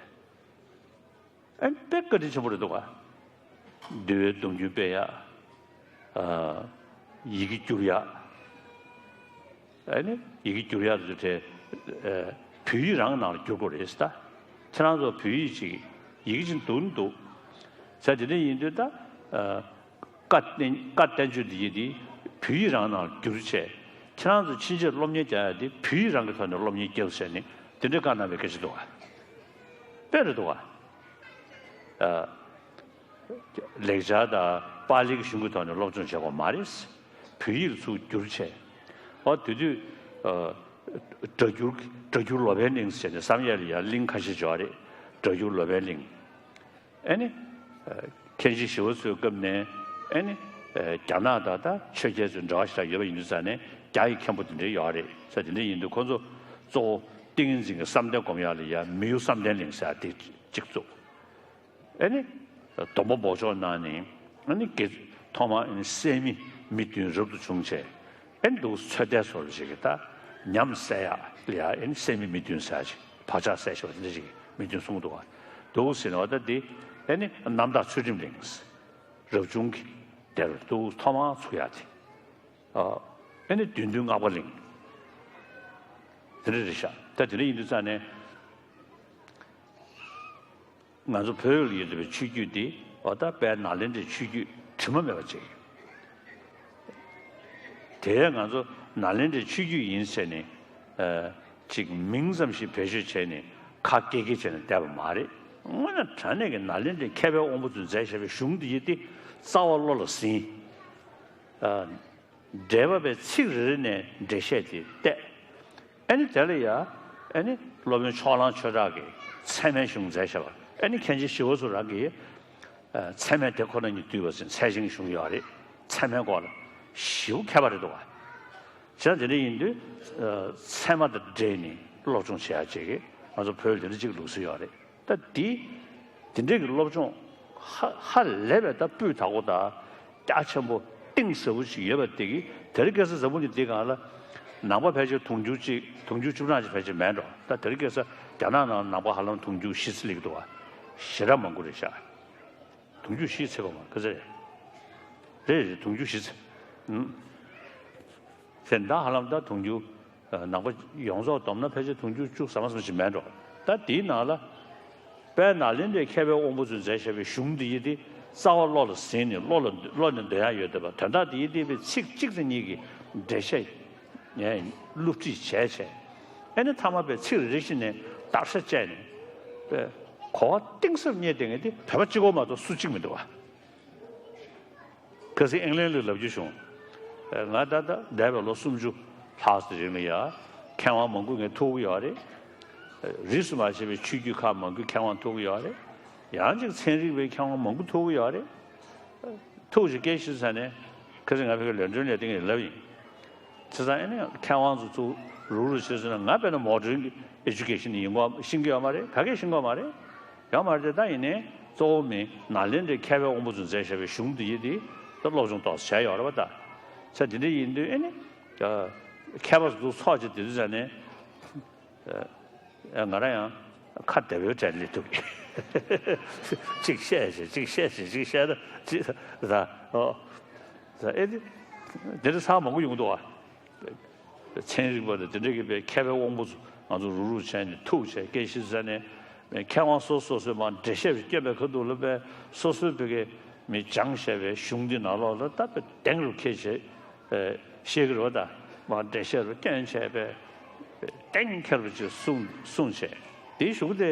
ཨ་ནི་དཔེ་བཀའ་དྲིན་ཆེན་པོ་རེད་འདུག་ག་འདུལ་བའི་སྡོམ་རྒྱུན་སྤེལ་ཡག་ཡི་གེ་བསྒྱུར་ཡག་ཨ་ནི་ཡི་གེ་བསྒྱུར་ཡག་དེ་ཚོ་དེ། བོད་ཡིག་རང་ནང་ལ་བསྒྱུར་དགོས་རེད་ད། ཁྱེད་རང་ཚོ་བོད་ཡིག་ཅིག་ཡི་གེ་ཅིག་འདུག་ནི་འདུག་ས་དེ་འདྲ་ཡིན་དུས་ད། བཀའ་བསྟན་བཀའ་བསྟན་བཅོས་འདི་ཡི་དེ་བོད་ཡིག་རང་ནང་ལ་བསྒྱུར་བྱས། ཁྱེད་རང་ཚོ་ཕྱིན་ཆད་སློབ་གཉེར་རྒྱག་ཡག་དེ་བོད་ཡིག་རང་གི་ཐོག་ནས་སློབ་གཉེར་རྒྱག་བྱས་ནས་དེ་འདྲའི་བཀའ་གནང་བའི་སྐད་ཆ་འདུག་ག་དཔེ་རེད་འདུག་ག་ལེགས་སྦྱར་དང་པཱ་ལིའི་གཞུང་གི་ཐོག་ནས་སློབ་སྦྱོང་བྱེད་དགོས་མ་རེད། བོད་ཡིག་ལ་ཚུར་བསྒྱུར་བྱས། འོ་དེ་དུས། སྒྲ་བསྒྱུར་སྒྲ་བསྒྱུར་ལོ་པཎ་གླིང་ཟེར་ནས་བསམ་ཡས་ལ་ཡང་གླིང་ཁ་ཤས་ཡོད་རེད། སྒྲ་བསྒྱུར་ལོ་པཎ་གླིང་། ཨ་ནི། མཁན་ཆེན་ཞི་བ་འཚོའི་སྐབས་ནས་ཨ་ནི། རྒྱ་ནག་དང་ད་ཆོས་རྒྱལ་ཚོའི་འབྲེལ་བ་ཞེ་དྲག་ཡོད་པ་ཡིན་དུས་ཙང་ནས་རྒྱ་ཡི་མཁན་པོ་དེ་འདྲ་ཡོད་རེད་ས་དེ་འདྲ་ཡིན་དུས་ཁོ་ཚོ་གཙོ་བོ་ཏིང་ངེ་འཛིན་གྱི་བསམ་གཏན་སྒོམ་ཡག་ལ་ཡང་མི་གཡོ་བསམ་གཏན་གླིང་ཟེར་ཡག་དེ་གཅིག་བཙུགས། ཨ་ནི། སྡོམ་པ་འབོགས་ཆོག་གནང་ནས་ཨ་ནི་དགེ་ཐོག་མར་ཨ་ནི་སད་མི་མི་བདུན་རབ་ཏུ་བྱུང་བྱས་ཨ་ནི་འདུག་ཚོད་ལྟའི་བཟོ་འདྲ་ཞིག་གི་ད་ཉམས་སད་ཡག་ལ་ཡ་ཨ་ནི་སད་མི་མི་བདུན་ཟེར་ཡག་ཅིག་བག་ཆགས་སད་ཤོག་དེ་འདྲ་ཞིག་མི་བདུན་གསུངས་འདུག་ག་འདུག་ཟེར་ནས་འོ་ད་འདི་ཨ་ནི་རྣམ་དག་ཚུལ་ཁྲིམས་གླིང་། རབ་བྱུང་གི་དེར་འདུག་ཐོག་མར་ཚུགས་ཡག་དེ། ཨ་ནི་བདུད་འདུལ་སྔགས་པ་གླིང་། དེ་འདྲ་རེད་ཤག་ད་དེ་འདྲ་ཡིན་དུས་ཙང་ནས། ང་ཚོ་བོད་ལ་ཡོད་པའི་ཆོས་བརྒྱུད་འདི་འོ་ད་དཔལ་ནཱ་ལེནྡྲའི་ཆོས་བརྒྱུད་དྲི་མ་མེད་པ་ཅིག་དེ་ང་ཚོ་ནཱ་ལེནྡྲའི་ཆོས་བརྒྱུད་ཡིན་ཟེར་ནས་ཅིག་མིང་ཙམ་ཞིག་བེད་སྤྱོད་བྱས་ནས་ཁ་སྐད་སྐད་བྱས་ནས་བསྡད་པ་མ་རེད། དངོས་གནས་དྲང་གནས་ཀྱི་ནཱ་ལེནྡྲའི་མཁས་པའི་དབང་པོ་ཚོས་མཛད་བཞག་པའི་གཞུང་འདི་ཡིན་ཏེ་རྩ་བ་བློ་ལ་ཟིན། འགྲེལ་པ་པའི་ཚིག་རེ་རེ་ནས་འགྲེལ་བཤད་དེ་བལྟས། ཨ་ནི་དེ་ལ་ཡ། ཨ་ནི་སློབ་དཔོན་ཕྱོགས་གླང་ཆོས་གྲགས་ཀྱིས་ཚད་མའི་གཞུང་མཛད་བཞག་པ་ཨ་ནི་མཁན་ཆེན་ཞི་བ་འཚོ་རང་གིས། ཚད་མའི་སྡེ་ཁོ་ན་ཉིད་བསྡུས་པ་ཟེར་ཚད་ཆེན་གཞུང་ཡོད་རེད། ཚད་མའི་སྐོར་ལ་ཞེ་པོ་མཁས་པ་རེད་འདུག་བ། བྱས་ཙང་དེ་འདྲ་ཡིན་དུས། ཚད་མ་དང་འབྲེལ་ནས་སློབ་སྦྱོང་བྱེད་ཡག་ཅིག་གི་ང་ཚོ་བོད་ལ་དེ་འདྲ་ཅིག་ལུགས་སྲོལ་ཡོད་རེད། ད་འདི། འདི་འདྲའི་གི་སློབ་སྦྱོང་ཧ་ཧ་ལས་པའི་ད་སྤུས་དག་པོ་དང་རྒྱ་ཆེན་པོ། གཏིང་ཟབ་པོ་ཞིག་ཡོད་པ་དེ་གིས། དེ་རིང་ཁ་སང་འཛམ་བུ་གླིང་འདི་སྒང་ལ་ནང་པ་ཕལ་ཆེར་དུང་ཕྱུར་གཅིག་དུང་ཕྱུར་བཅུ་གྲངས་ཅིག་ཕལ་ཆེར་མེད་འགྲོ། ད་དེ་རིང་ཁ་སང་རྒྱ་ནག་ནང་ནང་པ་ཧ་ལམ་དུང་ཕྱུར་བཞི་ཙམ་སླེབས་ཀྱི་འདུག་བ། ཞེ་དྲག་མང་པོ་རེད་ཤག་དུང་ཕྱུར་བཞི་ཚེ་གོ་མ་ག་ཚད་རེད། རེད་རེད། དུང་ཕྱུར་བཞི་ཚེ། ཨུམ། དེ་ད་ཧ་ལམ་ད་དུང་ཕྱུར། ཨ། ནང་པ་ཡོངས་རྫོགས་བསྡོམས་ན་ཕལ་ཆེར་དུང་ཕྱུར་བཅུ་ཟ་མ་ཟ་མ་ཞིག་མེད་འགྲོ། ད་དེའི་ནང་ལ་དཔལ་ནཱ་ལེནྡྲའི་མཁས་པའི་དབང་པོ་ཚོས་མཛད་བཞག་པའི་གཞུང་འདི་ཡི་དེ་རྩ་བ་བློ་ལ་ཟིན་ནས་བློ་ལ་བློ་ནས་འདོན་ཡ་ཡོད་བསྡད་པ། དོན་དག་འདི་ཡི་དེ་པའི་ཚིག་གཅིག་དང་གཉིས་ཀྱི་འགྲེལ་བཤད་ངས་བསླུ་བྲིད་བྱས་བྱས། ཨེ་ནི་མཐའ་མ་པའི་ཚིག་རེ་རེ་བཞིན་ནས་བརྡར་ཤ་བཅད་ནས་པའི་གོ་བ་གཏིང་ཟབ་རྙེད་བསྡད་མཁན་དེ་བོད་པ་གཅིག་པོ་མ་གཏོགས་སུ་གཅིག་མི་འདུག་བ། ཁ་སང་ཨིང་ལན་ལ་ལབ་རྒྱུ་བྱུང་། ཨ། ང་ད་ལྟ་འདས་པའི་ལོ་སུམ་ཅུ་ལྷག་ཙམ་རིང་ལ་ཡ་མཁས་དབང་མང་པོ་ངས་ཐུག་གི་ཡོད་རེད། རིས་སུ་མ་ཆད་པའི་ཆོས་བརྒྱུད་ཁག་མང་པོའི་མཁས་དབང་ཐུག་གི་ཡོད་རེད། ཡང་ཅིག་ཚན་རིག་པའི་མཁས་དབང་མང་པོ་ཐུག་གི་ཡོད་རེད། ཐུག་ཅིག་སྐད་ཆ་ཟེར་ནས། ཁ་སང་ང་ཕ་གིར་ལན་ཀྲོན་ལ་ཡ་དེ་ངས་ལབ་ཡིན། བྱས་ཙང་ཨེ་ནི་མཁས་དབང་ཚོ་ཚུར་རུག་རུག་བྱས་ཟེར་ན། ང་དཔེར་ན་མོ་ཌརན་ཨེ་ཇུ་ཀེ་ཤན་ཡིན་གོ་ཤེས་ཀྱི་ཡོད་མ་རེད། ག་གེ་ཤེས་ཀྱི་ཡོད་མ་རེད། ཡོད་མ་རེད་དེ། ད་ཡིན་ནའི་གཙོ་བོ་མི་ནཱ་ལེནྡྲའི་མཁས་པའི་དབང་པོ་ཚོས་མཛད་བཞག་པའི་གཞུང་འདི་ཡི་དེ་ད་སློབ་སྦྱོང་ཏོག་ཙམ་བྱས་ཡོད་རེད་པ། ད་ཚེ་འདི་འདྲ་ཡིན་དུས་ཨེ་ནི་མཁས་པ་ཚོ་ཚོགས་བྱས་དེ་དུས་ཙ་ནས། ཨ། ང་རང་ཡང་ཁ་བདེ་བོའི་གྲས་སླེབས་འདུག་གཅིག་བཤད་བྱས་གཅིག་བཤད་བྱས་གཅིག་བཤད་ད་གཅིག་ད། ཨོ། ད་ཨེ་དེ་འདི་འདྲ་ཚར་མང་པོ་ཡོང་གི་འདུག་བ། ཚན་རིག་པ་དང་དེ་འདྲ་གི་པའི་མཁས་པའི་དབང་པོ་ཚོ་ང་ཚོ་རུག་རུག་བྱས་ནས་ཐུག་བྱས་སྐད་ཆ་ཟེར་ནས། མཁས་དབང་སོ་སོ་སོས་མར་འགྲེལ་བཤད་རེ་བསྐྱོན་པའི་ཁ་ཐུག་ལ་པའི་སོ་སོའི་བོད་སྐད་མི་སྦྱངས་བྱས་པའི་གཞུང་འདི་ནང་ལོགས་ལ་ད་པའི་གདེང་རུ་འཁེལ་བྱས། ཨེ། བཤད་ཀྱི་རེད་པ། ད་མར་འགྲེལ་བཤད་རུ་བསྐྱོན་བྱས་པའི་གདེང་འཁེལ་བ་ཅིག་གསུངས་གསུངས་བྱས། དེའི་གཞུག་གུ་དེ་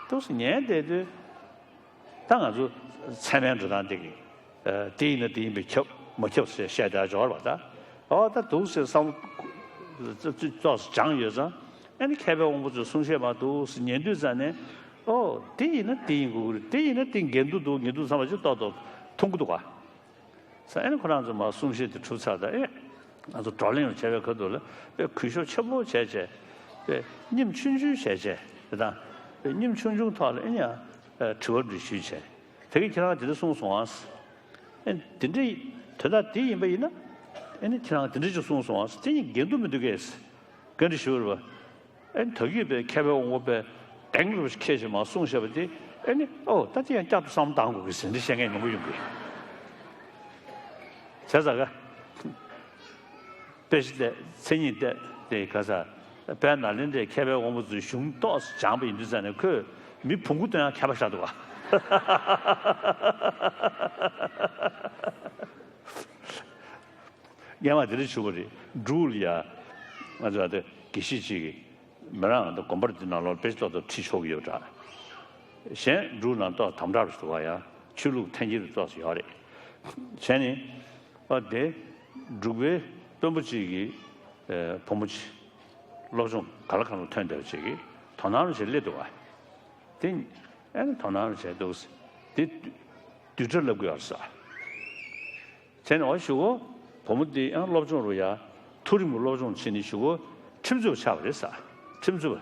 ཏོག་ཙམ་ཉན་བསྡད་དུས། ད་ང་ཚོ་ཚད་མའི་འགྲོ་སྟངས་དེ་གི། ཨ། དེ་ཡིན་ན་དེ་ཡིན་པས་ཁྱབ་མ་ཁྱབ་ཟེར་བཤད་བསྡད་ཡོད་རེད་པ། ད་ཨོ་ད་འདུག་སེ་བསམ་ཏོག་ཙམ་སྦྱངས་ཡོད་ཙང་། ཨ་ནི་མཁས་པའི་དབང་པོ་ཚོས་གསུང་བཤད་མར་འདུག་སེ་ཉན་དུས་ཙ་ནས། ཨོ་དེ་ཡིན་ན་དེ་ཡིན་དགོས་ཀྱི་རེད། དེ་ཡིན་ན་དེ་འགལ་འདུ་འདུག་འགལ་འདུ་བསམ་པ་ཅིག་ཏོག་ཏོག་མཐོང་གི་འདུག་ག་ས། ཨ་ནི་ཁོ་རང་ཚོ་མར་གསུང་བཤད་དེ་གྲུབ་ཚར། ད་ཨེ། ང་ཚོ་བགྲོ་གླེང་བྱས་པའི་ཁ་ཐུག་ལ་དཔེ་གུས་ཞབས་ཆེན་པོ་བྱས་བྱས། དཔེ་སྙེམས་ཆུང་ཆུང་བྱས་བྱས། དེ་དང་དཔེ་སྙེམས་ཆུང་ཆུང་ཐོག་ལ་ཨེ་ནི་ཡང་དྲི་བ་འདྲི་ཞུས་བྱས། དེ་གིས་ཁྱེད་རང་དེ་འདྲ་གསུངས་སོང་ཨ། ཨེ། དེ་འདྲའི་དོན་དག་དེ་ཡིན་པ་ཡིན་ན། ཨེ་ནི་ཁྱེད་རང་དེ་འདྲ་ཅིག་གསུངས་སོང་ཨ། དེ་གཉིས་འགལ་འདུ་མི་འདུག་གས། ག་འདྲ་ཞུ་བར་བ། ཨེ། ད་གིན་པའི་མཁས་པའི་དབང་པོ་པའི་གདེང་རུ་འཁེལ་ཞིག་མར་གསུངས་བཞག་པ་དེ། ཨེ་ནི་ཨོ་ད་དེ་ཡང་བསྐྱར་དུ་བསམ་བློ་བཏང་དགོས་ཀྱི་ཟེར་འདི་བཤད་མཁན་མང་པོ་ཡོང་གི། བྱས་ཙང་ག་དཔེ་ཆ་བལྟས། མཚན་ཉིད་བལྟས། དེ་ག་ས་དཔལ་ནཱ་ལེནྡྲའི་མཁས་པའི་དབང་པོ་ཚོའི་གཞུང་ཏོག་ཙམ་སྦྱངས་པ་ཡིན་དུས་ཙ་ནས། ཁོས་མི་བོང་གུ་སྟོན་ཡང་མཁས་པ་ཤར་འདུག་ག་སྔན་མ་དེ་འདྲ་བྱུང་བ་རེད། འབྲུག་ལ་ཡ་ང་ཚོ་ཨ་དེ་དགེ་བཤེས་གཅིག་གིས་མི་རང་དགོན་པར་འདི་ནང་ལོགས་དཔེ་ཆ་ཏོག་ཏོ་ཁྲིད་ཆོག་གི་ཡོད་འདྲ། གཞན་འབྲུག་ནང་ཏོག་དམ་དྲག་རུ་འདུག་ག་ཡ། ཆོས་ལུགས་འཐེན་འཁྱེར་ཏོག་ཙམ་ཡོད་རེད། བྱས་ནས་ཨ་དེ་འབྲུག་པའི་དཔོན་པོ་གཅིག་གིས། ཨེ། བུ་མོ་གཅིག་སློབ་སྦྱོང་ག་ལ་གང་ལ་ཐོན་བསྡད་པ་ཅིག་གིས་དོ་སྣང་རུ་བྱས་སླེབས་འདུག་ག་དེ་ཨ་ནི་དོ་སྣང་རུ་བྱས་འདུག་དེ་བསྡུས་གྲྭ་བསླབ་དགོས་ཡོད་ས། བྱས་ནས་འོ་གཞུག་གུ་བུ་མོ་འདི་ཡང་སློབ་སྦྱོང་རུ་ཡ། མཐོ་རིམ་གྱི་སློབ་སྦྱོང་བྱས་ནས་གཞུག་གུ་ཁྲིམས་རྩོད་པ་ཆགས་པ་རེད་ས། ཁྲིམས་རྩོད་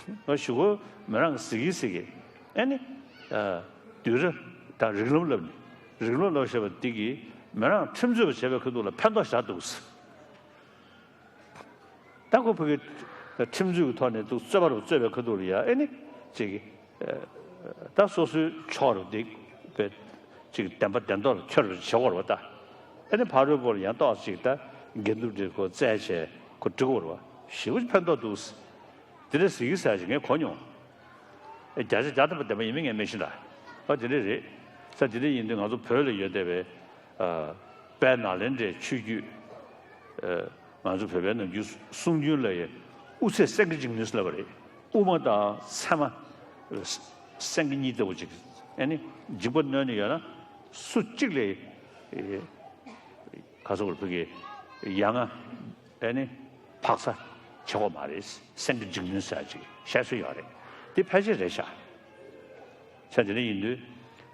པ། འོ་གཞུག་གུ་མི་རང་གི་གཟིགས་ཀྱིན་གཟིགས་ཀྱིན། ཨ་ནི་ཨ་བསྡུས་གྲྭ་དང་རིགས་ལམ་བསླབ་ནས། རིགས་ལམ་བསླབ་བཞག་པ་འདི་གིས་མི་རང་ཁྲིམས་རྩོད་པ་བྱས་པའི་ཁ་ཐུག་ལ་ཕན་ཐོགས་བཞག་འདུག་ས། ད་ཁོ་ཕ་གི་ཁྲིམས་རྩོད་ཀྱི་ཐོག་ནས་འདུག་རྩོད་པ་རུ་རྩོད་པའི་ཁ་ཐུག་ལ་ཡ། ཨེ་ནི་ཅིག་ད་སོ་སོའི་ཕྱོགས་རུ་འདི་པའི་ཅིག་བདེན་པ་བདེན་མདོག་ལ་འཁྱོལ་བར་བྱེད་དགོས་རེད་པ། ད་ཨེ་ནི་ཕ་རོལ་པོ་ལ་ཡང་ཏོག་ཙམ་ཅིག་ད་འགལ་འདུ་འདི་ཁོ་བཙལ་བྱས་ཁོ་འགྲིག་གི་རེད་པ། ཞེ་པོ་ཅིག་ཕན་ཐོགས་འདུག་དེ་འདྲ་ཟེར་གྱི་ཟེར་ཅིག་ངས་གོ་མྱོང་། ཨེ། བརྒྱ་ཆ་བརྒྱ་ཐམ་པ་བདེན་པ་ཡིན་མིན་ངས་མི་ཤེས་ལ། ཨ་དེ་འདྲ་རེད། ས་དེ་འདྲ་ཡིན་དུས་ང་ཚོ་བོད་ལ་ཡོད་བསྡད་པའི་ཨ་དཔལ་ནཱ་ལེནྡྲའི་ཆོས་བརྒྱུད། ཨ་ང་ཚོ་བོད་པའི་ནམ་རྒྱུན་གསུང་རྒྱུན་ལ་ཡ་དབུ་ཚད་སེང་གེ་འཇིགས་ནུས་ལབ་པ་རེད། དབུ་མ་དང་ཚད་མ་སེང་གེ་གཉིས་ལྟ་བུ་ཅིག་ཨེ་ནི་འཇིགས་པ་གནོན་ནས་ཡོད་ན། སུ་གཅིག་ལ་ཨེ་ག་ཚོད་བར་ཕ་གི་ཡ་ང་ཨེ་ནི་འཕག་ས་བྱེད་དགོས་མ་རེད། སེང་གེ་འཇིགས་ནུས་ཟེར་ཅིག་བཤད་སྲོལ་ཡོད་རེད། དེ་ཕལ་ཆེར་རེད་ཤག་ཆ་དེ་འདྲ་ཡིན་དུས།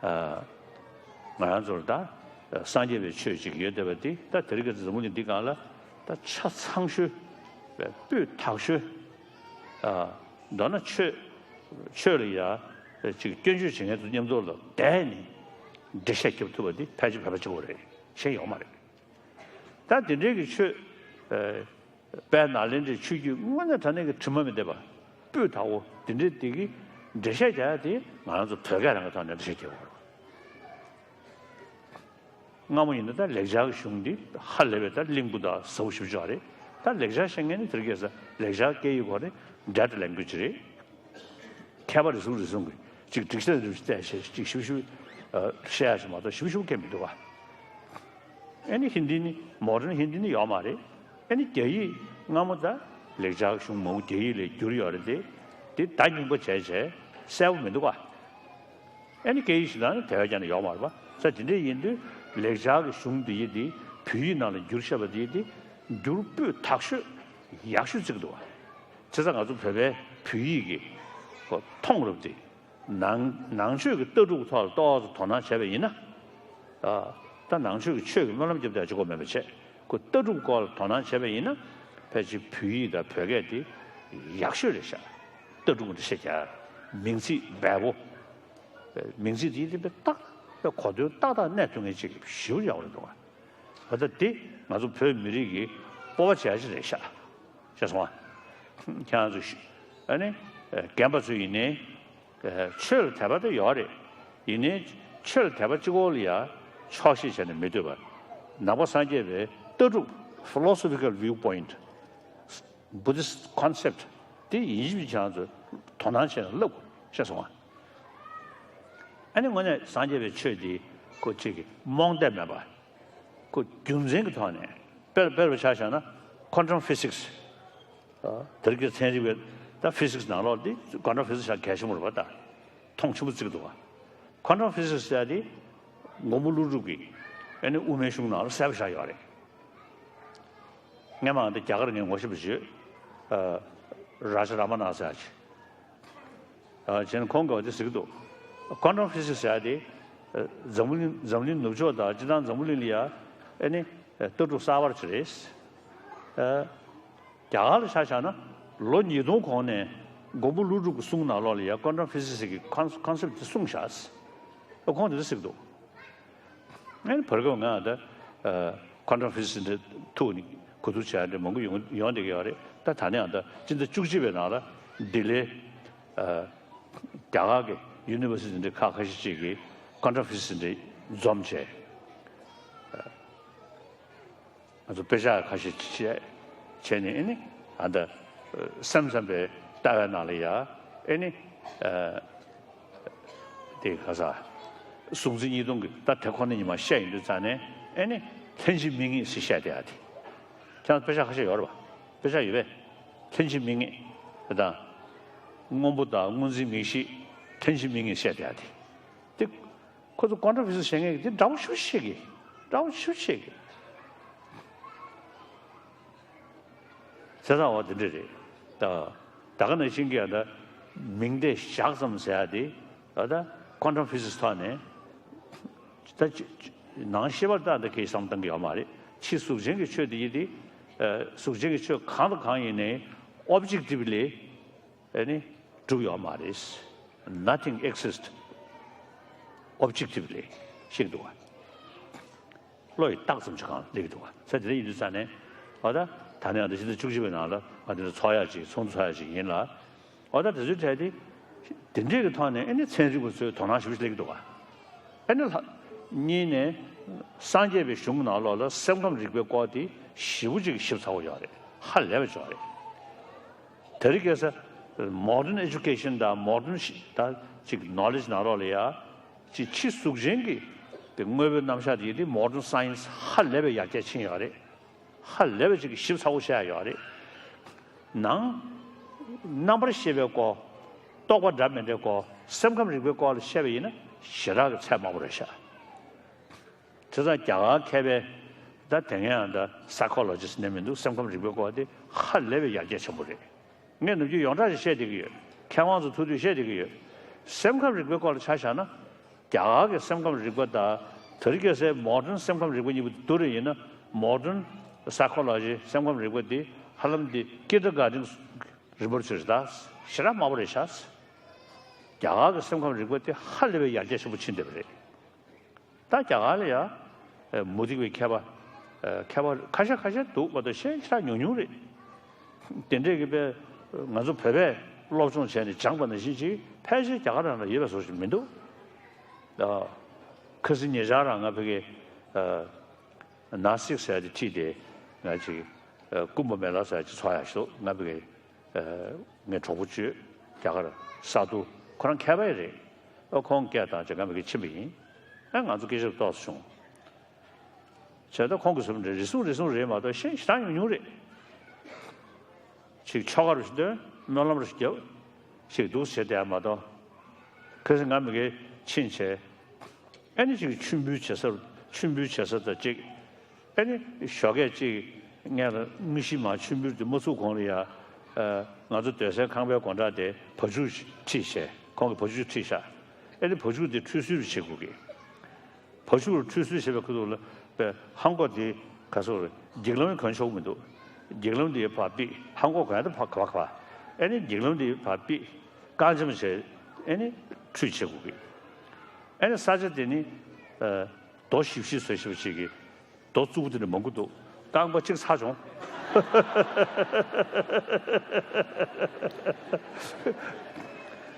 ཨ་ང་རང་ཚོར་ད་སངས་རྒྱས་པའི་ཆོས་ཅིག་ཡོད་བསྡད་པ་འདི། ད་དེ་རིང་ཁ་སང་འཛམ་བུ་གླིང་འདི་སྒང་ལ་ད་ཆ་ཚང་ཤོས། སྤུས་དག་ཤོས། ཨ་མདོར་ན་ཆོས་ཆོས་ལ་ཡ་ཅིག་སྐྱོན་བརྗོད་བྱེད་མཁན་ཚོ་མཉམ་དུ་ལ་བསྡད་ནས་འགྲེལ་བཤད་རྒྱབ་ཐུབ་པ་འདི་ཕལ་ཆེར་བོད་པ་གཅིག་པོ་རེད། གཞན་ཡོད་མ་རེད། ད་དེ་འདྲའི་གི་ཆོས། ཨ། དཔལ་ནཱ་ལེནྡྲའི་ཆོས་བརྒྱུད་དངོས་གནས་དྲང་གནས་ཀྱི་དྲི་མ་མི་ལྡན་པ། སྤུས་དག་པོ་དེ་འདྲའི་དེ་གི་འགྲེལ་བཤད་རྒྱག་ཡ་དེ་ང་རང་ཚོ་བོད་སྐད་རང་གི་ཐོག་ནས་འགྲེལ་བཤད་རྒྱག་དགོས་རེད། སྔ་མོ་ཡིན་ན་ད་ལེགས་སྦྱར་གྱི་གཞུང་འདི་ཧ་ལས་པའི་ད་བརླིང་པོ་དང་ཟབ་པོ་ཞེ་པོ་ཅིག་རེད། ད་ལེགས་སྦྱར་ཤེས་མཁན་ནི་དེ་རིང་ཁ་སང་ལེགས་སྦྱར་སྐད་ཡིག་སྐོར་ནས་འདྲ་འདྲ་ལེན་དགོས་ཀྱི་རེད། མཁས་པ་རེ་ཟུང་རེ་ཟུང་གིས་ཅིག་སྒྲིག་གཞི་ལ་རིམ་བཞིན་བལྟས་བྱས་ཅིག་ཞིབ་ཞིབ་ཨ། བཤད་ཡ་ཞིག་མ་གཏོགས་ཞིབ་ཞིབ་མཁན་མི་འདུག་ག་ཨ་ནི་ཧིན་དི་ནི་མོ་ཌརན་ཧིན་དི་ནི་ཡོད་མ་རེད། ཨ་ནི་རྒྱ་ཡིག་སྔ་མོ་ད་ལེགས་སྦྱར་གཞུང་མང་པོ་རྒྱ་ཡིག་ལ་བསྒྱུར་ཡོད་རེད་དེ། དེ་ད་རྙིང་པ་བྱས་བྱས་གསལ་པོ་མི་འདུག་ག་ཨ་ནི་སྐད་ཡིག་གཞན་དག་ནི་དེ་བས་ཀྱང་ཡོད་མ་རེད་པ། ས་དེ་འདྲ་ཡིན་དུས་ལེགས་སྦྱར་གྱི་གཞུང་འདི་ཡི་དེ་བོད་ཡིག་ནང་ལ་བསྒྱུར་བཞག་པ་དེ་ཡི་དེ་བསྒྱུར་སྤུས་དག་ཤོས་ཡག་ཤོས་བརྩི་གི་འདུག་བ། བྱས་ཙང་ང་ཚོ་བོད་པའི་བོད་ཡིག་གི་མཐོང་རབས་དེ་ནང་ནང་ཆོས་ཀྱི་ལྟ་གྲུབ་ཐོག་ལ་ཏོག་ཙམ་དོ་སྣང་བྱས་པ་ཡིན་ན། ཨ། ད་ནང་ཆོས་ཀྱི་ཆོས་ཀྱི་སྨོན་ལམ་རྒྱབ་བསྡད་ཅིག་གོ་མེད་པ་བྱས། ཁོ་ལྟ་གྲུབ་སྐོར་ལ་དོ་སྣང་བྱས་པ་ཡིན་ན། ཕལ་ཆེར་བོད་ཡིག་དང་བོད་སྐད་དེ་ཡག་ཤོས་རེད་ཤག་ལྟ་གྲུབ་འདི་ཤེས་ཀྱང་མིང་ཚིག་འབེལ་པོ། མིང་ཚིག་དེའི་དེ་ཏག་ཏག་གོ་དོན་ཏག་ཏག་གནས་ཐུབ་མཁན་ཅིག་ཞེ་པོ་ཡག་པོ་རེད་འདུག་ག་ད་ལྟ་དེ་ང་ཚོ་བོད་མི་རིགས་ཀྱི་སྤོབས་པ་བྱེད་ཡ་ཅིག་རེད་ཤག་ཤེས་སོང་ང་། ཁྱེད་རང་ཚོ་ཤི་ཨ་ནི་རྒན་པ་ཚོ་ཡིན་ནའི་ཆོས་ལ་དད་པ་དེ་ཡོད་རེད། ཡིན་ནའི་ཆོས་ལ་དད་པ་གཅིག་པོ་ལ་ཡ་ཆོག་ཤེས་བྱས་ནས་མི་སྡོད་པར། ནང་པ་སངས་རྒྱས་པའི་ལྟ་གྲུབ། philosophical viewpoint, Buddhist concept དེ་ཡིན་གཅིག་མིན་གཅིག་ཁྱེད་རང་ཚོས་དོ་སྣང་བྱས་ནས་བསླབ་དགོས། ཤེས་སོང་ང་། ཨ་ནི་དངོས་གནས་སངས་རྒྱས་པའི་ཆོས་འདི་ཁོ་གཅིག་གི་རྨོངས་དད་མེད་པ། ཁོ་རྒྱུ་མཚན་གྱི་ཐོག་ནས་དཔེར་དཔེར་བ་ཆ་བཞག་ན་quantum physics དེ་རིང་ཁ་སང་ཚན་རིག་པའི་ད་ཕི་སིག་སི་ནང་ལོགས་འདི་quantum physics ཤག་གལ་ཆེན་པོ་རེད་པ། ད་མཐོང་ཆེན་པོ་བརྩི་གི་འདུག་བ། quantum physics ཟེར་ཡ་དེ་མགོན་པོ་ཀླུ་སྒྲུབ་ཀྱིས་ཨ་ནི་དབུ་མའི་གཞུང་ནང་ལ་གསལ་པོ་བཞག་ཡོད་རེད། སྔན་མ་འདི་རྒྱ་གར་ངས་ངོ་ཤེས་པ་བརྗོད། ཨ། རཱ་ཇ་ར་མ་ན་ཟེར་ཡ་ཅིག་ཨ། བྱས་ན་ཁོང་གིས་འདི་ཟེར་གྱི་འདུག quantum physics ཟེར་ཡ་དེ། ཨ། འཛམ་བུ་གླིང་འཛམ་གླིང་ནུབ་ཕྱོགས་དང་སྤྱིར་བཏང་འཛམ་བུ་གླིང་ལ་ཡ་ཨ་ནི་ལྟ་གྲུབ་གསར་པ་ཅིག་རེད། ཨ། རྒྱ་གར་ལ་ཆ་བཞག་ན་ལོ་ཉིས་སྟོང་གོང་ནས་མགོན་པོ་ཀླུ་སྒྲུབ་ཀྱི་གསུང་ནང་ལོགས་ལ་ཡ་quantum physics གི་ཀོན་སེབ་དེ་གསུངས་བཞག་ཨ། ཁོང་དེ་འདྲ་ཟེར་གྱི་འདུག་ཨ་ནི་བར་སྐབས་ང་ད་ཨ། quantum physics འདི་ཐུག་ནས་གོ་བསྡུར་བྱས་འདི་མང་པོ་ཡོང་ཡོང་བསྡད་ཀྱི་ཡོད་རེད། ད་ད་ནས་ཡང་ད་སྤྱི་ཟླ་བཅུ་གཅིག་པའི་ནང་ལ་ལྡི་ལིའི་ཨ། རྒྱ་གར་གྱི་ཡུ་ནི་ཝར་སི་ཊི་འདི་ཁག་ཁ་ཤས་ཅིག་གིས་quantum physics འདི་འཛོམས་བྱས། ང་ཚོ་དཔེ་ཆ་ཁ་ཤས་བྱས་བྱས་ནས་ཨ་ནི་ཨ་ད་སེམས་ཙམ་པའི་ལྟ་བའི་ནང་ལ་ཡ་ཨ་ནི་ཨ། དེ་ག་ས་གཟུགས་འཛིན་གཉིས་སྟོང་གི་ད་དེ་ཁོ་ན་ཉི་མ་བཤད་ཡོང་དུས་ཙང་ནས་ཨ་ནི་ལྷན་ཅིག་དམིགས་ངེས་ཟེར་བཤད་བསྡད་ཡ་དེ། ཁྱེད་རང་དཔེ་ཆ་ཁ་ཤས་ཡོད་རེད་པ། དཔེ་ཆ་ཡོད་པས། ལྷན་ཅིག་དམིགས་ངེས་དེ་དང་། སྔོན་པོ་དང་སྔོ་འཛིན་མིག་ཤེས་ལྷན་ཅིག་དམིགས་ངེས་བཤད་བསྡད་ཡ་དེ། དེ། ཁོ་ཚོ་ཀོན་ཊམ་ཕི་སིག་སི་བྱེད་མཁན་གྱི་དེ་འདྲ་པོ་ཞེ་པོ་ཅིག་བྱེད་ཀྱི། འདྲ་པོ་ཞེ་པོ་ཅིག་བྱེད་ཀྱི། བྱས་ཙང་འོ་དེ་འདྲ་རེད། ད་ད་ག་ནང་བཞིན་གྱི་ཨ་ད་མིང་དེ་བཞག་ཙམ་ཟེར་ཡ་དེ་ཨ་ད་ཀོན་ཊམ་ཕི་སིག་སི་ཐོག་ནས་ད་ཅི་ཅི་ནང་ཤེས་པར་ད་འདི་གའི་བསམ་བཏང་གི་ཡོད་མ་རེད། ཕྱི་གཟུགས་ཅན་གྱི་ཆོས་དེ་ཡིན་ཏེ། ཨ་གཟུགས་ཅན་གྱི་ཆོས་གང་དང་གང་ཡིན་ནའི་ཨོབ་ཇེག་ཊི་བི་ལི་ཨ་ནི་གྲུབ་ཡོད་མ་རེད། Nothing exists objectively ཞིག་འདུག་བ། བློ་ཡི་རྟགས་ཙམ་ཞིག་གང་སླེབས་འདུག་བ། ས་དེ་འདྲ་ཡིན་དུས་ས་ནས་འོ་ད་ད་ནས་ཨ་ད་ཕྱི་ཟླ་བཅུ་གཅིག་པའི་ནང་ལ་ང་དེ་འདྲ་ཚོགས་ཡག་ཅིག་ཚོགས་འདུ་ཚོགས་ཡག་ཅིག་ཡིན་ལ། འོ་ད་དེ་ཚོའི་གྲས་དེ་དེ་འདྲས་ཀྱི་ཐོག་ནས་ཨ་ནི་ཚན་རིག་པ་ཚོས་དོ་སྣང་ཞེ་པོ་ཞིག་སླེབས་ཀྱི་འདུག་བ། ཨ་ནི་ལྷ་གཉིས་ནས་སངས་རྒྱས་པའི་གཞུང་ནང་ལོགས་ལ་སེམས་ཁམས་རིག་པའི་སྐོར་དེ་ཞེ་པོ་ཅིག་ཞིབ་ཚགས་པོ་ཡོད་རེད། ཧ་ལས་པ་ཅིག་ཡོད་རེད། དེ་རིང་ཁ་སང་མོ་ཌན་ཨེ་ཇུ་ཀེ་ཤན་དང་མོ་ཌན་ད་ཅིག་ནོ་ལེཇ་ནང་ལོགས་ལ་ཡ་ཅིག་ཕྱི་གཟུགས་ཅན་གྱི་དེ་དངོས་པོའི་རྣམ་གཞག་དེ་ཡིན་དེ་མོ་ཌན་སའེན་སི་ཧ་ལས་པའི་ཡར་རྒྱས་ཕྱིན་ཡོད་རེད། ཧ་ལས་པའི་ཅིག་ཞིབ་ཚགས་པོ་བཤད་ཡོད་རེད། ནང་རྣམ་པར་ཤེས་པའི་སྐོར། རྟོག་པ་འདྲ་མི་འདྲའི་སྐོར། སེམས་ཁམས་རིག་པའི་སྐོར་ལ་བཤད་པ་ཡིན་ན་ཞེ་དྲག་གི་ཚད་དམའ་པོ་རེད་ཤག་བྱས་ཙང་རྒྱ་གར་མཁས་པའི་ད་དེ་སྔའི་ཡང་ད་སའི་ཁོ་ལོ་ཇི་སི་ཊི་ནས་མི་འདུག་སེམས་ཁམས་རིག་པའི་སྐོར་དེ་ཧ་ལས་པའི་ཡར་རྒྱས་ཆེན་པོ་རེད། ངས་ནམ་རྒྱུན་ཡོངས་གྲགས་ཤིག་བཤད་བསྡད་ཀྱི་ཡོད། མཁས་དབང་ཚོ་ཐུག་དུས་བཤད་བསྡད་ཀྱི་ཡོད། སེམས་ཁམས་རིག་པའི་སྐོར་ལ་ཆ་བཞག་ན། རྒྱ་གར་གྱི་སེམས་ཁམས་རིག་པ་དང་དེ་རིང་ཁ་སང་མོ་ཌན་སེམས་ཁམས་རིག་པ་གཉིས་པོ་དེ་བསྡུར་བ་ཡིན་ན། མོ་ཌན་སའི་ཁོ་ལོ་ཇི་སེམས་ཁམས་རིག་པ་དེ་ཧ་ལམ་དེ་ཀིན་ཌར་གྷར་ཌེན་རི་པོར་ཊི་ཆེ་རེད། ད་ཞེ་དྲག་དམའ་པོ་རེད་ཤག་རྒྱ་གར་གྱི་སེམས་ཁམས་རིག་པ་དེ་ཧ་ལས་པའི་ཡར་རྒྱས་ཆེན་པོ་ཕྱིན་བསྡད་པ་རེད། ད་རྒྱ་གར་ལ་ཡ་མུ་སྟེགས་པའི་མཁས་པ་ མཁས་པ་ཁ་ཤས་ཁ་ཤས་འདུག་མ་གཏོགས་གཞན་ཞེ་དྲག་ཉུང་ཉུང་རེད། དེ་འདྲས་ཀྱི་དཔེ་ང་ཚོ་བོད་པས་སློབ་སྦྱོང་བྱས་ནས་སྦྱངས་པ་ནང་བཞིན་ཅིག་ཕལ་ཆེར་རྒྱ་གར་རང་ལ་ཡོད་པའི་བཟོ་ཞིག་མི་འདུག་ཨ། ཁ་སང་ཉེ་ཆར་རང་ང་ཕ་གི་ཨ། ན་སིག་ཟེར་ཡ་དེ་ཁྲིད་དེ་ང་ཅིག་ཨ། ཀུམ་བ་མེ་ལ་ཟེར་ཡ་ཅིག་ཚོགས་ཡག་ཞིག་འདུག་ང་ཕ་གི་ཨ། ངའི་གྲོགས་པོ་གཅིག་རྒྱ་གར་ས་དུ་ཁོ་རང་མཁས་པ་ཡིན་རེད། ཨ། ཁོང་སྐད་བཏང་བྱས་ང་ཕ་གི་ཕྱིན་པ་ཡིན། ཨ། ང་ཚོ་སྐད་ཆ་ཏོག་ཙམ་བྱུང་། བྱས་ཙང་ཁོང་གིས་གསུངས་རེད། རེ་ཟུང་རེ་ཟུང་རེད་མ་གཏོགས་གཞན་ཞེ་དྲག་ཉུང་ཉུང་རེད། ཅིག་ཆོ་ག་རུ་ཞིག་འདོན། སྨོན་ལམ་རུ་ཞིག་རྒྱབ། ཅིག་འདུག་བྱས་བསྡད་མ་གཏོགས། ཁ་སང་ང་མི་དགེ་ཕྱིན་བྱས། ཨ་ནི་ཅིག་མཆོད་འབུལ་བྱེད་ས་རུ་མཆོད་འབུལ་བྱེད་ས་དང་ཅིག་ཨ་ནི་ཞོགས་ཀས་ཅིག་ངས་ལ་དངོས་གཞི་མ་མཆོད་འབུལ་དེ་མ་ཚུགས་གོང་ལ་ཡ། ཨ། ང་ཚོ་སྡོད་སའི་ཁང་པའི་སྒོ་འགྲམ་དེ་བ་ཕྱུགས་ཁྲིད་བྱས། ཁོང་གིས་བ་ཕྱུགས་ཁྲིད་ཤག་ཨ་ནི་བ་ཕྱུགས་དེ་ཁྲུས་གསོལ་བྱེད་དགོས་ཀི། བ་ཕྱུགས་ལ་ཁྲུས་གསོལ་བྱེད་པའི་ཁུལ་དུ་ལ་པའི་ཧང་གོ་དེ་ག་སོགས་རེད། འགྱིག་ལམ་གོན་ཆོག་མི་འདུག་འགྱིག་ལམ་དེ་ཕར་ཕུད། ཧང་གོ་གོན་ཡ་དེ་ཕར་ག་བ་ག་བ། ཨ་ནི་འགྱིག་ལམ་དེ་ཕར་ཕུད། རྐང་འཇམ་བྱས། ཨ་ནི་ཁྲུས་བྱེད་དགོས་ཀི། ཨ་ནི་ས་ཆ་དེ་ནི་ཨ། རྡོ་བཞི་བཞི་བཟོས་བཞི་བཞི་གི་རྡོ་རྩུབ་པོ་དེ་འདྲ་མང་པོ་འདུག་རྐང་པ་གཅིག་ཚ་བྱུང་།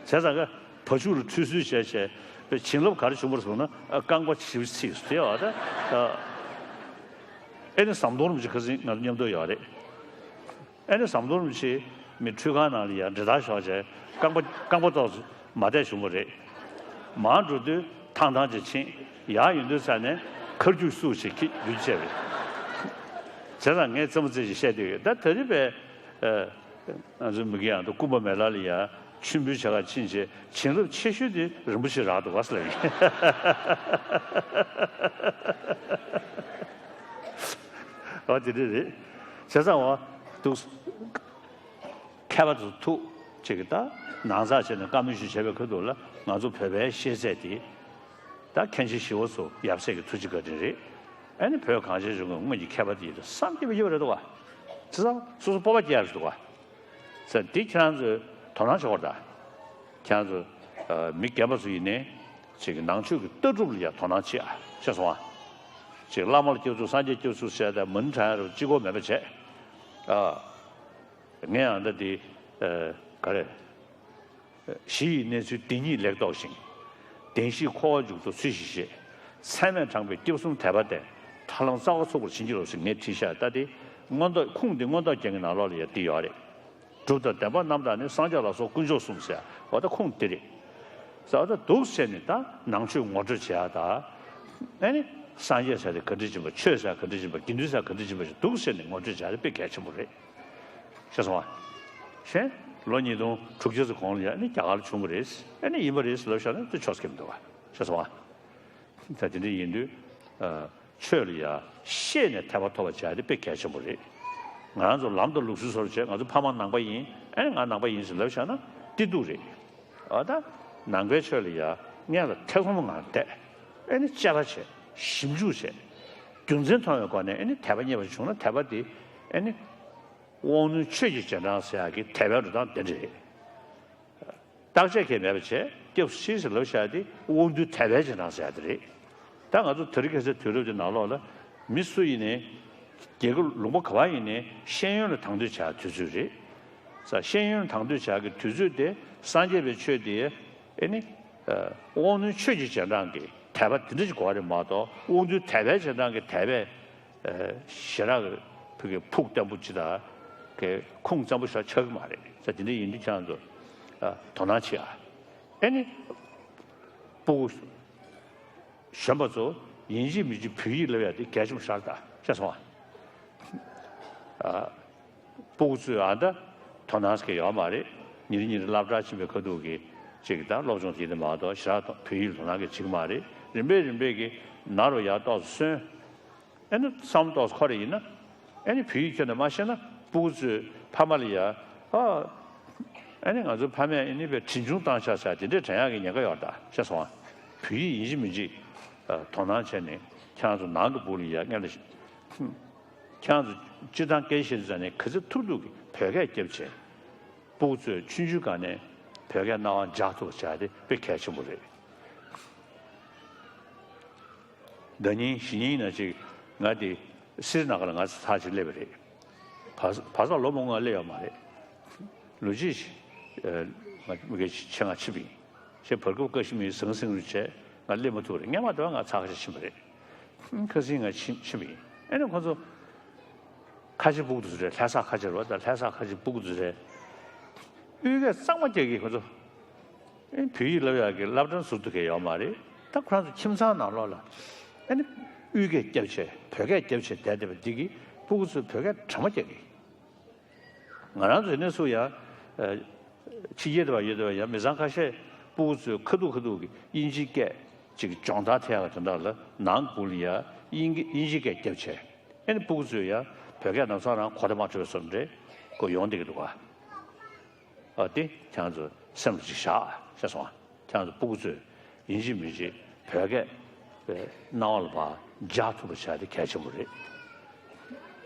བྱས་ཙང་ཀ་བ་ཕྱུགས་ལ་ཁྲུས་གསོལ་བྱས་བྱས་བྱིན་རླབས་ག་རེ་བྱུང་བར་སོང་ན། ཨ། རྐང་པ་ཞིབ་ཚིགས་སུ་དེ་བ་ད། ཨེ་ནི་ཟམ་གདོང་རིན་པོ་ཆེ་ཁ་སང་ང་ཚོ་མཉམ་དུ་ཡོད་རེད། ཨེ་ནི་ཟམ་གདོང་རིན་པོ་ཆེ་མི་ཁྲུས་ཁང་ནང་ལ་ཡར་འདྲེ་ཐག་ཤོར་བྱས་རྐང་པ་རྐང་པ་ཏོག་ཙམ་མ་བདེ་བྱུང་བ་རེད། མར་འགྲོ་དུས་ཐང་ཐང་ཅིག་ཕྱིན། ཡར་ཡོང་དུས་ཙ་ནས་ཁར་རྒྱུག་སུ་ཞིག་ཁྱི་རྒྱུག་བྱས་རེད། བྱས་ཙང་ངས་རྩེད་མོ་རྩེ་ཞིག་བཤད་དུས་ད་ད་རེས་པའི་ཨ། ང་ཚོའི་མི་དགེ་ཡང་དུ་ཀུམ་བ་མེ་ལ་ལ་ཡ་མཆོད་འབུལ་བྱ་ག་ཕྱིན་བྱས་བྱིན་རླབས་ཆེ་ཤོས་དེ་རིན་པོ་ཆེ་རག་འདུག་ག་ཟེར་ལབ་ཡིན། འོ་དེ་འདྲ་རེད། བྱས་ཙང་འོ་འདུག་མཁས་པ་ཚོ་ཐུག་ཅིག་གི་ད་ནང་ཚགས་བྱས་ནས་བཀའ་མོལ་ཞིག་བྱས་པའི་ཁུལ་དུ་ལ་ང་ཚོ་བོད་པའི་ཤེས་ཚད་དེ་ད་མཁན་ཆེན་ཞི་བ་འཚོ་ཡབ་སྲས་ཀྱི་ཐུགས་རྗེ་བཀའ་དྲིན་རེད། ཨ་ནི་བོད་གངས་ཅན་ལྗོངས་ཀྱི་སྔོན་གྱི་མཁས་པ་དེ་ཡིན་དུས་བསམ་གྱིས་མི་ཁྱབ་པ་རེད་འདུག་ག་བྱས་ཙང་སོ་སོ་སྤོབས་པ་སྐྱེ་ཡག་རེད་འདུག་ག་ཟེར་འདི་ཁྱེད་རང་ཚོས་དོ་སྣང་བྱེད་དགོས་རེད་ད། ཁྱེད་རང་ཚོ་ཨ། མི་རྒན་པ་ཚོ་ཡིན་ནའི་ཅིག་ནང་ཆོས་ཀྱི་ལྟ་གྲུབ་ལ་ཡང་དོ་སྣང་བྱེད་ཨ། ཤེས་སོང་ཨ། ཅིག་བླ་མ་ལ་སྐྱབས་འཚོལ། སངས་རྒྱས་སྐྱབས་འཚོལ་ཟེར་ད་མུན་དྲག་ཡ་རུ་ལྕི་སྐོར་མེད་པ་བྱས་ཨ། ངས་ཡང་ད་འདི་ཨ། ག་རེ། གཞི་ཡི་གནས་ཚུལ་འདི་ཉིད་ལེགས་རྟོགས་ཤིང་། བདེན་བཞིའི་འཁོར་བ་མཇུག་རྫོགས་ཚུལ་བཞིན་ཤེས། ཚད་མས་དྲངས་པའི་སྐྱབས་གསུམ་དད་པ་སྟེ། ཐར་ལམ་རྩ་བ་ཚུགས་པར་བྱིན་གྱིས་རློབས་ཟེར་ངས་བྲིས་ཤག་ད་དེ་མངོན་རྟོགས་ཁུངས་འདི་མངོན་རྟོགས་རྒྱན་གྱི་ནང་ལོགས་ལ་ཡང་འདི་ཡོད་རེད། སྒྲུབ་དང་བདེན་པ་རྣམ་དག་ནི། སངས་རྒྱས་ལ་སོགས་དཀོན་མཆོག་གསུམ་ཟེར་བ་ད་ཁུངས་འདི་རེད། ཟེར་བ་ད་འདུག་ཟེར་ནས་ད་ནང་ཆོས་ངོ་སྤྲོད་བྱེད་ཡག་ད། ཨ་ནི་སངས་རྒྱས་ཟེར་དེ་ག་འདྲ་ཡིན་པ། ཆོས་ཟེར་ག་འདྲ་ཡིན་པ། དགེ་འདུན་ཟེར་ག་འདྲ་ཡིན་པ་ཞིག་འདུག་ཟེར་ནས་ངོ་སྤྲོད་བྱེད་ཡག་དེ་དཔེ་གལ་ཆེན་པོ་རེད། ཤེས་སོང་ང་། གཞན་ལོ་ཉིས་སྟོང་དྲུག་ཅུ་ཙམ་གོང་ལ་ཡ་ནི་རྒྱ་གར་ལ་བྱུང་བ་རེད། ཨ་ནི་ཡིན་པ་རེད་ལབ་བཞག་ན་དེ་ཆོག་ས་མི་འདུག་ག་ཤེས་སོང་ང་། ད་དེ་འདྲ་ཡིན་དུས་ཨ། ཆོས་ལ་ཡ་ཤེས་ནས་ཐེག་པ་ཐོབ་པ་བྱ་ཡ་དེ་དཔེ་གལ་ཆེན་པོ་རེད། ང་རང་ཚོ་ལམ་དང་ལུགས་སྲོལ་སོར་བྱས། ང་ཚོ་ཕ་མ་ནང་པ་ཡིན། ཨ་ནི་ང་ནང་པ་ཡིན་ཟེར་ལབ་བཞག་ན་བདེ་སྡུག་རེད། ཨ། ད་ནང་པའི་ཆོས་ལ་ཡ་སྔོན་ལ་ཐེ་ཚོམ་ངང་བསྡད། ཨ་ནི་དཔྱད་པ་བྱས། ཞིབ་འཇུག་བྱས། རྒྱུ་མཚན་མཐོང་བའི་སྒོ་ནས་ཨ་ནི་དད་པ་རྙེད་པ་བྱུང་ན་དད་པ་དེ་ཨ་ནི་དབང་རྣོན་ཆོས་ཀྱི་རྗེས་འབྲང་ཟེར་ཡག་གི་དད་པའི་འགྲོ་སྟངས་དེ་འདྲ་རེད། བརྟག་དཔྱད་གང་ཡང་མེད་པ་བྱས། སྐྱབས་སུ་མཆི་ཟེར་ལབ་བཞག་དེ་དབང་རྣོན་དད་པའི་རྗེས་འབྲང་ཟེར་ཡག་དེ་རེད། ད་ང་ཚོ་དེ་རིང་ཁ་སང་དུས་རབས་ཀྱི་ནང་ལོགས་ལ་མི་སུ་ཡིན་ནའི་རྒྱལ་ཁབ་ལུང་པ་ག་པར་ཡིན་ནའི་ཤེས་ཡོན་ལ་དང་དོད་བྱ་དུས་ཚོད་རེད། ས་ཤེས་ཡོན་ལ་དང་དོད་བྱ་གི་དུས་ཚོད་དེ་སངས་རྒྱས་པའི་ཆོས་དེ་ཨེ་ནི་དབང་རྣོན་ཆོས་ཀྱི་རྗེས་འབྲང་གི་དད་པ་དེ་འདྲ་ཞིག་དགོས་པ་རེད་མ་གཏོགས། དབང་རྣོན་དད་པའི་རྗེས་འབྲང་གི་དད་པའི་ཞེ་དྲག་གི་ཕུགས་བརྟན་པོ་ཅིག་དང་གི་ཁུངས་བཙན་པོ་ཞིག་ཆགས་ཀྱི་མ་རེད། ས་དེ་འདྲ་ཡིན་དུས་ཁྱེད་རང་ཚོ་དོ་སྣང་བྱེད་ཨ། ཨེ་ནི་སྤུ་གུ་གཞོན་པ་ཚོ་ཡིན་གཅིག་མིན་གཅིག་བོད་ཡིག་བསླབ་ཡ་དེ་གལ་ཆེན་པོ་ཞིག་རེད་ད། ཤེས་སོང་ཨ། སྤུ་གུ་ཚོས་ཨ་ད་དོ་སྣང་ཟེར་མཁན་ཡོད་མ་རེད། ཉིན་རེ་ཉིན་རེ་སློབ་གྲྭར་ཕྱིན་པའི་ཁ་ཐུག་གི་ཅིག་ད་སློབ་སྦྱོང་དེ་དེ་མ་གཏོགས་ཞེ་དྲག་བོད་ཡིག་ལ་དོ་སྣང་གི་བྱེད་ཀྱི་མ་རེད། རིམ་པས་རིམ་པས་ཀྱིས་ནང་ལ་ཡར་ཏོག་ཙམ་སོན། ཨེ་ནི་བསམ་ཏོག་ཙམ་འཁོར་རེ་ཡིན་ན། ཨེ་ནི་བོད་ཡིག་ཁྱོན་ནས་མ་ཤེས་ན་སྤུ་གུ་ཚོས་ཕ་མ་ལ་ཡ། ཨ། ཨེ་ནི་ང་ཚོའི་ཕ་མས་ཨེ་ནི་བས་དྲིན་ཆུང་བཏང་ཤག་ཟེར་དེ་འདྲས་དྲན་ཡག་གི་ཉེན་ཁ་ཡོད་རེད་ད། ཤེས་སོང་ཨ། བོད་ཡིག་ཡིན་གཅིག་མིན་གཅིག་དོ་སྣང་བྱས་ནས་ཁྱེད་རང་ཚོ་ནང་གི་སྦུག་ལ་ཡ་སྔོན་ལ། ཁྱེད་རང་ཚོ་སྤྱིར་བཏང་སྐད་ཆ་བཤད་དུས་ཙ་ནས་ག་ཚོད་ཐུབ་ཐུབ་ཀྱིས་བོད་སྐད་རྒྱབ་བྱས། སྤུ་གུ་ཚོས་ཆུང་ཆུང་སྒང་ནས་བོད་སྐད་རྣ་བར་འཇགས་ཐུབ་པ་བྱ་དེ་དཔེ་གལ་ཆེན་པོ་རེད། ཟླ་ཉིན་གཞེས་ཉིན་ན་ཅིག་ང་དེ་ སི་རི་ན་ག་ལ་ང་ཚོ་ཚར་གཅིག་སླེབས་པ་རེད། བར་བར་ཐག་ལོ་མང་པོ་ང་སླེབས་ཡོད་མ་རེད། ལོ་གཅིག་ང་མི་སྒེར་ཆེད་མངགས་ཕྱིན་པ་ཡིན། ཞེས་བར་སྐབས་ཀ་ཤི་མིར་ཟང་ཟིང་རུ་བྱས་ང་སླེབས་མ་ཐུབ་པ་རེད། སྔོན་མ་དེ་བ་ང་ཚར་ཁ་ཤས་ཕྱིན་པ་རེད། ཁ་སང་ང་ཕྱིན་ཕྱིན་པ་ཡིན། ཨ་ནི་ཁོ་ཚོ་ཁ་ཆེ་སྤུ་གུ་དེ་ཚོ་རེད། ལྷ་ས་ཁ་ཆེ་རེད་བ། ད་ལྷ་ས་ཁ་ཆེ་སྤུ་གུ་དེ་ཚོ་རེད། གཡུལ་འགྱེད་གཙང་མ་རྒྱག་གི་ཁོ་ཚོ། ཨེ་བོད་ཡིག་བསླབ་ཡག་གི་སློབ་གྲྭ་ཟུར་དུ་གས་ཡོད་མ་རེད། ད་ཁོ་རང་ཚོ་ཁྱིམ་ཚང་ནང་ལོགས་ལ་ཨེ་ནི་གཡུལ་འགྱེད་རྒྱབ་བྱས་བོད་སྐད་རྒྱབ་བྱས་བསྡད་བསྡད་པ་འདི་གིས་སྤུ་གུ་ཚོས་བོད་སྐད་དྲང་མོ་རྒྱག་གི། ང་རང་ཚོ་ནས་སུ་ཡང་ཕྱི་རྒྱལ་དུ་བ་ཡོད་དུ་བ་ཡང་མི་ཚང་ཁ་ཤས་སྤུ་གུ་ཚོས་ཁ་ཐུག་ཁ་ཐུག་གི་དབྱིན་ཇིའི་སྐད་ཅིག་སྦྱོང་བརྡར་ཐེབས་ཡག་གི་དོན་དག་ལ་ནང་ཁུལ་ལ་ཡང་དབྱིན་སྐད་དབྱིན་ཇིའི་སྐད་རྒྱབ་བྱས་ཨེ་ནི་སྤུ་གུ་ཚོས་ཡང་བོད་སྐད་ནང་ཚང་རང་གོ་བརྡ་མ་འཕྲོད་བསམ་འདྲེ་གོ་ཡོང་བསྡད་ཀྱི་འདུག་ག་ཨ་དེ་ཁྱེད་རང་ཚོ་སེམས་ལ་ཅིག་བཞག་ཤེས་སོང་ཨ། ཁྱེད་རང་ཚོ་སྤུ་གུ་ཚོས་ཡིན་གཅིག་མིན་གཅིག་བོད་སྐད་པའི་སྣང་བ་ལ་ཕར་འཇགས་ཐུབ་པ་བྱ་དེ་གལ་ཆེན་པོ་རེད།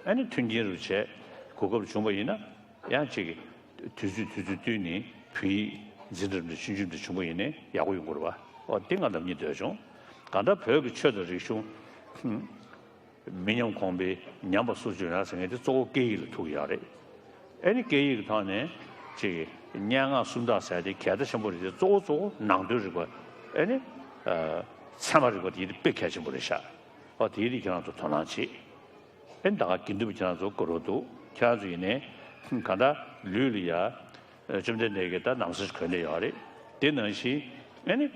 ཨ་ནི་མཐུན་རྐྱེན་རུ་བྱས་གོ་སྐབས་བྱུང་བ་ཡིན་ན་ཡང་གཅིག་གི་དུས་ཚོད་དུས་ཚོད་བསྟུན་ནས་བོད་ཡིག་འཛིན་གྲྭ་འདྲ་ཆུང་ཆུང་འདྲ་བྱུང་བ་ཡིན་ནའི་ཡག་པོ་ཡོང་གི་རེད་བ། ཨོ་དེ་ང་ནམ་རྒྱུན་འདོད་བྱུང་། གང་ལྟར་བོད་ཀྱི་ཆོས་དང་རིག་གཞུང་། མི་ཉམས་གོང་འཕེལ་ཉམས་པ་སོར་ཆུད་ཡོང་ཟེར་མཁན་དེ་གཙོ་བོ་སྐད་ཡིག་ལ་ཐུག་ཡོད་རེད། ཨེ་ནི་སྐད་ཡིག་གི་ཐོག་ནས་ཅིག་སྙན་ངག་སུམ་རྟགས་ཟེར་དེ་གལ་ཆེན་པོ་རེད་དེ་གཙོ་བོ་གཙོ་བོ་ནང་དོན་རིག་པ་ཨེ་ནི་ཚད་མ་རིག་པ་དེ་དཔེ་གལ་ཆེན་པོ་རེད་ཤག་ཨོ་དེའི་རིགས་ཁྱེད་རང་ཚོ་དོ་སྣང་བྱེད། ཨེ་ནི་ད་ག་དགེ་འདུན་པ་ཁྱེད་རང་ཚོ་དགའ་རོགས་འདུག་ཁྱེད་རང་ཚོ་ཡིན་ནའི་གང་ལྟར་ལུས་ལ་ཡ། བཅོམ་ལྡན་འདས་ཀྱིས་ད་ན་བཟའ་ཞིག་གོན་ནས་ཡོད་རེད། དེ་ནང་བཞིན་ཨེ་ནི།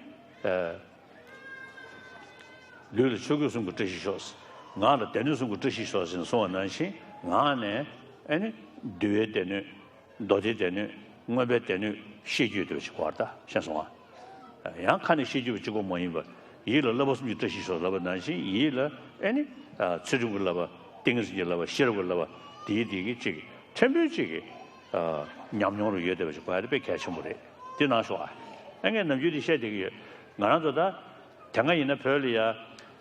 ལུས་ལ་ཆོས་གོས་གསུམ་གྱི་བཀྲ་ཤིས་ཤོག་ངག་ལ་སྡེ་སྣོད་གསུམ་གྱི་བཀྲ་ཤིས་ཤོག་ཟེར་ནས་གསུངས་པ་ནང་བཞིན་ངག་ནས་ཨེ་ནི་འདུལ་བའི་སྡེ་སྣོད། མདོ་སྡེའི་སྡེ་སྣོད། མངོན་པའི་སྡེ་སྣོད་བཤད་རྒྱུ་དེ་བ་ཞིག་གོ་བར་ད་ཤེས་སོང་ང་། ཡང་ཁ་ནས་བཤད་རྒྱུ་བ་གཅིག་པོ་མ་ཡིན་པ། ཡིད་ལ་བསླབ་པ་གསུམ་གྱི་བཀྲ་ཤིས་ཤོག་ལབ་པ་ནང་བཞིན་ཡིད་ལ་ཨེ་ནི། ཚུལ་ཁྲིམས་ཀྱི་བསླབ་པ། ཏིང་ངེ་འཛིན་གྱི་བསླབ་པ། ཤེས་རབ་ཀྱི་བསླབ་པ། དེའི་དེ་གི་གཅིག་ཕྲན་བུ་གཅིག་གི་ཉམས་མྱོང་རུ་ཡོད་བསྡད་པ་ཞིག་གོ་ཡ་དེ་དཔེ་གལ་ཆེན་པོ་རེད། དེ་གནང་ཤོག་ཨ། ཨ་ངས་ནམ་རྒྱུན་དེ་བཤད་བསྡད་ཀྱི་ཡོད། ང་རང་ཚོ་ད་དེ་སྔ་ཡིན་ན་བོད་ལ་ཡ་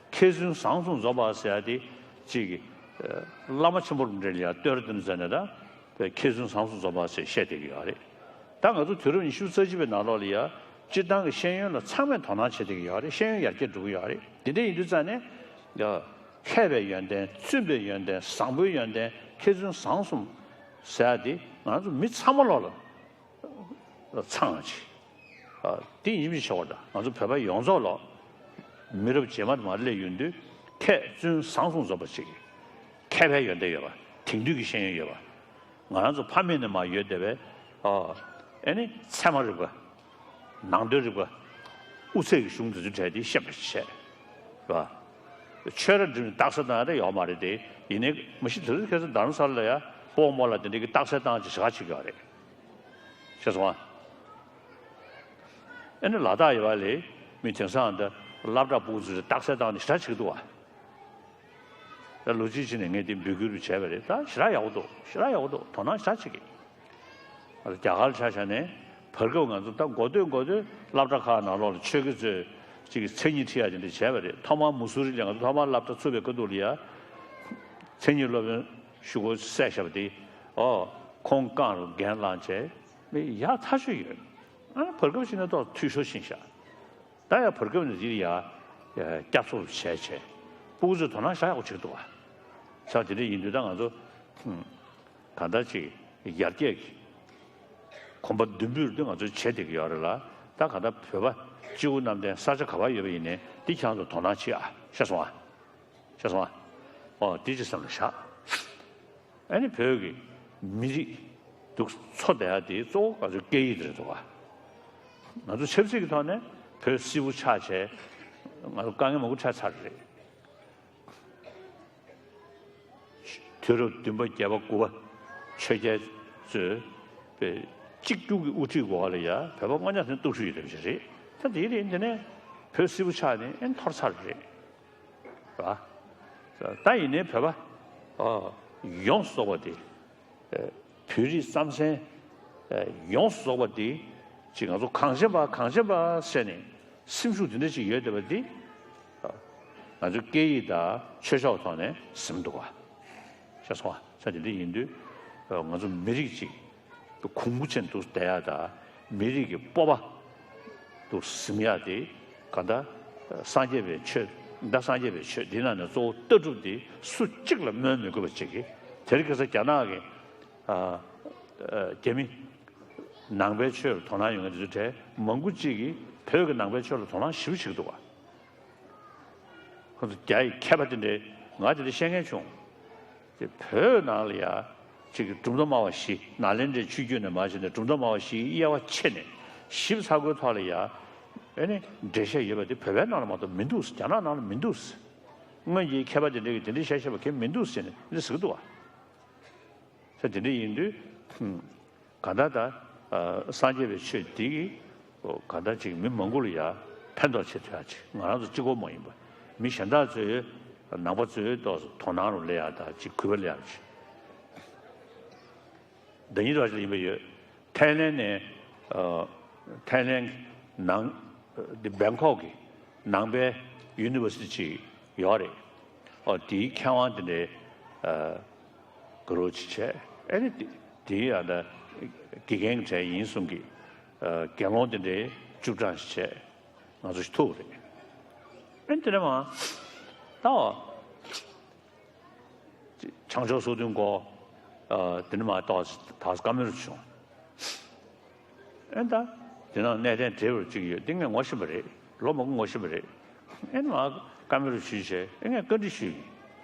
མཁས་བཙུན་བཟང་གསུམ་འཛོམས་པ་ཟེར་ཡ་དེ་གཅིག་གི་བླ་མ་ཆེན་པོ་རུ་འདྲེ་ལ་ཡ་བསྟོད་ར་དེ་འདྲ་མཛད་ནས་ད་བོད་མཁས་བཙུན་བཟང་གསུམ་འཛོམས་པ་ཟེར་བཤད་བསྡད་ཀྱི་ཡོད་རེད། ད་ང་ཚོ་དུས་རབས་ཉི་ཤུ་རྩ་གཅིག་པའི་ནང་ལོགས་ལ་ཡ་སྤྱིར་བཏང་གི་ཤེས་ཡོན་ལ་ཚང་མས་དོ་སྣང་བྱེད་བསྡད་ཀྱི་ཡོད་རེད། ཤེས་ཡོན་ཡར་རྒྱས་འགྲོ་གི་ཡོད་རེད། དེ་འདྲ་ཡིན་དུས་ཙང་ནས་ལྷད་པའི་ཡོན་ཏན། བཙུན་པའི་ཡོན་ཏན། བཟང་པོའི་ཡོན་ཏན། མཁས་བཙུན་བཟང་གསུམ་ཟེར་ཡ་དེ་ང་ཚོ་མི་ཚང་མ་ལོག་ལ་ཚང་བ་ཅིག་དེ་ཡིན་གཅིག་མིན་གཅིག་བྱེད་དགོས་རེད། ད་ང་ཚོ་བོད་པ་ཡོངས་རྫོགས་ལོག་མི་རབས་རྗེས་མ་དུ་མར་སླེབས་ཡོང་དུས་མཁས་བཙུན་བཟང་གསུམ་འཛོམས་པ་ཅིག་མཁས་པའི་ཡོན་ཏན་ཡོད་པ། དེང་དུས་ཀྱི་ཤེས་ཡོན་ཡོད་པ། ང་རང་ཚོ་ཕ་མེས་ནས་མར་ཡོད་བསྡད་པའི་ཨ་ཨེ་ནི་ཚད་མ་རིག་པ། ནང་དོན་རིག་པ། དབུ་ཚད་ཀྱི་གཞུང་དེ་ཚོའི་གྲས་དེ་ཤེས་པ་ཞིག་བྱས། རེད་པ། ཆོས་ར་འགྲིམ་ནས་རྟགས་གསལ་བཏང་ཡ་དེ་ཡོད་མ་རེད་དེ། ཡིན་ནའི་མ་གཞི་དེ་ཚོ་ཁ་སང་རྡ་རམ་ས་ལ་ལ་ཡ་སྤོ་བོ་རྨོ་ལགས་དེ་འདྲ་གི་རྟགས་གསལ་བཏང་ཅིག་ཞེ་དྲག་བྱེད་ཀྱི་ཡོད་རེད། ཤེས་སོང་ཨ། ཨེ་ནི་ལ་དྭགས་ཡོད་པ་ལས་མི་དེང་སང་འདི་སློབ་གྲྭ་སྤུ་གུ་ཚོས་རྟགས་གསལ་བཏང་ནས་ཞེ་དྲག་བྱེད་ཀྱི་འདུག་བ། ད་ལོ་གཅིག་ཕྱིན་ནས་ངས་དེ་འབོད་སྐུལ་བྱས་པ་རེད། ད་ཞེ་དྲག་ཡག་པོ་འདུག་ཞེ་དྲག་ཡག་པོ་འདུག་དོ་སྣང་ཞེ་དྲག་བྱེད་ཀྱི། རྒྱ་གར་ཆ་བཞག་ནས་བར་སྐབས་ང་ཚོ་ད་འགོ་སྟོད་འགོ་སྟོད་སློབ་གྲྭ་ཁག་ནང་ལོགས་ལ་ཆོས་དགེ་ཚོས་ཅིག་མཚན་ཉིད་ཁྲིད་ཡ་དེ་འདྲ་བྱས་པ་རེད། ཐོག་མར་མུ་སུ་རི་ལ་ང་ཚོ་ཐོག་མར་སློབ་གྲྭ་ཚུགས་པའི་སྐབས་དུས་ལ་ཡ། མཚན་ཉིད་སློབ་དཔོན་ཞུ་སྒོ་བསད་བཞག་པ་དེ། ཨོ། ཁོང་རྐང་རུ་འགན་བླངས་བྱས། མི་ཡག་ཐག་ཆོད་ཡོད། ཨ་ནི་བར་སྐབས་ཤིག་ན་ཏོག་འཐུས་ཤོར་ཕྱིན་ཤག་ད་ཡང་བར་སྐབས་ནས་འདིར་ཡ་སྐྱབས་གསོ་བྱས་བྱས། སྤུ་གུ་ཚོས་དོ་སྣང་ཞེ་དྲག་ཡག་པོ་བྱེད་ཀྱི་འདུག་བ། ས་དེ་འདྲ་ཡིན་དུས་ད་ང་ཚོ་གང་ལྟར་ཅིག་ཡར་རྒྱས་ཀྱི་གོམ་པ་མདུན་སྤོས་དེ་ང་ཚོས་བྱེད་བསྡད་ཀྱི་ཡོད་རེད་ལ། ད་གང་ལྟར་བོད་པ་སྤྱི་བོ་གནམ་བསྟན་ས་ཆ་ག་པར་ཡོད་པ་ཡིན་ནའི་འདི་ཁྱེད་རང་ཚོ་དོ་སྣང་བྱེད་ཨ། ཤེས་སོང་ཨ། ཤེས་སོང་ཨ། ཨོ་འདི་ཅིག་སེམས་ལ་བཞག་ཨ་ནི་བོད་ཀྱི་མི་རིགས་འདུག་འཚོ་བསྡད་ཡ་དེ་གཙོ་བོ་ང་ཚོའི་སྐད་ཡིག་དེ་རེད་འདུག་ག་ང་ཚོ་ཆབ་སྲིད་ཀྱི་ཐོག་ནས་བོད་སིལ་བུ་ཆགས་བྱས། ང་ཚོ་དཀའ་ངལ་མང་པོ་འཕྲད་ཚར་རེད། དུས་རབས་བདུན་པ་བརྒྱད་པ་དགུ་པ་ཆོས་རྒྱལ་ཚོས་པའི་གཅིག་གྱུར་གྱི་དབུ་ཁྲིད་འོག་ལ་ཡ་བོད་པ་དངོས་གནས་དེ་སྟོབས་ཤུགས་ཡོད་པ་ཞིག་རེད། ད་དེ་རེད། དེ་ནས་བོད་སིལ་བུ་ཆགས་ནས་ཨེ་འཐོར་ཚར་རེད། རེད་བ། ད་ཡིན་ནའི་བོད་པ་ཨ་ཡོངས་སུ་རྫོགས་པ་དེ། ཨ་བོད་རིགས་རྩམ་ཟན་ཨ་ཡོངས་སུ་རྫོགས་པ་དེ་ཅིག་ང་ཚོ་གངས་ཅན་པ་གངས་ཅན་པ་ཟེར་ནས་སེམས་ཤུགས་དེ་འདྲ་ཅིག་ཡོད་བསྡད་པ་འདི་ང་ཚོའི་སྐད་ཡིག་དང་ཆོས་ཕྱོགས་ཐོག་ནས་ཟིན་འདུག་བ། ཤེས་སོང་བ། ས་དེ་འདྲ་ཡིན་དུས་ང་ཚོ་མི་རིགས་ཅིག་གོང་བུ་ཅན་དུ་བསྡད་ཡ་དང་མི་རིགས་ཀྱི་སྤོབས་པ་དུ་ཟིན་ཡ་དེ་ག་ད་སངས་རྒྱས་པའི་ཆོས་ ད་སངས་རྒྱས་པའི་ཆོས་འདི་ནང་ནས་གཙོ་བོ་ལྟ་གྲུབ་འདི་སུ་གཅིག་ལ་སྨོན་མི་དགོས་པ་ཅིག་གིས། དེར་ཁ་སང་རྒྱ་ནག་གི་ཨ་ཨ་རྒྱ་མི་ནང་པའི་ཆོས་ལ་དོ་སྣང་ཡོད་མཁན་དེ་ཚོའི་གྲས་མང་པོ་ཅིག་གིས་བོད་ཀྱི་ནང་པའི་ཆོས་ལ་དོ་སྣང་ཞེ་པོ་བྱེད་ཀྱི་འདུག་བ། ཁོ་ཚོ་རྒྱ་ཡི་མཁས་པ་དེ་འདྲས་ང་དེ་འདྲ་བཤད་མཁན་བྱུང་། དེ་བོད་ནང་ལ་ཡ་ཅིག་གྲུབ་མཐའ་སྨྲ་བ་བཞི་ནཱ་ལེནྡྲའི་ཆོས་བརྒྱུད་ནས་མར་བྱས་ནས་གྲུབ་མཐའ་སྨྲ་བ་བཞིའི་དབྱེ་བ་ཕྱེ་ནས་ཞིབ་ཚགས་པོའི་ཐོག་ལ་ཡ་ཨེ་ནི་འགྲེལ་བཤད་ཡོད་པ་དེ་བོད་པའི་ནང་ལ་མ་གཏོགས་མི་འདུག་རྒྱ་ནག་ནང་ལ་མི་འདུག་སྔོན་གྱི་མཁས་པ་དེ་འདྲས་ཀྱིས་དེ་འདྲས་བཤད་བཤད་པ་གང་མི་འདུག་ཟེར་ནས་འདི་ཟེར་གྱི་འདུག་བ། ས་དེ་འདྲ་ཡིན་དུས། གང་ལྟར་ད་ཨ་སངས་རྒྱས་པའི་ཆོས་འདི་གིས་གང་ལྟར་ཅིག་མི་མང་པོ་ལ་ཡ་ཕན་ཐོགས་བྱེད་ཐུབ་ཡ་ཅིག་ང་རང་ཚོ་གཅིག་པོ་མ་ཡིན་པ་མི་གཞན་དག་ཚོས་ནང་པ་ཚོའི་ཐོག་དོ་སྣང་རུ་སླེབས་ཡ་དང་ཅིག་གུས་པ་སླེབས་ཡ་ཅིག་ཟླ་ཉིན་རེ་བ་ཞིག་ཡིན་པ་ཡོད། ཐའི་ལེན་ནས་ཨ་ཐའི་ལེན་ནང་འདི་བེང་ཁོག་གི་ནང་པའི་ཡུ་ནི་ཝར་སི་ཊི་ཅིག་ཡོད་རེད། ཨོ་དེའི་མཁས་དབང་དེ་འདྲའི་ཨ་ག་རེ་ཅིག་བྱས་ཨེ་ནི་དེ་དེའི་ཨ་ད་དགེ་རྒན་གྱི་གྲས་ཡིན་གསུང་གི་ཨ་དགེ་སློང་དེ་འདྲའི་བཅུ་གྲངས་ཤིག་བྱས་ང་ཚོ་ཞིག་ཐུག་རེད། ཨེ་ནི་དེ་འདྲ་མ་ད་བ། བྱང་ཕྱོགས་སོ་བདུན་སྐོར། ཨ་དེ་ནི་མ་གཏོགས་ད་བཀའ་མོལ་བྱུང་། ཨེ་ད། དེ་ནང་གནས་བརྟན་བགྲེས་པར་གཅིག་ཡོད་དེ་ངས་ངོ་ཤེས་པ་རེད། ལོ་མང་པོ་ངོ་ཤེས་པ་རེད། ཨེ་ནི་མ་བཀའ་མོལ་ཞུས་བྱས་ཨེ་ངས་བཀའ་འདྲི་ཞུས།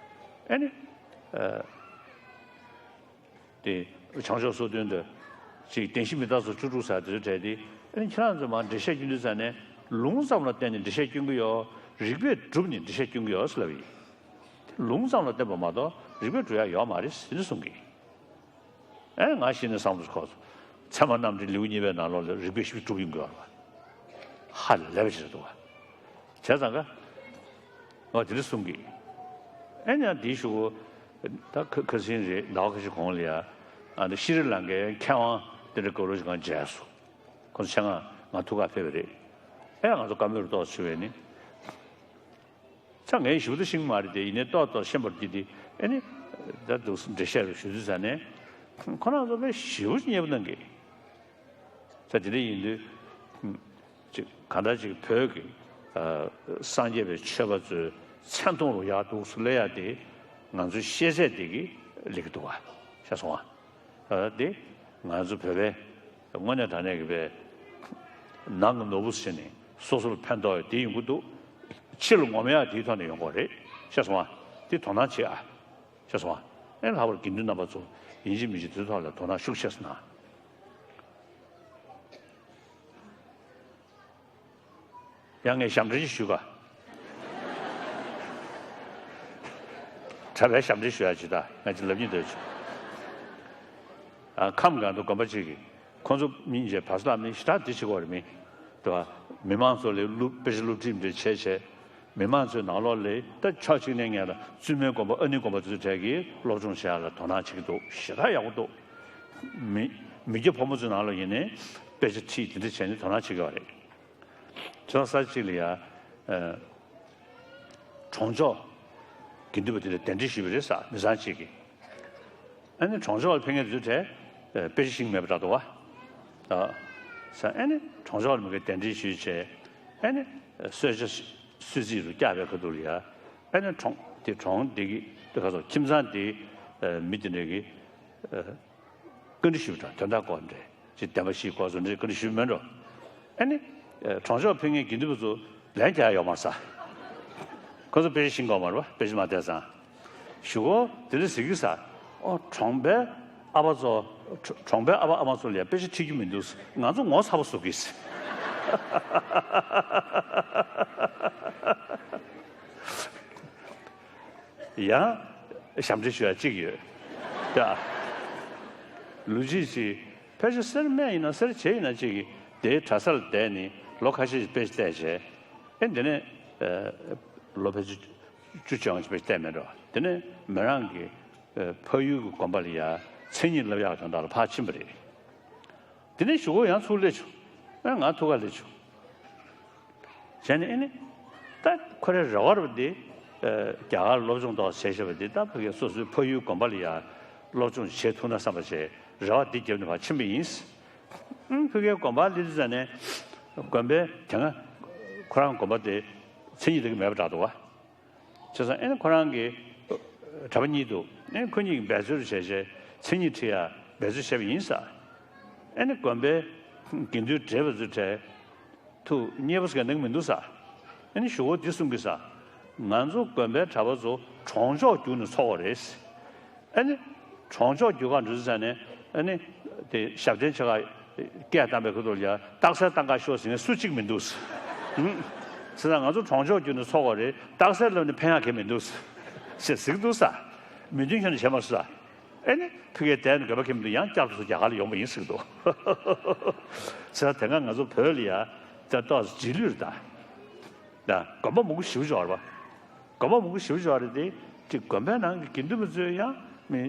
ཨེ་ནི། ཨ་དེ་བྱང་ཕྱོགས་སོ་བདུན་དུ་ཅིག་བདེན་བཞི་མི་རྟག་སོགས་བཅུ་དྲུག་ཟེར་དེ་ཚོ་གྲས་དེ་ཨེ་ནི་ཁྱེད་རང་ཚོ་མ་འགྲེལ་བཤད་སྐྱོན་དུས་ཙང་ནས་ལུང་ཙམ་ལ་བརྟེན་ནས་འགྲེལ་བཤད་སྐྱོན་གི་ཡོད། རིགས་པས་བསྒྲུབས་ནས་འགྲེལ་བཤད་སྐྱོན་གི་ཡོད་ཟེར་ལབ་ཡིན། ལུང་ཙམ་ལ་བརྟེན་པ་མ་གཏོགས་རིགས་པས་སྒྲུབ་ཡ་ཡོད་མ་རེད་ཟེར་ནས་གསུང་གི། ཨེ་ང་ཤི་ནས་བསམ་བློ་ཁོག་སོང་། ཚད་མ་རྣམ་འགྲེལ་ལེའུ་གཉིས་པའི་ནང་ལོགས་ལ་རིགས་པས་ཞིབ་སྒྲུབ་ཡོང་གི་ཡོད་རེད་བ། ཧ་ལས་པ་ཞིག་རེད་འདུག་བ། བྱས་ཙང་ཀ། ཨོ་དེ་འདྲ་གསུང་གི། ཨེ་ནས་འདིའི་གཞུག་གུ། ད་ཁ་ཁ་སང་རེད་ཟླ་བ་ཁ་ཤས་གོང་ལ་ཡ། ཨ་ནི་ཤི་རི་ལང་ཀའི་མཁས་དབང་དེ་འདྲ་ག་རེ་ཞིག་གང་མཇལ་སོང་། ཁོང་ཚོ་ཆེད་མངགས་ང་ཐུག་ག་ཕེབས་པ་རེད། ཨེ་ང་ཚོ་བཀའ་མོལ་ཏོག་ཙམ་ཞུ་བས་ནི། ཙང་ངས་ཞིབ་ཏུ་ཤེས་ཀྱི་མ་རེད་དེ་ཡིན་ནའི་ཏོག་ཏོག་ཤེས་པར་གྱིས་ཏེ་ཨེ་ནི། ད་འདུག་འགྲེལ་བཤད་རེ་ཞུ་དུས་ཙ་ནས། ཁོ་རང་ཚོ་དཔེ་ཞེ་པོ་ཅིག་མཉེས་པོ་གནང་གི། ད་དེ་འདྲ་ཡིན་དུས། ཅིག་གང་ལྟར་ཅིག་བོད་ཀྱི་ཨ་སངས་རྒྱས་པའི་ཆོས་པ་ཚོའི་མཚན་མཐོང་རུ་ཡག་འདུག་སུ་སླེབས་ཡག་དེ་ང་ཚོའི་ཤེས་ཚད་དེ་གིས་སླེབས་ཀྱི་འདུག་བ། ཤེས་སོང་ཨ། ཨ་དེ་ང་ཚོ་བོད་པའི་དངོས་གནས་དྲང་གནས་ཀྱི་པའི་ནང་གི་ནོར་བུ་ཟེར་ནས་སོ་སོར་ཕན་ཐོགས་ཡག་དེ་ཡོང་གི་འདུག་ཕྱི་ལ་ངོམ་ཡག་དེའི་ཐོག་ནས་ཡོང་གི་རེད། ཤེས་སོང་ཨ། དེ་དོ་སྣང་བྱེད་ཨ། ཤེས་སོང་ཨ། ཨེ་ལྷག་པར་དགེ་འདུན་རྣམ་པ་ཚོ་ཡིན་གཅིག་མིན་གཅིག་དེ་ཐོག་ལ་དོ་སྣང་ཤུགས་ཆེ་སོང་ན། ཡང་ངས་ཞབས་འདྲེན་ཞུ་ག་གྲྭ་པའི་ཞབས་འདྲེན་ཞུ་ཡ་ཇི་ལྟ་ང་ཅི་ལབ་ཉིད་འདོད་བྱུང་། ཨ་ཁམས་གང་དུ་དགོན་པ་གཅིག་གིས་ཁོང་ཚོ་མི་གཉིས་བར་སླབ་ནི་ཞེ་དྲག་འདི་བྱེད་དགོས་རེད་མི། དེ་བ་མི་མང་ཚོ་ལས་སློབ་དཔེ་ཆ་སློབ་ཁྲིད་འདྲ་བྱས་བྱས། མི་མང་ཚོའི་ནང་ལོགས་ལས་ད་ཕྱོགས་གཅིག་ནས་ངས་ལ་བཙུན་མའི་དགོན་པ་ཨ་ནི་དགོན་པ་དེ་ཚོའི་གྲས་ཀྱིས་སློབ་སྦྱོང་བྱེད་ཡ་ལ་དོ་སྣང་བྱེད་ཀྱི་འདུག་ཞེ་དྲག་ཡག་པོ་འདུག་མི་མི་སྐྱ་ཕོ་མོ་ཚོའི་ནང་ལ་ཡིན་ནའི་དཔེ་ཆ་ཁྲིད་དེ་འདྲ་བྱས་ནས་དོ་སྣང་བྱེད་ཀྱི་ཡོད་རེད། ཚོ་ས་གཅིག་ལ་ཡ། ཨ། གྲོང་ཆོག་དགེ་འདུན་པ་དེ་ལ་གདན་འདྲེན་ཞུས་པ་རེད་ས་མི་ཚང་གཅིག་གིས། ཨ་ནི་གྲོང་ཆོག་ལ་ཕེབས་མཁན་དེ་ཚོའི་གྲས། ཨ། དཔེ་ཆ་ཤེས་ཀྱི་མེད་པ་འདྲ་འདུག་བ། ཨ། ས་ཨ་ནི་གྲོང་ཆོག་ལ་མི་གི་གདན་འདྲེན་ཞུས་བྱས། ཨ་ནི་གསོལ་ཇ་གསོལ་ཚིགས་རུ་བཀྱག་པའི་ཁ་ཐུག་ལ་ཡ། ཨ་ནི་གྲོང་དེ་གྲོང་དེ་གི་དེ་ག་ཚོ་ཁྱིམ་ཚང་དེ་མི་དེ་འདྲ་གི། བཀའ་འདྲི་ཞུས་པ་དང་དོན་དག་སྐོར་འདྲ་ཅིག་བདེན་པ་བཞིའི་སྐོར་སོགས་འདྲ་བཀའ་འདྲི་ཞུས་མེད་འགྲོ། ཨ་ནི། གྲོང་ཆོག་ཕེབས་མཁན་དགེ་འདུན་པ་ཚོ་ལན་རྒྱག་ཡ་ཡོད་མ་རེད་ས། ཁོ་ཚོ་དཔེ་ཆ་ཤེས་ཀྱི་ཡོད་མ་རེད་པ་དཔེ་ཆ་མ་བལྟས་ཙང་། གཞུག་གུ་དེ་འདྲ་ཟེར་གི་ས། ཨོ་གྲོང་པའི་ཨ་ཕ་ཚོ། གྲོང་པའི་ཨ་ཕ་ཨ་མ་ཚོ་ལ་ཡ་དཔེ་ཆ་ཁྲིད་རྒྱུ་མི་འདུག་ང་ཚོ་ངོ་ཚ་པོ་བཟོ་གི་ས། ཡང་ཞབས་འདྲེན་ཞུ་ཡ་གཅིག་ཡོད། ད་ལོ་རྒྱུས་ཅིག་ཕལ་ཆེར་སེར་སྨད་ཡིན་ན་སེར་བྱེས་ཡིན་ན་གཅིག་གིས་དེའི་གྲྭ་སར་བསྡད་ནས་ལོ་ཁ་ཤས་ཤིག་དཔེ་ཆ་བལྟས་བྱས། ཨེ་འདི་ནས་ལོ་ཕལ་ཆེར་བཅུ་བཅོ་ལྔ་ཅིག་དཔེ་ཆ་བལྟས་མེད་འགྲོ། དེ་ནས་མོ་རང་གི་ཕ་ཡུལ་གྱི་དགོན་པ་ལ་ཡ་མཚན་ཉིད་བསླབ་ཡག་དོན་དག་ལ་ཕར་ཕྱིན་པ་རེད། དེ་ནས་གཞུག་གུ་ཡང་ཚུར་སླེབས་བྱུང་། ཨེ་ང་ཐུག་ག་སླེབས་བྱུང་། བྱས་ནས་ཨེ་ནི། ད་ཁོ་རའི་རེ་བ་རེད་པ་འདི། རྒྱ་གར་སློབ་སྦྱོང་ཏོག་ཙམ་བྱས་བྱས་པ་འདི་ད་ཕ་གིའི་སོ་སོའི་ཕ་ཡུལ་དགོན་པ་ལ་ཡ་སློབ་སྦྱོང་བྱེད་ཐུབ་ན་བསམ་པ་བྱས་རེ་བ་འདི་བརྒྱབ་ནས་ཕར་ཕྱིན་པ་ཡིན། ཨང་ཕ་གིའི་དགོན་པར་སླེབས་དུས་ཙ་ནས་དགོན་པའི་དེ་སྔ་ཁོ་རང་དགོན་པ་དེ་མཚན་ཉིད་དེ་ག་མེད་པ་འདྲ་འདུག་བ། བྱས་ཙང་ཨེ་ནི་ཁོ་རང་གི་གྲྭ་པ་གཉིས་འདུག་ཨེ་ནི་ཁོ་གཉིས་ཀྱིས་འབད་རྩོལ་བྱས་བྱས་མཚན་ཉིད་ཁྲིད་ཡ་འབད་རྩོལ་བྱས་པ་ཡིན་ས། ཨེ་ནི་དགོན་པའི་དགེ་འདུན་བགྲེས་པ་ཚོའི་གྲས་ཐུགས་མཉེས་པོ་ཟེར་གནང་མི་འདུག་ས། ཨེ་ནི་གཞུག་གུ་འདི་གསུང་གི་ས། ང་ཚོ་དགོན་པའི་གྲྭ་པ་ཚོ་གྲོང་ཆོག་བརྒྱུགས་ནས་འཚོགས་པ་རེད། ཨེ་ནི། གྲོང་ཆོག་བརྒྱུད་ག་འགྲོ་ཙང་ནས་ཨ་ནི། དེ་ཞབས་བརྟན་ཆེ་ག་སྐད་བཏང་པའི་ཁུ་ཐོག་ལ་ཡ་རྟགས་གསལ་བཏང་ག་ཤོག་ཟེར་མཁན་སུ་གཅིག་མི་འདུག་ཧུམ། ཟེར་ན་ང་ཚོ་གྲོང་ཆོག་བརྒྱུད་ནས་འཚོགས་པ་རེད། རྟགས་གསལ་ལབ་ནས་ཕན་ཡག་གང་མི་འདུག་ཟེར་ཟེར་གི་འདུག་ས། མི་མཐུན་ཕྱོགས་ནས་བྱས་མ་སོང་ས། ཨེ་ནི་ཕ་གིར་བསྡད་ནས་དགོན་པ་ཁེངས་མི་འདུག་ཡང་བསྐྱར་དུ་རྒྱ་གར་ལ་ཡོང་པ་ཡིན་ཟེར་གི་འདུག་ཟེར་ན་དེ་སྔ་ང་ཚོ་བོད་ལ་ཡ་ད་ཏོག་ཙམ་རྗེས་ལུས་རེད་ད། ད་དགོན་པ་མང་པོ་ཞེ་པོ་ཅིག་ཡོད་རེད་པ། དགོན་པ་མང་པོ་ཞེ་པོ་ཅིག་ཡོད་རེད་དེ། ཅིག་དགོན་པའི་ནང་གི་དགེ་འདུན་པ་ཚོས་ཡང་མི་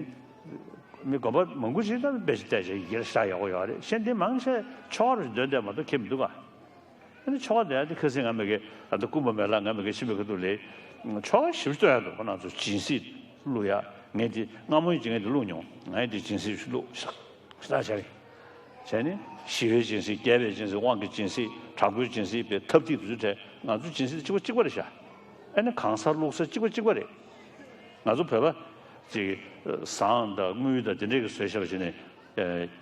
མི་དགོན་པ་མང་པོ་ཞིག་ད་དཔེ་ཆ་བལྟས་བྱས་ཡར་ཤག་ཡག་པོ་ཡོད་རེད། གཞན་དེ་མང་ཆེ་ཆོ་ག་རུ་འདོན་བསྡད་མ་གཏོགས་ཁྱད་མི་འདུག་ག་ཨ་ནི་ཆོ་ག་འདོན་ཡ་དེ་ཁ་སང་ང་མ་གི་ཨ་ད་སྐུ་འབུམ་མེ་ལགས་ང་མ་གི་ཕྱི་མི་ཁ་ཐུག་ལས་ཆོ་ག་ཞེ་པོ་ཅིག་སྟོན་ཡ་འདུག་ཁོ་རང་ཚོ་སྦྱིན་སྲེག་བླུག་ཡ། ངས་དེ་སྔ་མོ་ཡིན་ཅིག་ངས་དེ་བླུག་མྱོང་། ངས་དེ་སྦྱིན་སྲེག་བླུག་ཤག་ཤ་སྟག་བྱས་རེད། བྱས་ནས་ཞི་བའི་སྦྱིན་སྲེག། རྒྱས་པའི་སྦྱིན་སྲེག། དབང་གི་སྦྱིན་སྲེག། དྲག་པོའི་སྦྱིན་སྲེག་པའི་ཐབས་ཐིག་དེ་ཚོའི་གྲས་ང་ཚོ་སྦྱིན་སྲེག་གཅིག་པ་གཅིག་པ་རེད་ཤག་ཨ་ནི་གང་ཟག་བླུག་ས་གཅིག་པ་གཅིག་པ་རེད། ང་ཚོ་བོད་པ་ཅིག་ཟངས་དང་དངུལ་དང་དེ་འདྲས་ཀྱི་བཟོས་བཞག་པ་བྱས་ནས་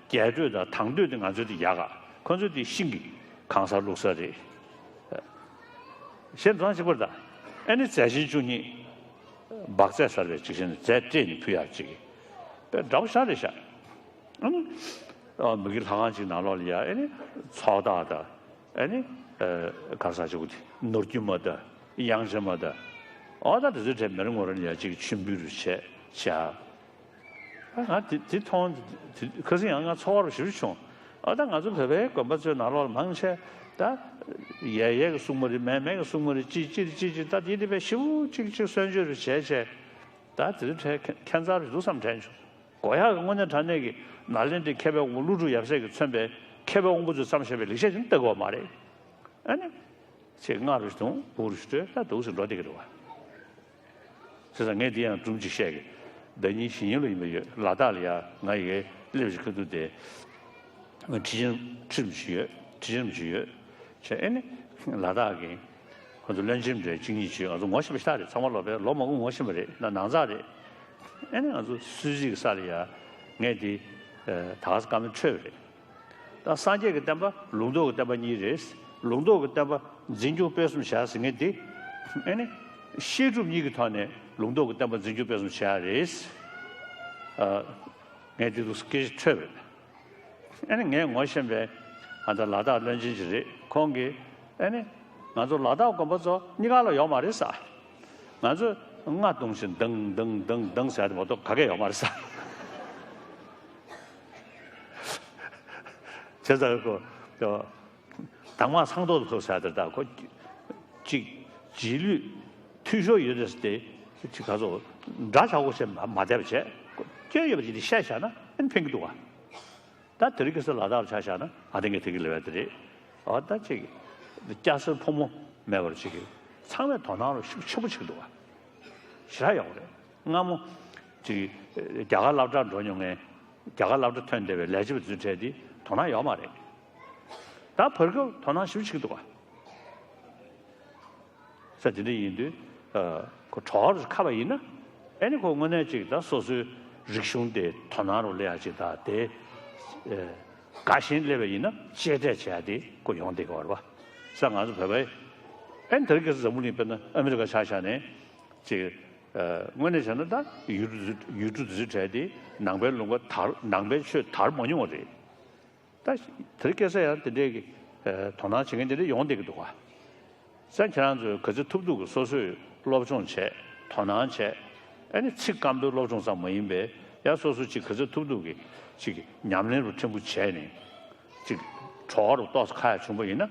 རྒྱས་སྤྲོས་དང་དྭངས་སྤྲོས་དེ་ང་ཚོའི་དེ་ཡག་ག་ཁོ་ཚོའི་དེ་ཤིང་གི་གང་ཟག་བླུག་ས་རེད། གཞན་ཚང་གཅིག་པ་རེད་ད། ཨ་ནི་རྫས་ཆེན་བཅུ་གཉིས་འབག་རྫས་ཟེར་བའི་ཅིག་བྱས་ནས་རྫས་སྤྲད་ནས་ཕུལ་ཡག་ཅིག་དཔེ་འདྲ་པོ་ཤག་རེད་ཤག་ཨ་ནི། ཨ་མ་གི་ལྷ་ཁང་ཅིག་ནང་ལོགས་ལ་ཡ་ཨ་ནི་ཚོགས་བདག་དང་ཨ་ནི་ཨ་ག་རེ་ཟེར་ཅིག་དེ་ནོར་རྒྱུན་མ་དང་དབྱངས་ཅན་མ་དང་། ཨོ་ད་དེ་ཚོའི་གྲས་མེ་རི་ངོ་ར་ལ་ཡ་ཅིག་མཆོད་འབུལ་རུ་བྱས་བྱས། ཨ་ང་དེ་དེ་མཐོང་དེ་ཁ་སང་ཡང་ང་ཚོར་བ་ཞེ་པོ་བྱུང་། ཨོ་ད་ང་ཚོ་བོད་པའི་དགོན་པ་ཚོའི་ནང་ལོགས་ལ་མང་ཆེ་ད་ཡས་ཡས་ཀྱི་གསུང་མ་རེད། མས་མས་ཀྱི་གསུང་མ་རེད། ཅི་ཅི་ཅི་ཅི་ད་དེ་དེ་བས་ཞེ་པོ་ཅིག་ཅིག་གསོལ་མཆོད་རུ་བྱས་བྱས། ད་དེ་ཚོ་གྲས་ཁྱད་མཚར་རེད་འདུག་བསམ་དྲན་བྱུང་། དགོས་ཡག་གི་དངོས་གནས་དྲང་གནས་ཀྱི་ནཱ་ལེནྡྲའི་མཁས་པའི་དབང་པོ་ཀླུ་སྒྲུབ་ཡབ་སྲས་ཀྱིས་མཚོན་པའི་མཁས་པའི་དབང་པོ་ཚོས་བརྩམས་བཞག་པའི་ལེགས་བཤད་ཅིག་ལྟ་དགོས་མ་རེད། ཨ་ནི། ཚེ་སྔ་རུ་ཞིག་དང་འུ་རུ་ཞིག་སྤྲོད་ད་འདུག་སེ་འགྲོ་བསྡད་ཀྱི་རེད་བ། བྱས་ཙང་ངས་འདི་ཡང་སྒྲུང་ཅིག་བཤད་ཀྱི། ཟླ་ཉིན་གཞེས་ཉིན་ལ་ཡིན་པ་ཡོད། ལ་དྭགས་ལ་ཡ་ང་ཡི་གེ་སླེབས་ཤིག་ཁ་ཐུག་དེ། ཁྲི་ཆེན་ཁྲི་རིན་པོ་ཆེ་ཡོད། ཁྲི་ཆེན་རིན་པོ་ཆེ་ཡོད། བྱས་ཨེ་ནི། ལ་དྭགས་ཀྱི། ཁོ་ཚོ་བློན་ཆེན་འདྲ་གཅིག་གཉིས་བྱོས། ང་ཚོ་ངོ་ཤེས་པ་ཞེ་དྲག་རེད། ཚང་མ་ལོ་པའི་ལོ་མང་པོ་ངོ་ཤེས་པ་རེད། ན་ནང་ཚགས་རེད། ཨེ་ནི་ང་ཚོ་སུད་སི་གི་ས་ལ་ཡ། ངས་འདི། ད་ག་ས་བཀའ་མོལ་འཕྲོད་པ་རེད། ད་སངས་རྒྱས་ཀྱི་བསྟན་པ་ལུང་རྟོགས་ཀྱི་བསྟན་པ་གཉིས་རེད། ལུང་རྟོགས་ཀྱི་བསྟན་པ་འཛིན་སྐྱོང་སྤེལ་གསུམ་བྱ་ཟེར་མཁན་འདི། ཨེ་ནི། བཤད་སྒྲུབ་གཉིས་ཀྱི་ཐོག་ནས་ལུང་རྟོགས་ཀྱི་བསྟན་པ་འཛིན་སྐྱོང་སྤེལ་གསུམ་བྱ་ཡ་རེད། ངས་འདི་འདུག་སྐད་ཆ་འཕྲོད་པ་རེད། ཨེ་ནི་ངས་ངོ་ཤེས་པའི་ཨ་ད་ལ་དྭགས་བློན་ཆེན་ཅིག་རེད། ཁོང་གིས་ཨེ་ནི་ང་ཚོ་ལ་དྭགས་དགོན་པ་ཚོ་གཉིས་ཀ་ལ་ཡོད་མ་རེད་ས། ང་ཚོས་རྔ་བརྡུངས་ཤིང་ལྡང་ལྡང་ལྡང་ལྡང་ཟེར་ཡ་དེ་མ་གཏོགས་ག་གེ་ཡོད་མ་རེད་ས། བྱས་ཙང་ཁོ་དྭངས་མ་སངས་ཐོག་ཏུ་ཁོ་ཟེར་ཡ་དེ་ད་ཁོ་གཅིག་རྗེས་ལུས་འཐུས་ཤོར་ཡོད་རེད་ཟེར་ཏེ་ཅིག་ག་ཚོད་འདྲ་ཆགས་པོ་བྱས་མ་མ་བསྡད་པ་བྱས་སྐྱོན་ཡོད་པ་ཅིག་དེ་བཤད་བཞག་ན་ཨེ་ནི་ཕན་གྱི་འདུག་ག་ད་དེ་རིང་ཁ་སང་ལ་དྭགས་ལ་ཆ་བཞག་ན་ཨ་ཏི་ངས་དེ་གི་ལས་བ་དེ་རེད། ཨ་ད་ཅིག་སྐྱ་སེར་ཕོ་མོ་མེད་པར་ཅིག་གི་ཚང་མས་དོ་སྣང་རོགས་ཤུགས་ཆེན་པོ་བྱེད་ཀྱི་འདུག་བ། ཞེ་དྲག་ཡག་པོ་རེད། སྔ་མོ་ཅིག་རྒྱ་གར་སློབ་གྲྭར་འགྲོ་མྱོང་མཁན་རྒྱ་གར་སློབ་གྲྭ་ཐོན་བསྡད་པའི་ལས་བྱེད་པ་ཚོའི་གྲས་དེ་དོ་སྣང་ཡོད་མ་རེད། ད་བར་སྐབས་དོ་སྣང་ཞེ་པོ་བྱེད་ཀྱི་འདུག་བ། ས་དེ་འདྲ་ཡིན་དུས། ཁོ་གྲོགས་རུ་ཁ་བ་ཡིན་ན། ཨེ་ནི་ཁོ་དངོས་གནས་ཅིག་ད་སོ་སོའི་རིག་གཞུང་དེ་དོ་སྣང་རུ་སླེབས་ཡ་ཅིག་ད་དེ། དགའ་ཞེན་སླེབས་པ་ཡིན་ན་གཅེས་སྤྲས་བྱེད་ཡ་དེ་ཁོ་ཡོང་བསྡད་ཀྱི་ཡོད་རེད་པ། ས་ང་ཚོ་བོད་པའི། ཨེ་ནི་དེ་རིང་ཁ་སང་འཛམ་བུ་གླིང་དཔེར་ན་ཨ་མི་རི་ཀ་ཆ་བཞག་ནས། ཅིག་དངོས་གནས་བྱས་ན་ད་ཡུལ་གྲུ་ཡུལ་གྲུ་དེ་ཚོའི་གྲས་དེ་ནང་པའི་ལུང་པ་དར་ནང་པའི་ཆོས་དར་མ་མྱོང་བ་རེད། ད་དེ་རིང་ཁ་སང་ཡང་དེ་འདྲའི་གི་དོ་སྣང་བྱེད་མཁན་དེ་འདྲ་ཡོང་བསྡད་ཀྱི་འདུག་ག་ས་ཁྱེད་རང་ཚོས་ག་ཚོད་ཐུབ་ཐུབ་ཀྱི་སོ་སོས་སློབ་སྦྱོང་བྱས་དོ་སྣང་བྱས། ཨ་ནི་ཚིག་སྐམ་པོའི་སློབ་སྦྱོང་ཙམ་མ་ཡིན་པའི་ཡང་སོ་སོ་ཅིག་ག་ཚོད་ཐུབ་ཐུབ་ཀྱི་ཅིག་ཉམས་ལེན་རུ་ཕྲན་བུ་བྱས་ནས་ཅིག་གྲོགས་རུ་ཏོག་ཙམ་ཁ་ཡ་བྱུང་པ་ཡིན་ན།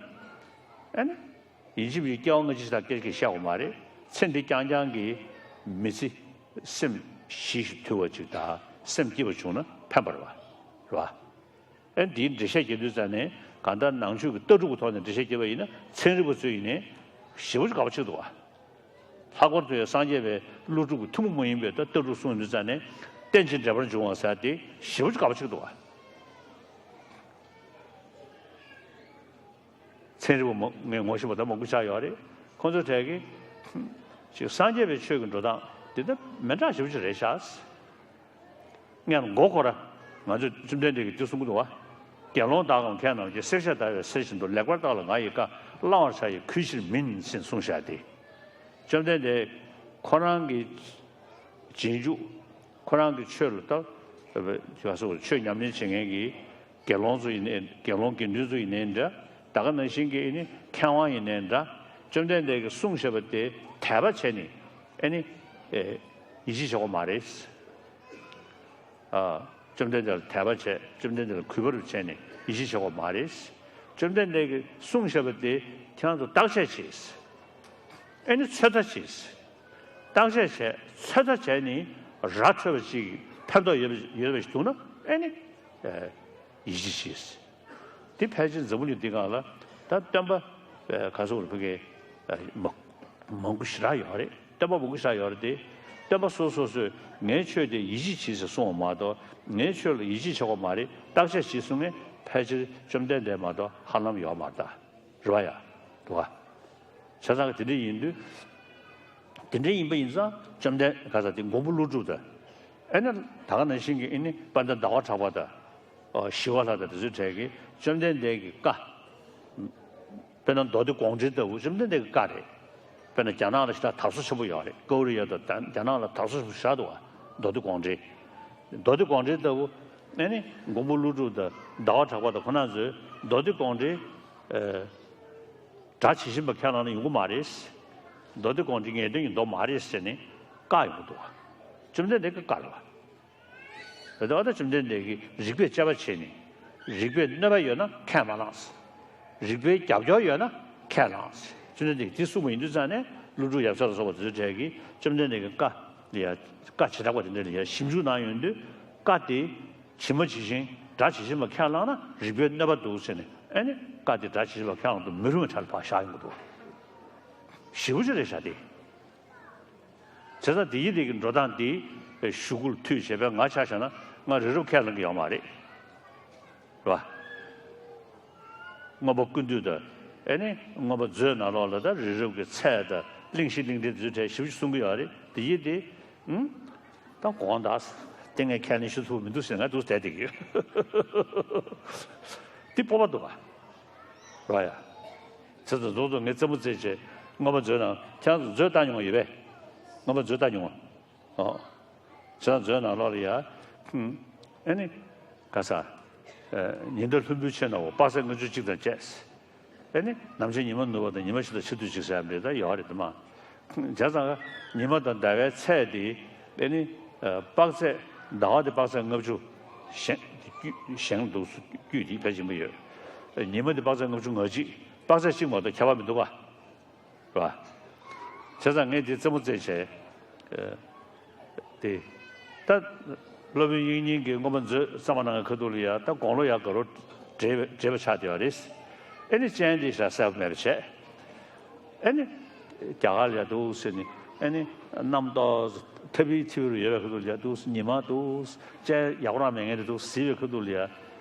ཨ་ནི། ཡིན་གཅིག་མིན་གཅིག་སྐྱེ་བ་སྔ་ཕྱི་ཞེ་དྲག་སྐད་ཆ་བཤད་དགོས་མ་རེད། ཚེ་འདི་རྐྱང་རྐྱང་གི་མི་ཚེ་སེམས་ཞི་ཞིང་དུལ་བ་ཅིག་དང་སེམས་སྐྱིད་པ་བྱུང་ན་ཕན་པ་རེད་པ། རེད་པ། ཨེ་འདིའི་འགྲེལ་བཤད་རྒྱག་དུས་ཙམ་ནས་གང་ལྟར་ནང་ཆོས་ཀྱི་ལྟ་གྲུབ་ཀྱི་ཐོག་ནས་འགྲེལ་བཤད་བརྒྱབ་པ་ཡིན་ན་ཚན་རིག་པ་ཚོས་ཡིན་ནའི་ཞེ་པོ་ཅིག་དགའ་པོ་བྱེད་ཀྱི་འདུག་ག་ལྷག་པར་དུ་ཡང་སངས་རྒྱས་པའི་ཀླུ་སྒྲུབ་ཀྱི་ཐུན་མོང་མ་ཡིན་པའི་ད་ལྟ་གྲུབ་གསུངས་དུས་ཙམ་ནས་རྟེན་ཅིང་འབྲེལ་པར་འབྱུང་བ་ཟེར་དེ་ཞེ་པོ་ཅིག་དགའ་པོ་བྱེད་ཀྱི་འདུག་ག་ཚན་རིག་པ་མང་ངས་ངོ་ཤེས་པ་ད་མང་པོ་ཆགས་ཡོད་རེད། ཁོང་ཚོ་གྲས་ཀྱིས་ ཅིག་སངས་རྒྱས་པའི་ཆོས་ཀྱི་འགྲོ་སྟངས་འདི་ལྟ་མི་འདྲ་ཞིག་རེད་ཤག་སྔོན་མགོ་འཁོར། ང་ཚོས་བཅོམ་ལྡན་འདས་ཀྱིས་འདི་གསུང་གི་འདུག་བ། དགེ་སློང་དག་གམ་མཁས་རྣམས་ཀྱིས། བསྲེག་བཅད་བརྡར་བའི་གསེར་བཞིན་དུ། ལེགས་པར་བརྟགས་ལ་ང་ཡི་བཀའ། བླང་བར་བྱ་ཡི་གུས་ཕྱིར་མིན། ཞེས་གསུངས་བཞག་སྟེ། བཅོམ་ལྡན་འདས་ཁོ་རང་གི་རྗེས་འཇུག་ཁོ་རང་གི་ཆོས་ལ་ལྟ་བ་སོགས་ཆོས་ཉམས་ལེན་བྱེད་མཁན་གྱི་དགེ་སློང་ཚོ་ཡིན་ནའི་དགེ་སློང་དགེ་འདུན་ཚོ་ཡིན་ནའི་འདྲ། ད་ག་ནང་བཞིན་གྱི་ཨེ་ནི་མཁས་དབང་ཡིན་ནའི་འདྲ། བཅོམ་ལྡན་འདས་ཀྱིས་གསུངས་བཞག་པ་དེ་དད་པ་བྱས་ནས་ཨེ་ནི་ཡིད་ཆེས་བྱེད་དགོས་མ་རེད། ཨ། བཅོམ་ལྡན་འདས་ལ་དད་པ་བྱས། བཅོམ་ལྡན་འདས་ལ་གུས་པ་རུ་བྱས་ནས་ཡིད་ཆེས་བྱེད་དགོས་མ་རེད། བཅོམ་ལྡན་འདས་ཀྱིས་གསུངས་བཞག་པ་དེ་ཁྱེད་རང་ཚོ་བརྟག་དཔྱད་བྱས། ཨེ་ནི་ཚོད་ལྟ་བྱས། བརྟག་དཔྱད་བྱས། ཚོད་ལྟ་བྱས་ནས་ར་འཕྲོད་པ་ཅིག་ཕན་ཐོགས་ཡོད་པ་ཡོད་པ་ཞིག་འདུག་ན་ཨེ་ནི་ཡིད་ཆེས་བྱས། དེ་ཕལ་ཆེར་འཛམ་བུ་གླིང་འདི་སྒང་ལ་ད་སྟོན་པ་ག་ཚོད་རེད་ཕ་གི་མང་མང་པོ་ཞེ་དྲག་ཡོད་རེད། སྟོན་པ་མང་པོ་ཞེ་དྲག་ཡོད་རེད་དེ། སྟོན་པ་སོ་སོ་སོས་ངའི་ཆོས་དེ་ཡིད་ཆེས་བྱས་ཟེར་གསུངས་པ་མ་གཏོགས། ངའི་ཆོས་ལ་ཡིད་ཆེས་བྱེད་དགོས་མ་རེད། བརྟག་དཔྱད་བྱས་གསུང་མཁན་ཕལ་ཆེར་བཅོམ་ལྡན་འདས་མ་གཏོགས་ཧ་ལམ་ཡོད་མ་རེད་ད། རེད་བ་ཡ། འདུག་ག་བྱས་ཙང་དེ་འདྲ་ཡིན་དུས། དེ་འདྲ་ཡིན་པ་ཡིན་ཙང་བཅོམ་ལྡན་ག་ས་དེ་མགོན་པོ་ཀླུ་སྒྲུབ་དང་། ཨེ་ནི་ད་ག་ནང་བཞིན་གྱི་ཨེ་ནི་དཔལ་ལྡན་ཟླ་བ་གྲགས་པ་དང་། ཨོ་ཞི་བ་ལྷ་དང་དེ་ཚོའི་གྲས་ཀྱིས་བཅོམ་ལྡན་འདས་ཀྱི་བཀའ། དཔེར་ན་མདོ་སྡེ་དགོངས་འགྲེལ་ལྟ་བུ་བཅོམ་ལྡན་འདས་ཀྱི་བཀའ་རེད། དཔེར་ན་རྒྱ་ནག་ལ་ཞེ་དྲག་དར་སོ་ཆེན་པོ་ཡོད་རེད། ཀོ་རི་ཡ་དང་རྒྱ་ནག་ལ་དར་སོ་ཆེན་པོ་ཞེ་དྲག་འདུག་བ། མདོ་སྡེ་དགོངས་འགྲེལ། མདོ་སྡེ་དགོངས་འགྲེལ་ལྟ་བུ། ཨེ་ནི་མགོན་པོ་ཀླུ་སྒྲུབ་དང་ཟླ་བ་གྲགས་པ་དང་ཁོ་རང་ཚོས་མདོ་སྡེ་དགོངས་འགྲེལ། ཨེ། སྒྲ་ཇི་བཞིན་པ་ཁས་བླངས་ན་ཡོང་གི་མ་རེད། མདོ་སྡེ་དགོངས་འགྲེལ་ངེས་དོན་གྱི་མདོ་མ་རེད་ཟེར་ནས་བཀག་ཡོང་གི་འདུག་བ། བཅོམ་ལྡན་འདས་ཀྱིས་བཀག་རེད་བ། རེད་དོ། ཨ་ད་བཅོམ་ལྡན་འདས་ཀྱིས་རིགས་པས་དཔྱད་པ་བྱས་ནས། རིགས་པས་གནོད་པ་ཡོད་ན་ཁས་མ་བླངས། རིགས་པའི་རྒྱབ་སྐྱོར་ཡོད་ན་ཁས་བླངས། བཅོམ་ལྡན་འདས་ཀྱིས་དེ་གསུངས་པ་ཡིན་དུས་ཙང་ནས་ཀླུ་སྒྲུབ་ཡབ་སྲས་ལ་སོགས་པ་དེ་ཚོའི་གྲས་ཀྱིས་བཅོམ་ལྡན་འདས་ཀྱི་བཀའ་ལ་ཡ། བཀའ་བྱེ་བྲག་པ་དེ་འདྲ་ལ་ཡ་ཞིབ་འཇུག་གནང་ཡོང་དུས། བཀའ་དེ་ཇི་མ་ཇི་བཞིན་སྒྲ་ཇི་བཞིན་པ་ཁས་བླངས་ན་རིགས་པའི་གནོད་པ་འདུག་ཟེར་ནས། ཨེ་ནི་བཀའ་དེ་སྒྲ་ཇི་བཞིན་པ་ཁས་བླངས་དུ་མི་རུང་བའི་གྲས་ལ་ཕར་བཞག་ཡོང་གི་འདུག་ཞེ་པོ་ཅིག་རེད་ཤག་དེ། བྱས་ཙང་དེ་ཡི་དེ་གི་འགྲོ་སྟངས་འདི་གཞུག་གུ་ལ་མཐུད་བྱས་པས་ང་ཆ་བཞག་ན་ང་རི་རབ་ཁས་ལེན་གི་ཡོད་མ་རེད། རེད་བ། མངོན་པ་ཀུན་བཏུས་དང་། ཨེ་ནི་མངོན་པ་མཛོད་ནང་ལོགས་ལ་ད་རི་རབ་ཀྱི་ཚད་དང་གླེང་གཞི་གླེང་གྲལ་དེ་ཚོའི་གྲས་ཞིབ་ཞིབ་གསུང་གི་ཡོད་རེད། དེ་ཡི་དེ། ཨུམ། ད་དགོངས་དག་དེ་ངས་ཁས་ལེན་ཞུ་ཐུབ་མི་འདུག་ཟེར་ང་འདུག་བསྡད་བསྡད་ཀྱི་ཡོད། འདི་སྤོབས་པ་འདུག་ག་རེད་བ་ཡ། ཚེ་ཚེ་རྫོགས་རྫོགས་ངས་རྩེད་མོ་རྩེད་བྱས་མངོན་པ་མཛོད་ནང་། ཁྱེད་རང་ཚོ་མཛོད་ལྟ་མྱོང་བ་ཡོད་པས། མངོན་པ་མཛོད་ལྟ་མྱོང་བ། ཨོ། ཁྱེད་རང་མཛོད་ནང་ལོགས་ལ་ཡ། ཨ་ནི། ག་ས། ཉི་ཟླ་ལྷུན་པོའི་ཕྱེད་ནང་འོ་དཔག་ཚད་ལྔ་བཅུ་གཅིག་དང་བཅས། ཨ་ནི་ནམ་ཕྱེད་ཉི་མ་ནུབ་པ་དང་ཉི་མ་ཕྱེད་དང་ཕྱེད་དུ་གཅིག་ཟེར་ཡ་མེད་ད་ཡོད་རེད་དེ་མ། བྱས་ཙང་ཉི་མ་དང་ཟླ་བའི་ཚད་དེ། ཨ་ནི། དཔག་ཚད། ཟླ་བ་དེ་དཔག་ཚད་ལྔ་བཅུ། བཞེངས། བཞེངས་འདུག་དཀྱུས་དེ་ཕལ་ཆེན་པོ་ཡོད། ཉི་མ་དེ་དཔག་ཚད་ལྔ་བཅུ་ང་གཅིག་དཔག་ཚད་གཅིག་མ་གཏོགས་ཁྱད་པར་མི་འདུག་ག་རེད་བ། བྱས་ཙང་ངས་འདི་རྩེད་མོ་རྩེད་བྱས། ཨ། དེ། ད། སློབ་དཔོན་དབྱིག་གཉེན་གྱིས་མངོན་པ་མཛོད་བརྩམས་པ་གནང་བའི་ཁ་ཐུག་ལ་ཡ་ད་དགུང་ལོ་ཡ་ག་རོ་བགྲེས་པ་བགྲེས་པ་ཆགས་བསྡད་པ་རེད། ཨེ་ནི་སྤྱན་འདི་ཞག་གསལ་པོ་མེད་པ་བྱས། ཨེ་ནི། རྒྱ་གར་ལ་ཡ་འདུག་ཟེར་ནས། ཨེ་ནི། གནམ་ཏོག་ཐབ་ཡིག་ཐིབས་རུ་ཡོད་པའི་ཁ་ཐུག་ལ་ཡ་འདུག་ཉི་མ་འདུག་སྤྱན་ཡག་པོ་རང་མེད་མཁན་དེ་འདུག་གཟིགས་པའི་ཁ་ཐུག་ལ་ཡ།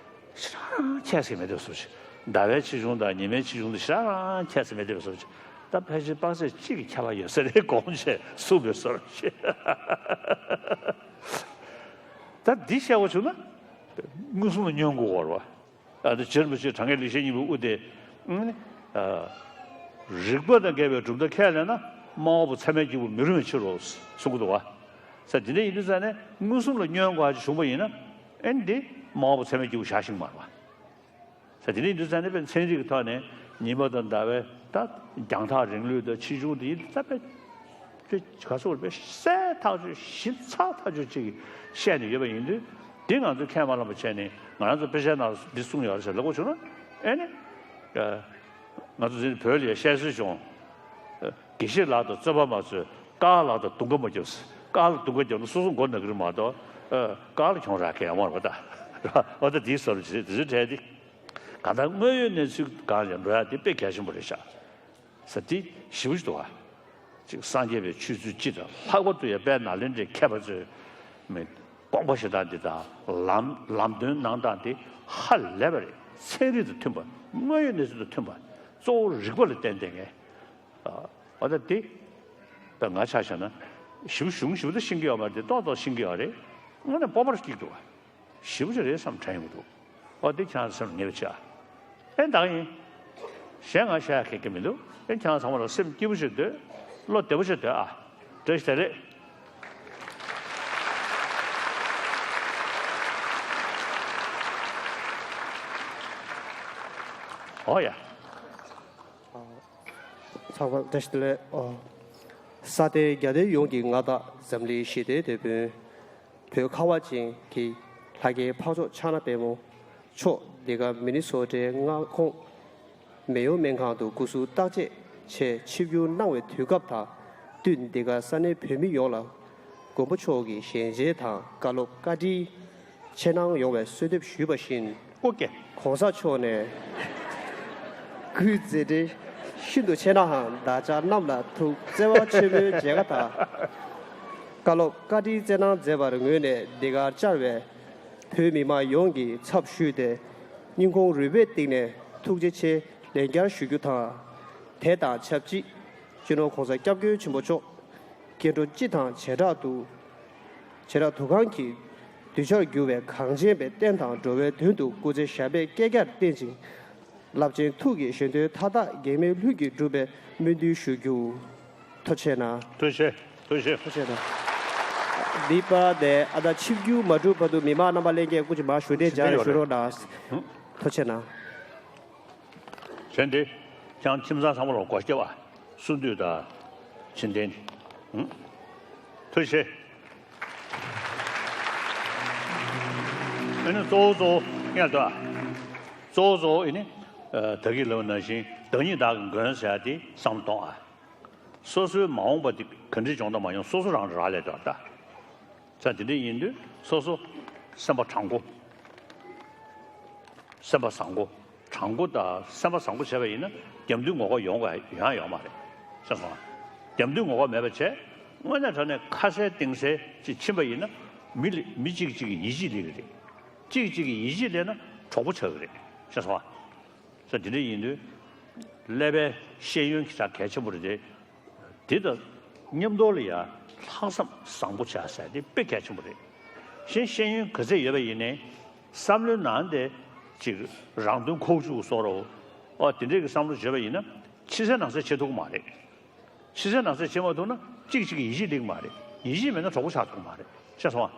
ཞེ་དྲག་ཁྱད་ཟིག་མེད་འདུག་བཟོ་ཅིག་ཟླ་བའི་ཆེ་ཆུང་དང་ཉི་མའི་ཆེ་ཆུང་དེ་ཞེ་དྲག་ཁྱད་ཟིག་མེད་འདུག་བཟོ་ཅིག་ད་ཕལ་ཆེར་དཔག་ཚད་གཅིག་གི་ཁྱད་པར་ཡོད་ས་རེད་དགོངས་བྱས་གསུངས་པའི་བཟོ་ཅིག་ད་འདི་བཤད་དགོས་བྱུང་ན། མངོན་སུམ་ལ་བསྙོན་དགོས་པ་རེད་བ། ཨ་ནི་རྗེ་རིན་པོ་ཆེས་དྲང་ངེས་ལེགས་བཤད་སྙིང་པོའི་དབུ་དེ། ཨ་ནི། ཨ། རིགས་པ་དང་འགལ་བའི་གྲུབ་མཐའ་ཁས་ལེན་ན་སྨྲ་བ་པོ་ཚད་མས་སྐྱེས་བུ་མི་རུང་བའི་ཕྱིར་རོ། གསུང་གི་འདུག་བ། ས་དེ་འདྲ་ཡིན་དུས་ཙང་ནས་མངོན་སུམ་ལ་བསྙོན་དགོས་པ་ཅིག་བྱུང་བ་ཡིན་ན། ཨ་ནི་འདི་སྨྲ་བ་པོ་ཚད་མས་སྐྱེས་བུ་བཞག་ཤིང་མ་རེད་བ། ས་དེ་འདྲ་ཡིན་དུས་ཙང་ནས་དཔེར་ན་ཚན་རིག་གི་ཐོག་ནས་ཉི་མ་དང་ཟླ་བའི་ད་རྒྱང་ཐག་རིང་ལུས་དང་ཆེ་ཆུང་དེ་ཡིན་ད་དཔེ། དཔེ་ག་ཚོད་དཔེ་གསལ་ཐག་ཆོད་ཞིབ་ཚགས་ཐག་ཆོད་ཅིག་བཤད་ནས་ཡོད་པ་ཡིན་དུས། དེ་ང་ཚོས་ཁས་མ་བླངས་པ་བྱས་ནས་ང་རང་ཚོ་དཔེ་ཆའི་ནང་ལ་འདི་གསུངས་ཡོད་རེད་ཟེར་ལབ་དགོས་བྱུང་ན། ཨེ་ནི། ཨ། ང་ཚོ་འཛིན་བོད་ལ་ཡ་བཤད་སྲོལ་བྱུང་། ཨ། དགེ་བཤེས་ལག་ཏུ་རྩོད་པ་མ་རྩོད། དཀར་ལག་ཏུ་མདུང་ཁ་མ་རྒྱོབ། དཀར་ལ་མདུང་ཁ་རྒྱོབ་ན་སོ་སོ་མགོ་ན་གི་རེད་མ་གཏོགས། ཨ། དཀར་ལ་གྱོང་རག་གི་ཡོད་མ་རེད་པ་ད། འོ་ད་དེའི་བཟོ་འདྲ་ཅིག་རེད། དེ་ཚོའི་གྲས་དེ། གང་ལྟར་དངོས་ཡོད་གནས་ཚུལ་སྒང་ལ་འགྲོ་ཡ་དེ་དཔེ་གལ་ཆེན་པོ་རེད་ཤག་ས་དེ་ཞེ་པོ་ཞིག་འདུག་བ། ཅིག་སངས་རྒྱས་པའི་ཆོས་ཚུལ་སྤྱི་དང་ལྷག་པར་དུ་ཡང་དཔལ་ནཱ་ལེནྡྲའི་མཁས་པ་ཚོས་མི་དགོངས་པ་བཞེས་སྟངས་འདི་དང་ལམ་ལམ་སྟོན་གནང་སྟངས་དེ་ཧ་ལས་པ་རེད། ཚན་རིག་དང་མཐུན་པ། དངོས་ཡོད་གནས་ཚུལ་དང་མཐུན་པ། གཙོ་བོ་རིགས་པ་ལ་བརྟེན་བསྡད་མཁན། ཨ། འོ་ད་དེ། ད་ང་ཆ་བཞག་ན་ཞིབ་གཞུང་ཞིབ་ཏུ་ཤེས་ཀྱི་ཡོད་མ་རེད་དེ། ཏོག་ཏོག་ཤེས་ཀྱི་ཡོད་རེད། དངོས་གནས་སྤོབས་པ་སྐྱེ་གི་འདུག་བ། ཞེ་པོ་ཅིག་རེད་བསམ་དྲན་ཡོང་གི་འདུག་ཨོ་དེ་ཁྱེད་རང་ཚོ་སེམས་ལ་ངེས་པ་བྱས། ཨེ་ད་ཡིན། གཞན་ང་བཤད་ཡག་གི་མི་འདུག་ཨེ་ཁྱེད་རང་ཚང་མ་ལ་སེམས་སྐྱིད་པོ་ཞིག་སྡོད། བློ་བདེ་པོ་ཞིག་སྡོད་ཨ། བཀྲ་ཤིས་བདེ་ལེགས། ཨོ་ཡ། ཚང་མ་བཀྲ་ཤིས་བདེ་ལེགས། ཨོ། ས་སྟེང་རྒྱ་སྟེང་ཡོངས་ཀྱི་མངའ་བདག་འཛམ་གླིང་ཞི་བདེའི་དེད་དཔོན། བོད་ཁ་བ་ཅན་གྱི་ལྷ་སྐལ་འཕགས་མཆོག་ཕྱག་ན་པདྨོ་མཆོག་འདི་ག་མི་ནི་སོ་ཊའི་མངའ་ཁོངས་མེ་ཡོ་སྨན་ཁང་དུ་སྐུ་གཟུགས་བརྟག་དཔྱད་ཆེད་ཆིབས་བསྒྱུར་གནང་བའི་དུས་སྐབས་དང་བསྟུན། འདི་ག་ས་གནས་བོད་མི་ཡོངས་ལ་མགོན་པོ་མཆོག་གི་ཞལ་མཇལ་དང་བཀའ་སློབ་བཀའ་དྲིན་ཆེ་གནང་ཡོང་བའི་གསོལ་འདེབས་ཞུས་པ་བཞིན། ཨོ་ཀེ། གོང་ས་མཆོག་ནས་སྐུའི་མཛད་འཕྲིན་ཤིན་ཏུ་ཆེ་ནའང་། བདག་ཅག་རྣམས་ལ་ཐུགས་བརྩེ་བ་ཆེན་མོའི་མཇལ་ཁ་དང་བཀའ་སློབ་བཀའ་དྲིན་བསྩལ་གནང་མཛད་པར་ངོས་ནས་འདི་གར་བཅར་བའི་བོད་མི་མང་ཡོངས་ཀྱི་ཚབ་ཞུས་ཏེ། སྙིང་ཁོང་རུས་པའི་གཏིང་ནས་ཐུགས་རྗེ་ཆེ་ལན་བསྐྱར་ཞུ་རྒྱུ་དང་། དེ་དང་ཆབས་ཅིག་སྤྱི་ནོར་༸གོང་ས་༸སྐྱབས་མགོན་ཆེན་པོ་མཆོག་སྐྱེ་འགྲོ་སྤྱི་དང་བྱེ་བྲག་ཏུ། བྱེ་བྲག་ཏུ་གང་གི་གདུལ་བྱར་གྱུར་པའི་གངས་ཅན་པའི་བསྟན་དང་འགྲོ་བའི་དོན་དུ་སྐུ་ཚེ་ཞབས་པད་བསྐལ་བརྒྱར་བརྟན་ཅིང་། རླབས་ཆེན་ཐུགས་ཀྱི་བཞེད་དོན་མཐའ་དག་གེགས་མེད་ལྷུན་གྱིས་འགྲུབ་པའི་སྨོན་འདུན་ཞུ་རྒྱུ། ཐུགས་རྗེ་གནང་། ཐུགས་རྗེ་ཆེ། ཐུགས་རྗེ་ཆེ། ཐུགས་རྗེ་གནང་། འདི་པར་དེ་ཨ་ད་ཆིབས་བསྒྱུར་མ་གྲུབ་བར་དུ་མི་མང་རྣམ་པ་ལྷན་རྒྱས་སྐུ་མཁྱེན་མ་ཞུ་གཏན་འཇགས་ནས་བཞུགས་རོགས་གནང་། ཐུགས་རྗེ་གནང་། གཞན་དེ་ཀྱང་ཁྱིམ་ཚང་ཚང་མ་ལ་སྒོ་ཕྱེ་བ། གསུང་འདུས་དང་། ཕྱི་འཐེན། ཧུམ། ཐུགས་རྗེ་ཆེ། ཨ་ནི་གཙོ་བོ་གཙོ་བོ་ངས་ལྟོས་ཨ། གཙོ་བོ་གཙོ་བོ་ཨ་ནི། ད་གིན་ལབ་པ་ནང་བཞིན་བདག་ཉིད་བདག་གི་མགོན་ཟེར་ཡ་དེ་བསམ་བློ་གཏོང་ཨ། སོ་སོའི་མ་འོངས་པ་དེ་ག་འདྲའི་འབྱུང་དང་མ་འབྱུང་སོ་སོ་རང་རག་ལས་འདུག་ད། ཙང་དེ་འདྲ་ཡིན་དུས་སོ་སོ་སེམས་པ་དྲང་པོ། སེམས་པ་བཟང་པོ། དྲང་པོ་དང་སེམས་པ་བཟང་པོ་བྱས་པ་ཡིན་ན་རྒྱབ་མདུན་ངོ་ལྐོག་ཡོང་ག་ཡོང་ཡ་ཡོད་མ་རེད། ཤེས་སོང་ང་། རྒྱབ་མདུན་ངོ་ལྐོག་མེད་པ་བྱས། དངོས་གནས་དྲང་གནས་ཁ་གསལ་གཏིང་གསལ་ཅིག་ཕྱིན་པ་ཡིན་ན། མི་ལ་མི་གཅིག་གཅིག་གི་ཡིད་ཆེས་སླེབས་ཀྱི་རེད། གཅིག་གཅིག་གི་ཡིད་ཆེས་སླེབས་ན་གྲོགས་པོ་ཆགས་ཀྱི་རེད། ཤེས་སོང་ང་། ས་དེ་འདྲ་ཡིན་དུས། ཀླད་པའི་ཤེས་ཡོན་གྱི་ཆ་གལ་ཆེན་པོ་རེད་དེ། དེ་དང་མཉམ་དུ་ལ་ཡང་ལྷག་བསམ་བཟང་པོ་བྱ་ཟེར་དེ་དཔེ་གལ་ཆེན་པོ་རེད། གཞན་ཤེས་ཡོན་ག་ཚད་ཡོད་པ་ཡིན་ནའི། བསམ་བློའི་ནང་དེ་ཅིག་རང་དོན་ཁོག་བཅུག་བཟོ་རོགས། ཨོ་དེ་འདྲའི་གི་བསམ་བློ་བྱས་པ་ཡིན་ན། ཕྱི་གསལ་ནང་གསལ་བྱེད་ཐུབ་ཀྱི་མ་རེད། ཕྱི་གསལ་ནང་གསལ་བྱེད་མ་ཐུབ་ན་གཅིག་གཅིག་གི་ཡིད་ཆེས་སླེབས་ཀྱི་མ་རེད། ཡིད་ཆེས་མེད་ན་གྲོགས་པོ་ཆགས་ཐུབ་ཀྱི་མ་རེད། ཤེས་སོང་ང་།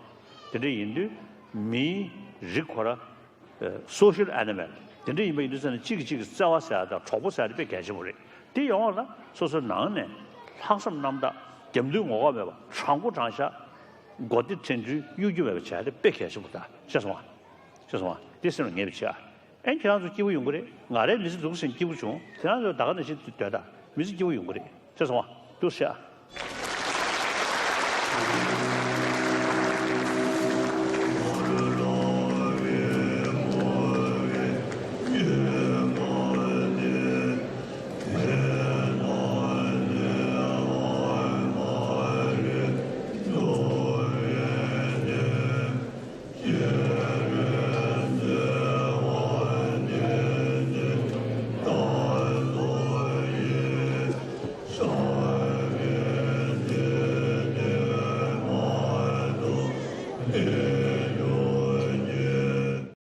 དེ་འདྲ་ཡིན་དུས་མིའི་རིགས་ཁོ་ར། social animal། དེ་འདྲ་ཡིན་པ་ཡིན་དུས་ཙང་ནས་གཅིག་གིས་གཅིག་གི་བརྩེ་བ་ཟེར་ཡ་དང་གྲོགས་པོ་ཟེར་ཡ་དེ་དཔེ་གལ་ཆེན་པོ་རེད། དེ་ཡོང་བ་ལ་སོ་སོའི་ནང་ནས་ལྷག་བསམ་རྣམ་དག་རྒྱབ་མདུན་ངོ་ལྐོག་མེད་པ། དྲང་པོ་དྲང་བཞག་མགོ་བདེ་དྲན་འཕྲུལ་གཡོ་སྒྱུ་མེད་པ་བྱས་ཏེ་དཔེ་གལ་ཆེན་པོ་ད། ཤེས་སོང་ང་། ཤེས་སོང་ང་། དེ་སེམས་ལ་ངེས་པ་བྱེད་ཨ། ཨེ་ཁྱེད་རང་ཚོ་སྐྱིད་པོ་ཡོང་གི་རེད། ང་རའི་མི་ཚེ་འདུག་ཟིན་སྐྱིད་པོ་བྱུང་། ཁྱེད་རང་ཚོ་ད་ག་ནང་བཞིན་སྡོད་ད། མི་ཚེ་སྐྱིད་པོ་ཡོང་གི་རེད། ཤེས་སོང་ང་། འདུག་ཤག